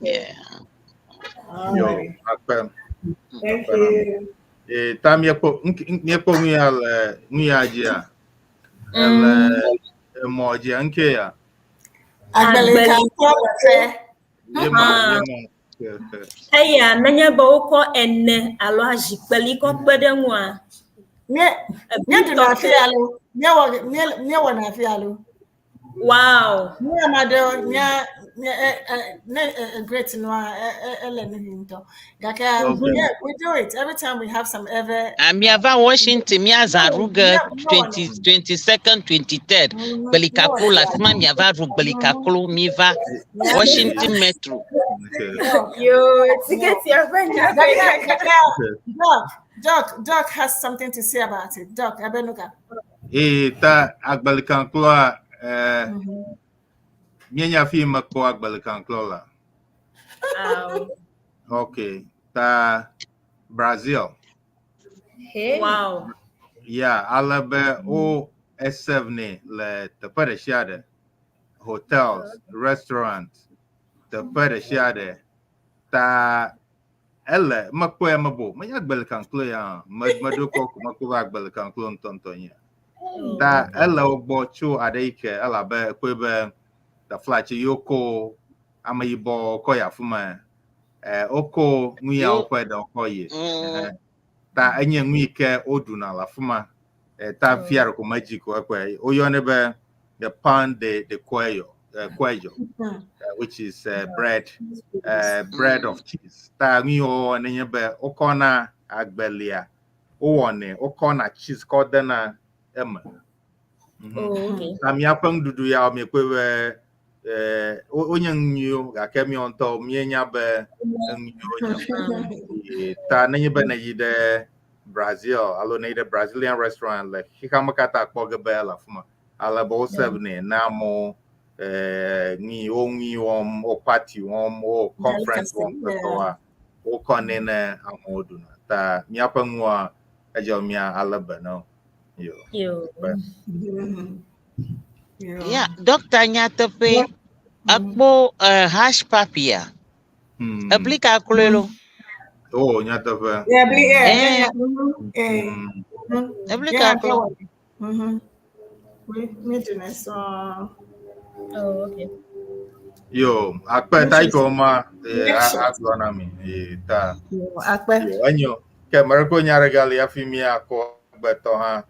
Speaker 14: Yeah.
Speaker 2: Yo,
Speaker 3: Alrighty.
Speaker 2: akpe.
Speaker 3: Thank
Speaker 2: Akpe na mi.
Speaker 3: you.
Speaker 2: E, ta míekpɔ míekpɔ nu ya le nu ya dzia? Ele emɔ dzia ŋke ya.
Speaker 3: Agbeleka
Speaker 13: Agbeli.
Speaker 3: ŋkɔ le fe.
Speaker 2: Ye ma,
Speaker 13: Ah.
Speaker 2: ye ma.
Speaker 13: Eya nenye be wokɔ ene alo azikpeli kɔ kpe ɖe ŋua,
Speaker 3: Mie mie
Speaker 13: ebi
Speaker 3: duna
Speaker 13: tɔxɛ.
Speaker 3: afi alo. Mie wɔ mie mie wɔna afi alo.
Speaker 13: Wow.
Speaker 3: Mie ame aɖewo mía mie e e ne e e great nua e e ele nu ŋutɔ. Gake
Speaker 2: Okay.
Speaker 3: yeah, we do it every time we have some ever.
Speaker 14: Miava Washington, miazã ɖu ge
Speaker 3: Mie mie wɔna.
Speaker 14: 20, 22nd, 23rd.
Speaker 3: Mie
Speaker 14: Gbelikaklo
Speaker 3: wɔna.
Speaker 14: le afi ma miava ɖu gbelikaklo. Miva
Speaker 3: Mie
Speaker 14: Washington Metro.
Speaker 2: Okay.
Speaker 7: Yo, ticket ya ƒe nya ƒe
Speaker 3: Gake
Speaker 7: kaka.
Speaker 3: gake Doc Doc Doc has something to say about it. Doc Ebenuka.
Speaker 2: E, ta agbalẽkankloa, e, míenya fi mekpɔ agbalẽkanklo la.
Speaker 13: Aw.
Speaker 2: Okay. Ta Brazil.
Speaker 7: Hey.
Speaker 13: Wow.
Speaker 2: Yeah, ale be wo eserve nɛ le teƒe ɖe sia ɖe. Hotels, restaurant, teƒe ɖe sia ɖe. Ta ele mekpɔe mebo. Menye agbalẽkanklo ya hã. Me meɖo kɔ ko mekpɔ be agbalẽkanklo ŋutɔŋutɔ nye. Ta ele wo gbɔ tso aɖe yi ke elabe ekpɔe be taflatse yiwo ko ameyibɔ kɔ yi afi ma e, woko nu yawo
Speaker 14: Yo,
Speaker 2: ƒe ɖewo kɔ yi. Ehe. Ta enye nu yi ke woɖuna le afi ma. E, ta fia ɖe ko medzi ko ekpɔe. Woyɔnɛ be the pan de queijo, queijo, which is bread, bread of cheese. Ta nu yiwo nenye be wokɔna agbelia, wowɔnɛ, wokɔna cheese kɔ dena eme.
Speaker 13: Oh, okay.
Speaker 2: Ta míaƒe nuɖuɖu yawo miekpɔe be eh, wonye nu nyuiwo gake míawo ŋutɔ míenya be enu nyuiwo nye. Ta nenye be nèyi ɖe Brazil alo nèyi ɖe Brazilian restaurant le xexeame katã kpɔ ge be le afi ma. Ale be wo serve nɛ na amewo eh, nui wo nui wɔm, wo party wɔm, wo conference wɔm
Speaker 3: Delicacy. Yeah.
Speaker 2: kpekpewoa, wokɔnɛ ne amewo ɖuna. Ta míaƒe nua edzɔ mía ale be na wo. Yo.
Speaker 13: Yo.
Speaker 2: Be.
Speaker 3: Yeah.
Speaker 14: yeah, Doctor nyateƒe, ekpɔ hash papia. Eblikakloe lo.
Speaker 2: Oh, nyateƒe.
Speaker 3: Yeah, yeah,
Speaker 14: Eh.
Speaker 3: yeah. Eh. Yeah,
Speaker 14: Eblikaklo.
Speaker 3: Mm-hmm. We do this.
Speaker 13: Oh, okay.
Speaker 2: Yo, akpe ta yi ke woma eh,
Speaker 3: Next
Speaker 2: agblɔ na mi. Eh, ta.
Speaker 3: Akpe.
Speaker 2: Yo, enyo. Ke mereko nya ɖe gali hafi míakɔ agbetɔ hã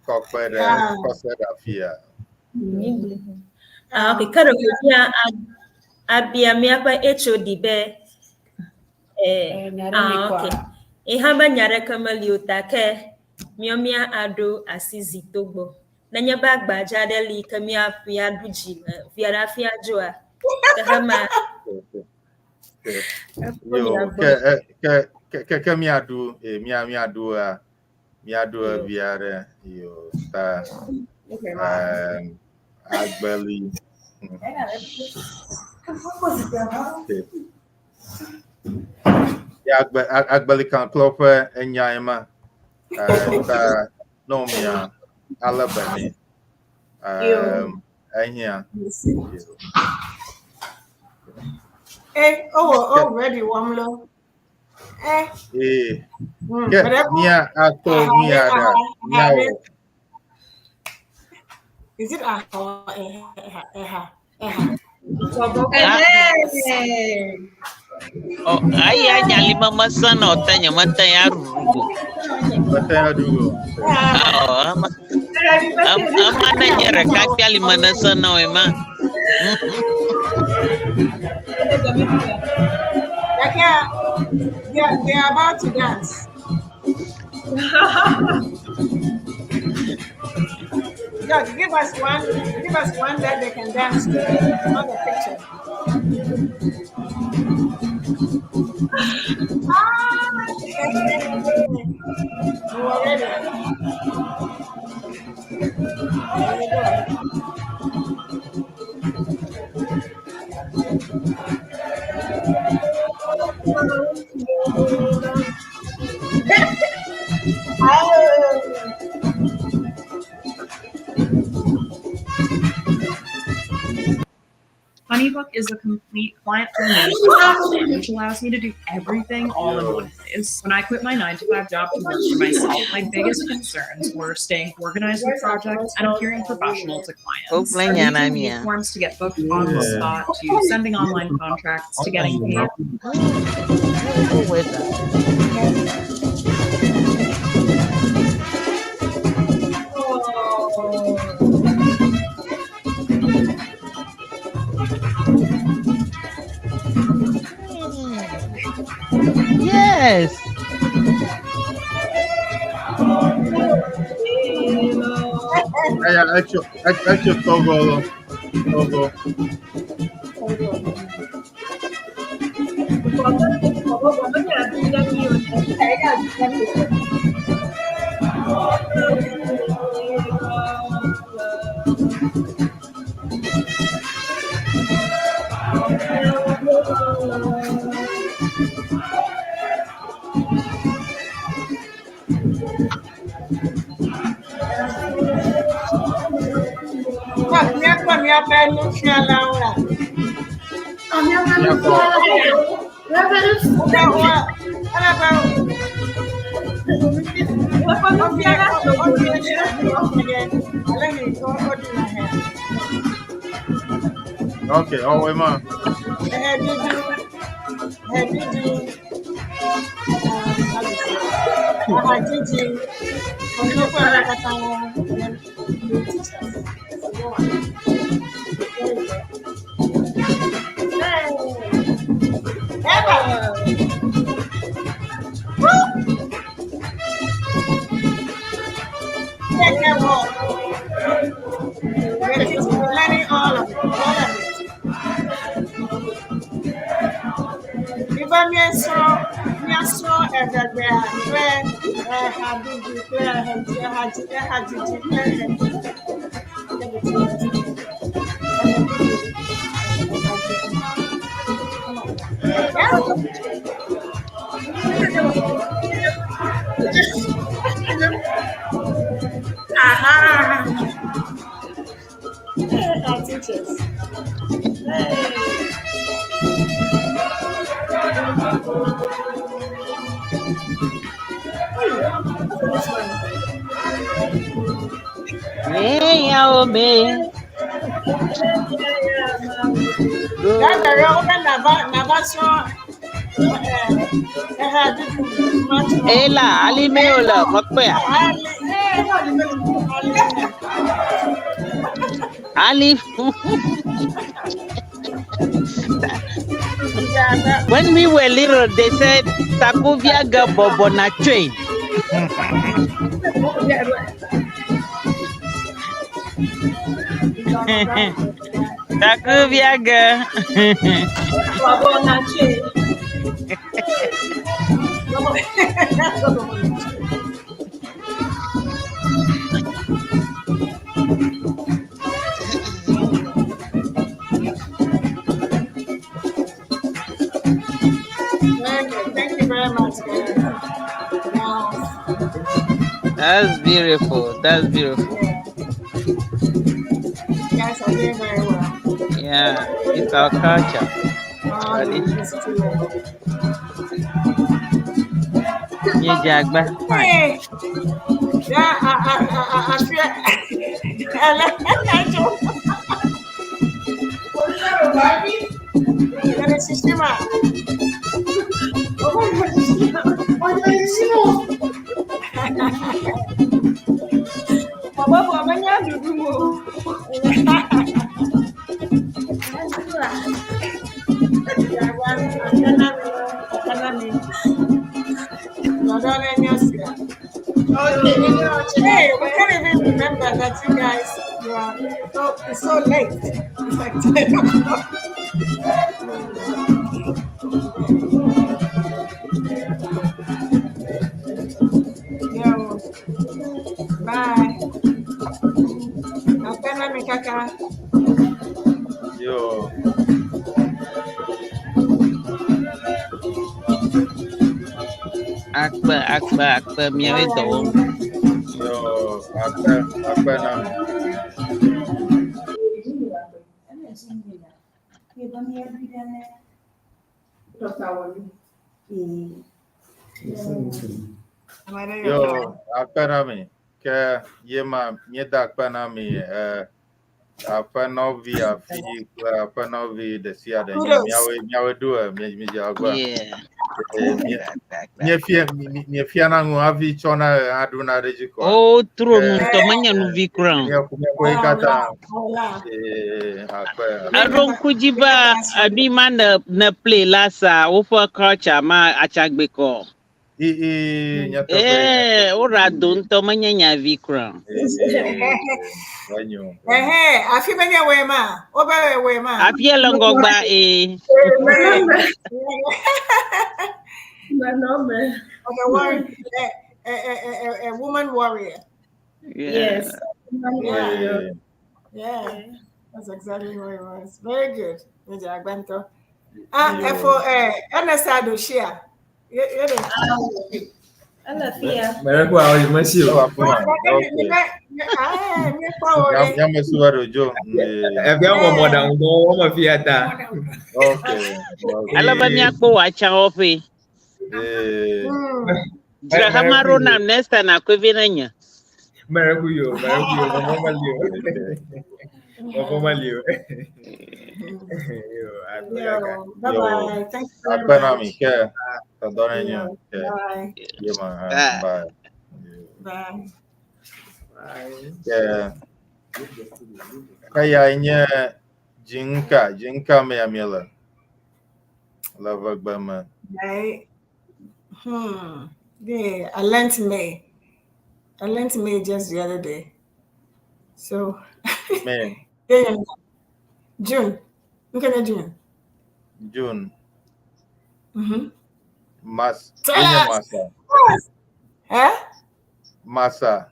Speaker 2: kɔ kpe ɖe
Speaker 3: Yeah.
Speaker 2: kɔ se ɖe afia.
Speaker 13: Ah, okay. Ke ɖeko mía abia míaƒe HOD be eh,
Speaker 15: Nya ɖe li
Speaker 13: ah,
Speaker 15: kɔa?
Speaker 13: okay. Ye hã be nya ɖeke meli o ta ke míawo mía aɖo asi zi to gbɔ. Nenye be agbadza aɖe li ke míaƒui aɖu dzi fia ɖe hafi adzoa, ke hema
Speaker 2: Yo, ke eh, ke ke ke ke míaɖu eh, mía míaɖu ya míaɖu evia ɖe. Yo, ta
Speaker 3: Okay.
Speaker 2: Agbeli. Okay. Ya agbe agbeli kanklo ƒe enya ma. Eh, ta no mia ale be nɛ. Ehiã. Yo.
Speaker 3: Eh, oh, already one low. Eh.
Speaker 2: Eh. Ke mía akɔ mía ɖe míawɔ.
Speaker 3: Is it aha or eha? Eha. Eha.
Speaker 7: Hey.
Speaker 14: Oh, aya nyali mama sana ota nyamata ya rugo.
Speaker 2: Mete ya ɖu o.
Speaker 14: Oh, ama ama na nyere kakpia limana sana o ma.
Speaker 3: Like, they are about to dance. Doc, give us one. Give us one that they can dance to. Not a picture. Ah, you are ready. There you go. Oh.
Speaker 15: Honeybook is a complete client flow management platform, which allows me to do everything all in one place. When I quit my 9-to-5 job to work for myself, my biggest concerns were staying organized with projects and appearing professional to clients.
Speaker 14: Open
Speaker 15: From
Speaker 14: yana
Speaker 15: using lead
Speaker 14: mia.
Speaker 15: forms to get booked on the
Speaker 2: Yeah.
Speaker 15: spot to sending online contracts to getting paid.
Speaker 14: Beautiful weather. Yes.
Speaker 2: Eya etso etso Togo lo. Togo.
Speaker 3: Míakpɔ míaƒe nufialawo la.
Speaker 2: Míakpɔ.
Speaker 3: Woƒe wo ele be wofia wofia wofia ale yi ke woɖuna hea.
Speaker 2: Okay, ɔwɔe ma.
Speaker 3: Eheɖuɖu, eheɖuɖu, ahadzidzi, woƒe nu katã nye new teachers. Eva! Woo! Take them all. We're teaching, we're learning all of it, all of it. Miva míesrɔ̃ míasrɔ̃ evegbea kple ehaɖuɖu kple ehadzi ehadzidzi kple Aha! Our teachers.
Speaker 14: Me ya o me.
Speaker 3: Dada wobe nava nava srɔ̃ ehaɖuɖu matsrɔ̃.
Speaker 14: Ela ali me o la mokpea. Ali. When we were little, they said Takuviaga bobo na chwe. Takuviaga.
Speaker 13: Bobo na chwe.
Speaker 3: Very good. Thank you very much, guys. Wow.
Speaker 14: That's beautiful. That's beautiful.
Speaker 3: You guys are doing very well.
Speaker 14: Yeah, it's our culture.
Speaker 3: All the
Speaker 14: Tradition.
Speaker 3: students.
Speaker 14: Nye Fine.
Speaker 3: Hey, yeah, I feel. Shishima.
Speaker 7: Baba amanya dudu mo.
Speaker 3: Hey, we can't even remember that you guys you are so it's so late. It's like 10 o'clock. Yeah. Bye. Apena mikaka.
Speaker 2: Yo.
Speaker 14: Akpe, akpe, akpe, miawoe dɔ wɔm.
Speaker 2: Yo, akpe, akpe na mi. Yo, akpe na mi. Ke ye ma míeda akpe na mi eh, aƒenɔvi afi kple aƒenɔvi ɖe sia ɖe nye míawoe míawoe ɖo e mí mídze agba. Eh, Míefia míefiana nu hafi tsɔna e hã ɖona ɖe edzi kɔa.
Speaker 14: O tro nu ŋutɔ menye nuvi kura o.
Speaker 2: Míaƒe míaƒe katã. Eh, akpe.
Speaker 14: Eɖo ŋku dzi be enu ma ne ne play la sa woƒe culture ma atsagbe kɔ.
Speaker 2: I i nyateƒe.
Speaker 14: Ee, woɖa do ŋutɔ menye nyavi kura o.
Speaker 2: Enyo.
Speaker 3: Ehe, afi menye wɔe ma. Wobe wɔe ma.
Speaker 14: Afia le ŋgɔgba ee.
Speaker 3: Okay, warrior, a, a, a, a, a woman warrior.
Speaker 14: Yes.
Speaker 3: Yeah. Yeah. That's exactly what it was. Very good. Major Agbanto. Ah, efo eh Ernest Adoshia. Ye ye de.
Speaker 13: Ele fia.
Speaker 9: Mɛrɛ ko awɔ yi mesi o.
Speaker 3: Ah, mi pa o re.
Speaker 2: Nyame su va ɖo dzo.
Speaker 9: Evia wɔ mɔɖaŋu dɔ wɔme fia ta.
Speaker 2: Okay.
Speaker 14: Ale be míakpɔ wò atsãwɔƒe.
Speaker 2: Eh,
Speaker 14: Dzra hama ɖo nam next time nakɔe vɛ ne nye.
Speaker 9: Mɛrɛ ku yo, mɛrɛ ku yo, vɔvɔ meli o. Vɔvɔ meli o. Yo, akpe
Speaker 3: Yo,
Speaker 9: kaka.
Speaker 3: bye bye. Thank you very
Speaker 2: Akpe na mi
Speaker 3: much.
Speaker 2: ke tɔdɔ ne nye. Ke
Speaker 3: Bye.
Speaker 2: ye ma hã. Bye.
Speaker 3: Bye.
Speaker 2: Ke eyae nye dzinka, dzinka mea miele le ʋegbe me.
Speaker 3: Right. Yeah, I learned May. I learned May just the other day. So
Speaker 2: May,
Speaker 3: yeah, June. Look at June.
Speaker 2: June,
Speaker 3: Mm-hmm.
Speaker 2: Mas,
Speaker 3: Tell
Speaker 2: enye
Speaker 3: us.
Speaker 2: masa,
Speaker 3: Eh?
Speaker 2: masa.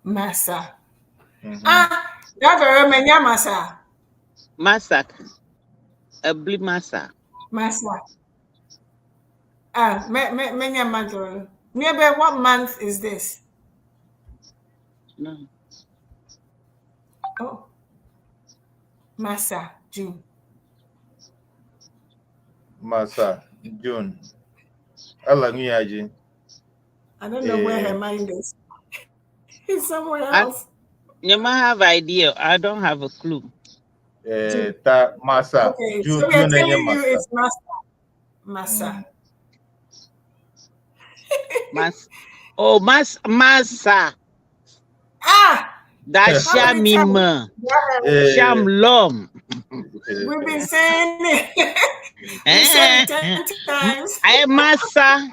Speaker 3: Masa.
Speaker 2: Mhm.
Speaker 3: Ah, that very many masa.
Speaker 14: Masak. Ebli masa.
Speaker 3: Masa. Ah, me me many month. Maybe what month is this?
Speaker 14: No.
Speaker 3: Oh. Masa, June.
Speaker 2: Masa, June. Ele nu ya dzi.
Speaker 3: I don't know where
Speaker 2: Eh.
Speaker 3: her mind is. It's somewhere
Speaker 14: I,
Speaker 3: else.
Speaker 14: you might have idea. I don't have a clue.
Speaker 2: Eh, ta masa,
Speaker 3: Okay,
Speaker 2: June,
Speaker 3: so we are
Speaker 2: June enye
Speaker 3: telling you
Speaker 2: masa.
Speaker 3: it's Masa. Masa.
Speaker 14: Mas oh mas masa.
Speaker 3: Ah!
Speaker 14: That
Speaker 3: How many times?
Speaker 14: shamima.
Speaker 2: Eh,
Speaker 14: Shamlom.
Speaker 3: We've been saying it. We said it
Speaker 14: Eh.
Speaker 3: 10 times.
Speaker 14: I masa.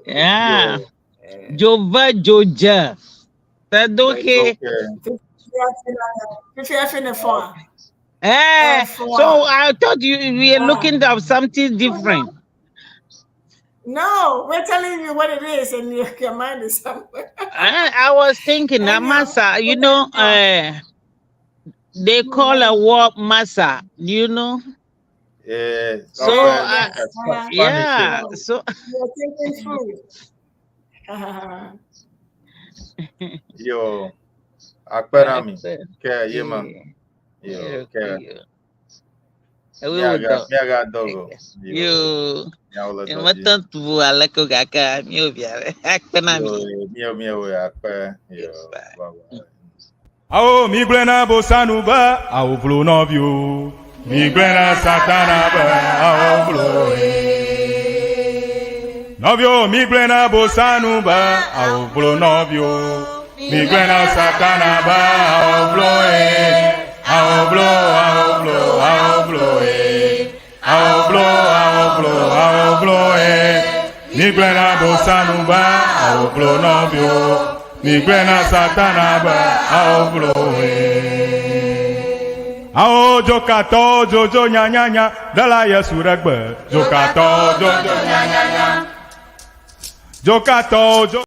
Speaker 14: Yeah.
Speaker 2: Yo,
Speaker 14: Jova Joja. Tadoke.
Speaker 2: okay.
Speaker 3: If you're having a phone.
Speaker 14: Eh,
Speaker 3: Four.
Speaker 14: so I thought you we were looking up something different.
Speaker 3: No, we're telling you what it is, and your, your mind is somewhere.
Speaker 14: I was thinking that masa, you know, they call a war masa, you know.
Speaker 2: Eh,
Speaker 14: So
Speaker 2: okay, Spanish.
Speaker 14: yeah, so
Speaker 3: You're taking food.
Speaker 2: Yo, akpe na mi. Ke ye ma. Yo, ke.
Speaker 14: We
Speaker 2: Miaga,
Speaker 14: will
Speaker 2: miaga dogo.
Speaker 14: You,
Speaker 2: Miawo le dɔ dzi.
Speaker 14: meten tu aleke gake mi via akpe na
Speaker 2: Yo,
Speaker 14: mi.
Speaker 2: mio, mio, akpe. Yo, bye bye.
Speaker 1: Awo mi gblẽ na bosanu be awo vlo nɔviwo. Mi gblẽ na satana be awo vlo ye. Nɔviwo mi gblẽ na bosanu be awo vlo nɔviwo. Mi gblẽ na satana be awo vlo ye. Awo vlo, awo vlo, awo vlo ye. Awo vlo, awo vlo, awo vlo ye. Mi gblẽ na bosanu be awo vlo nɔviwo. Mi gblẽ na satana be awo vlo ye. Awo dzokatɔwo dzodzo nyanyanya ɖela Yesu ɖe gbe. Dzokatɔwo dzodzo nyanyanya. Dzokatɔwo dzo.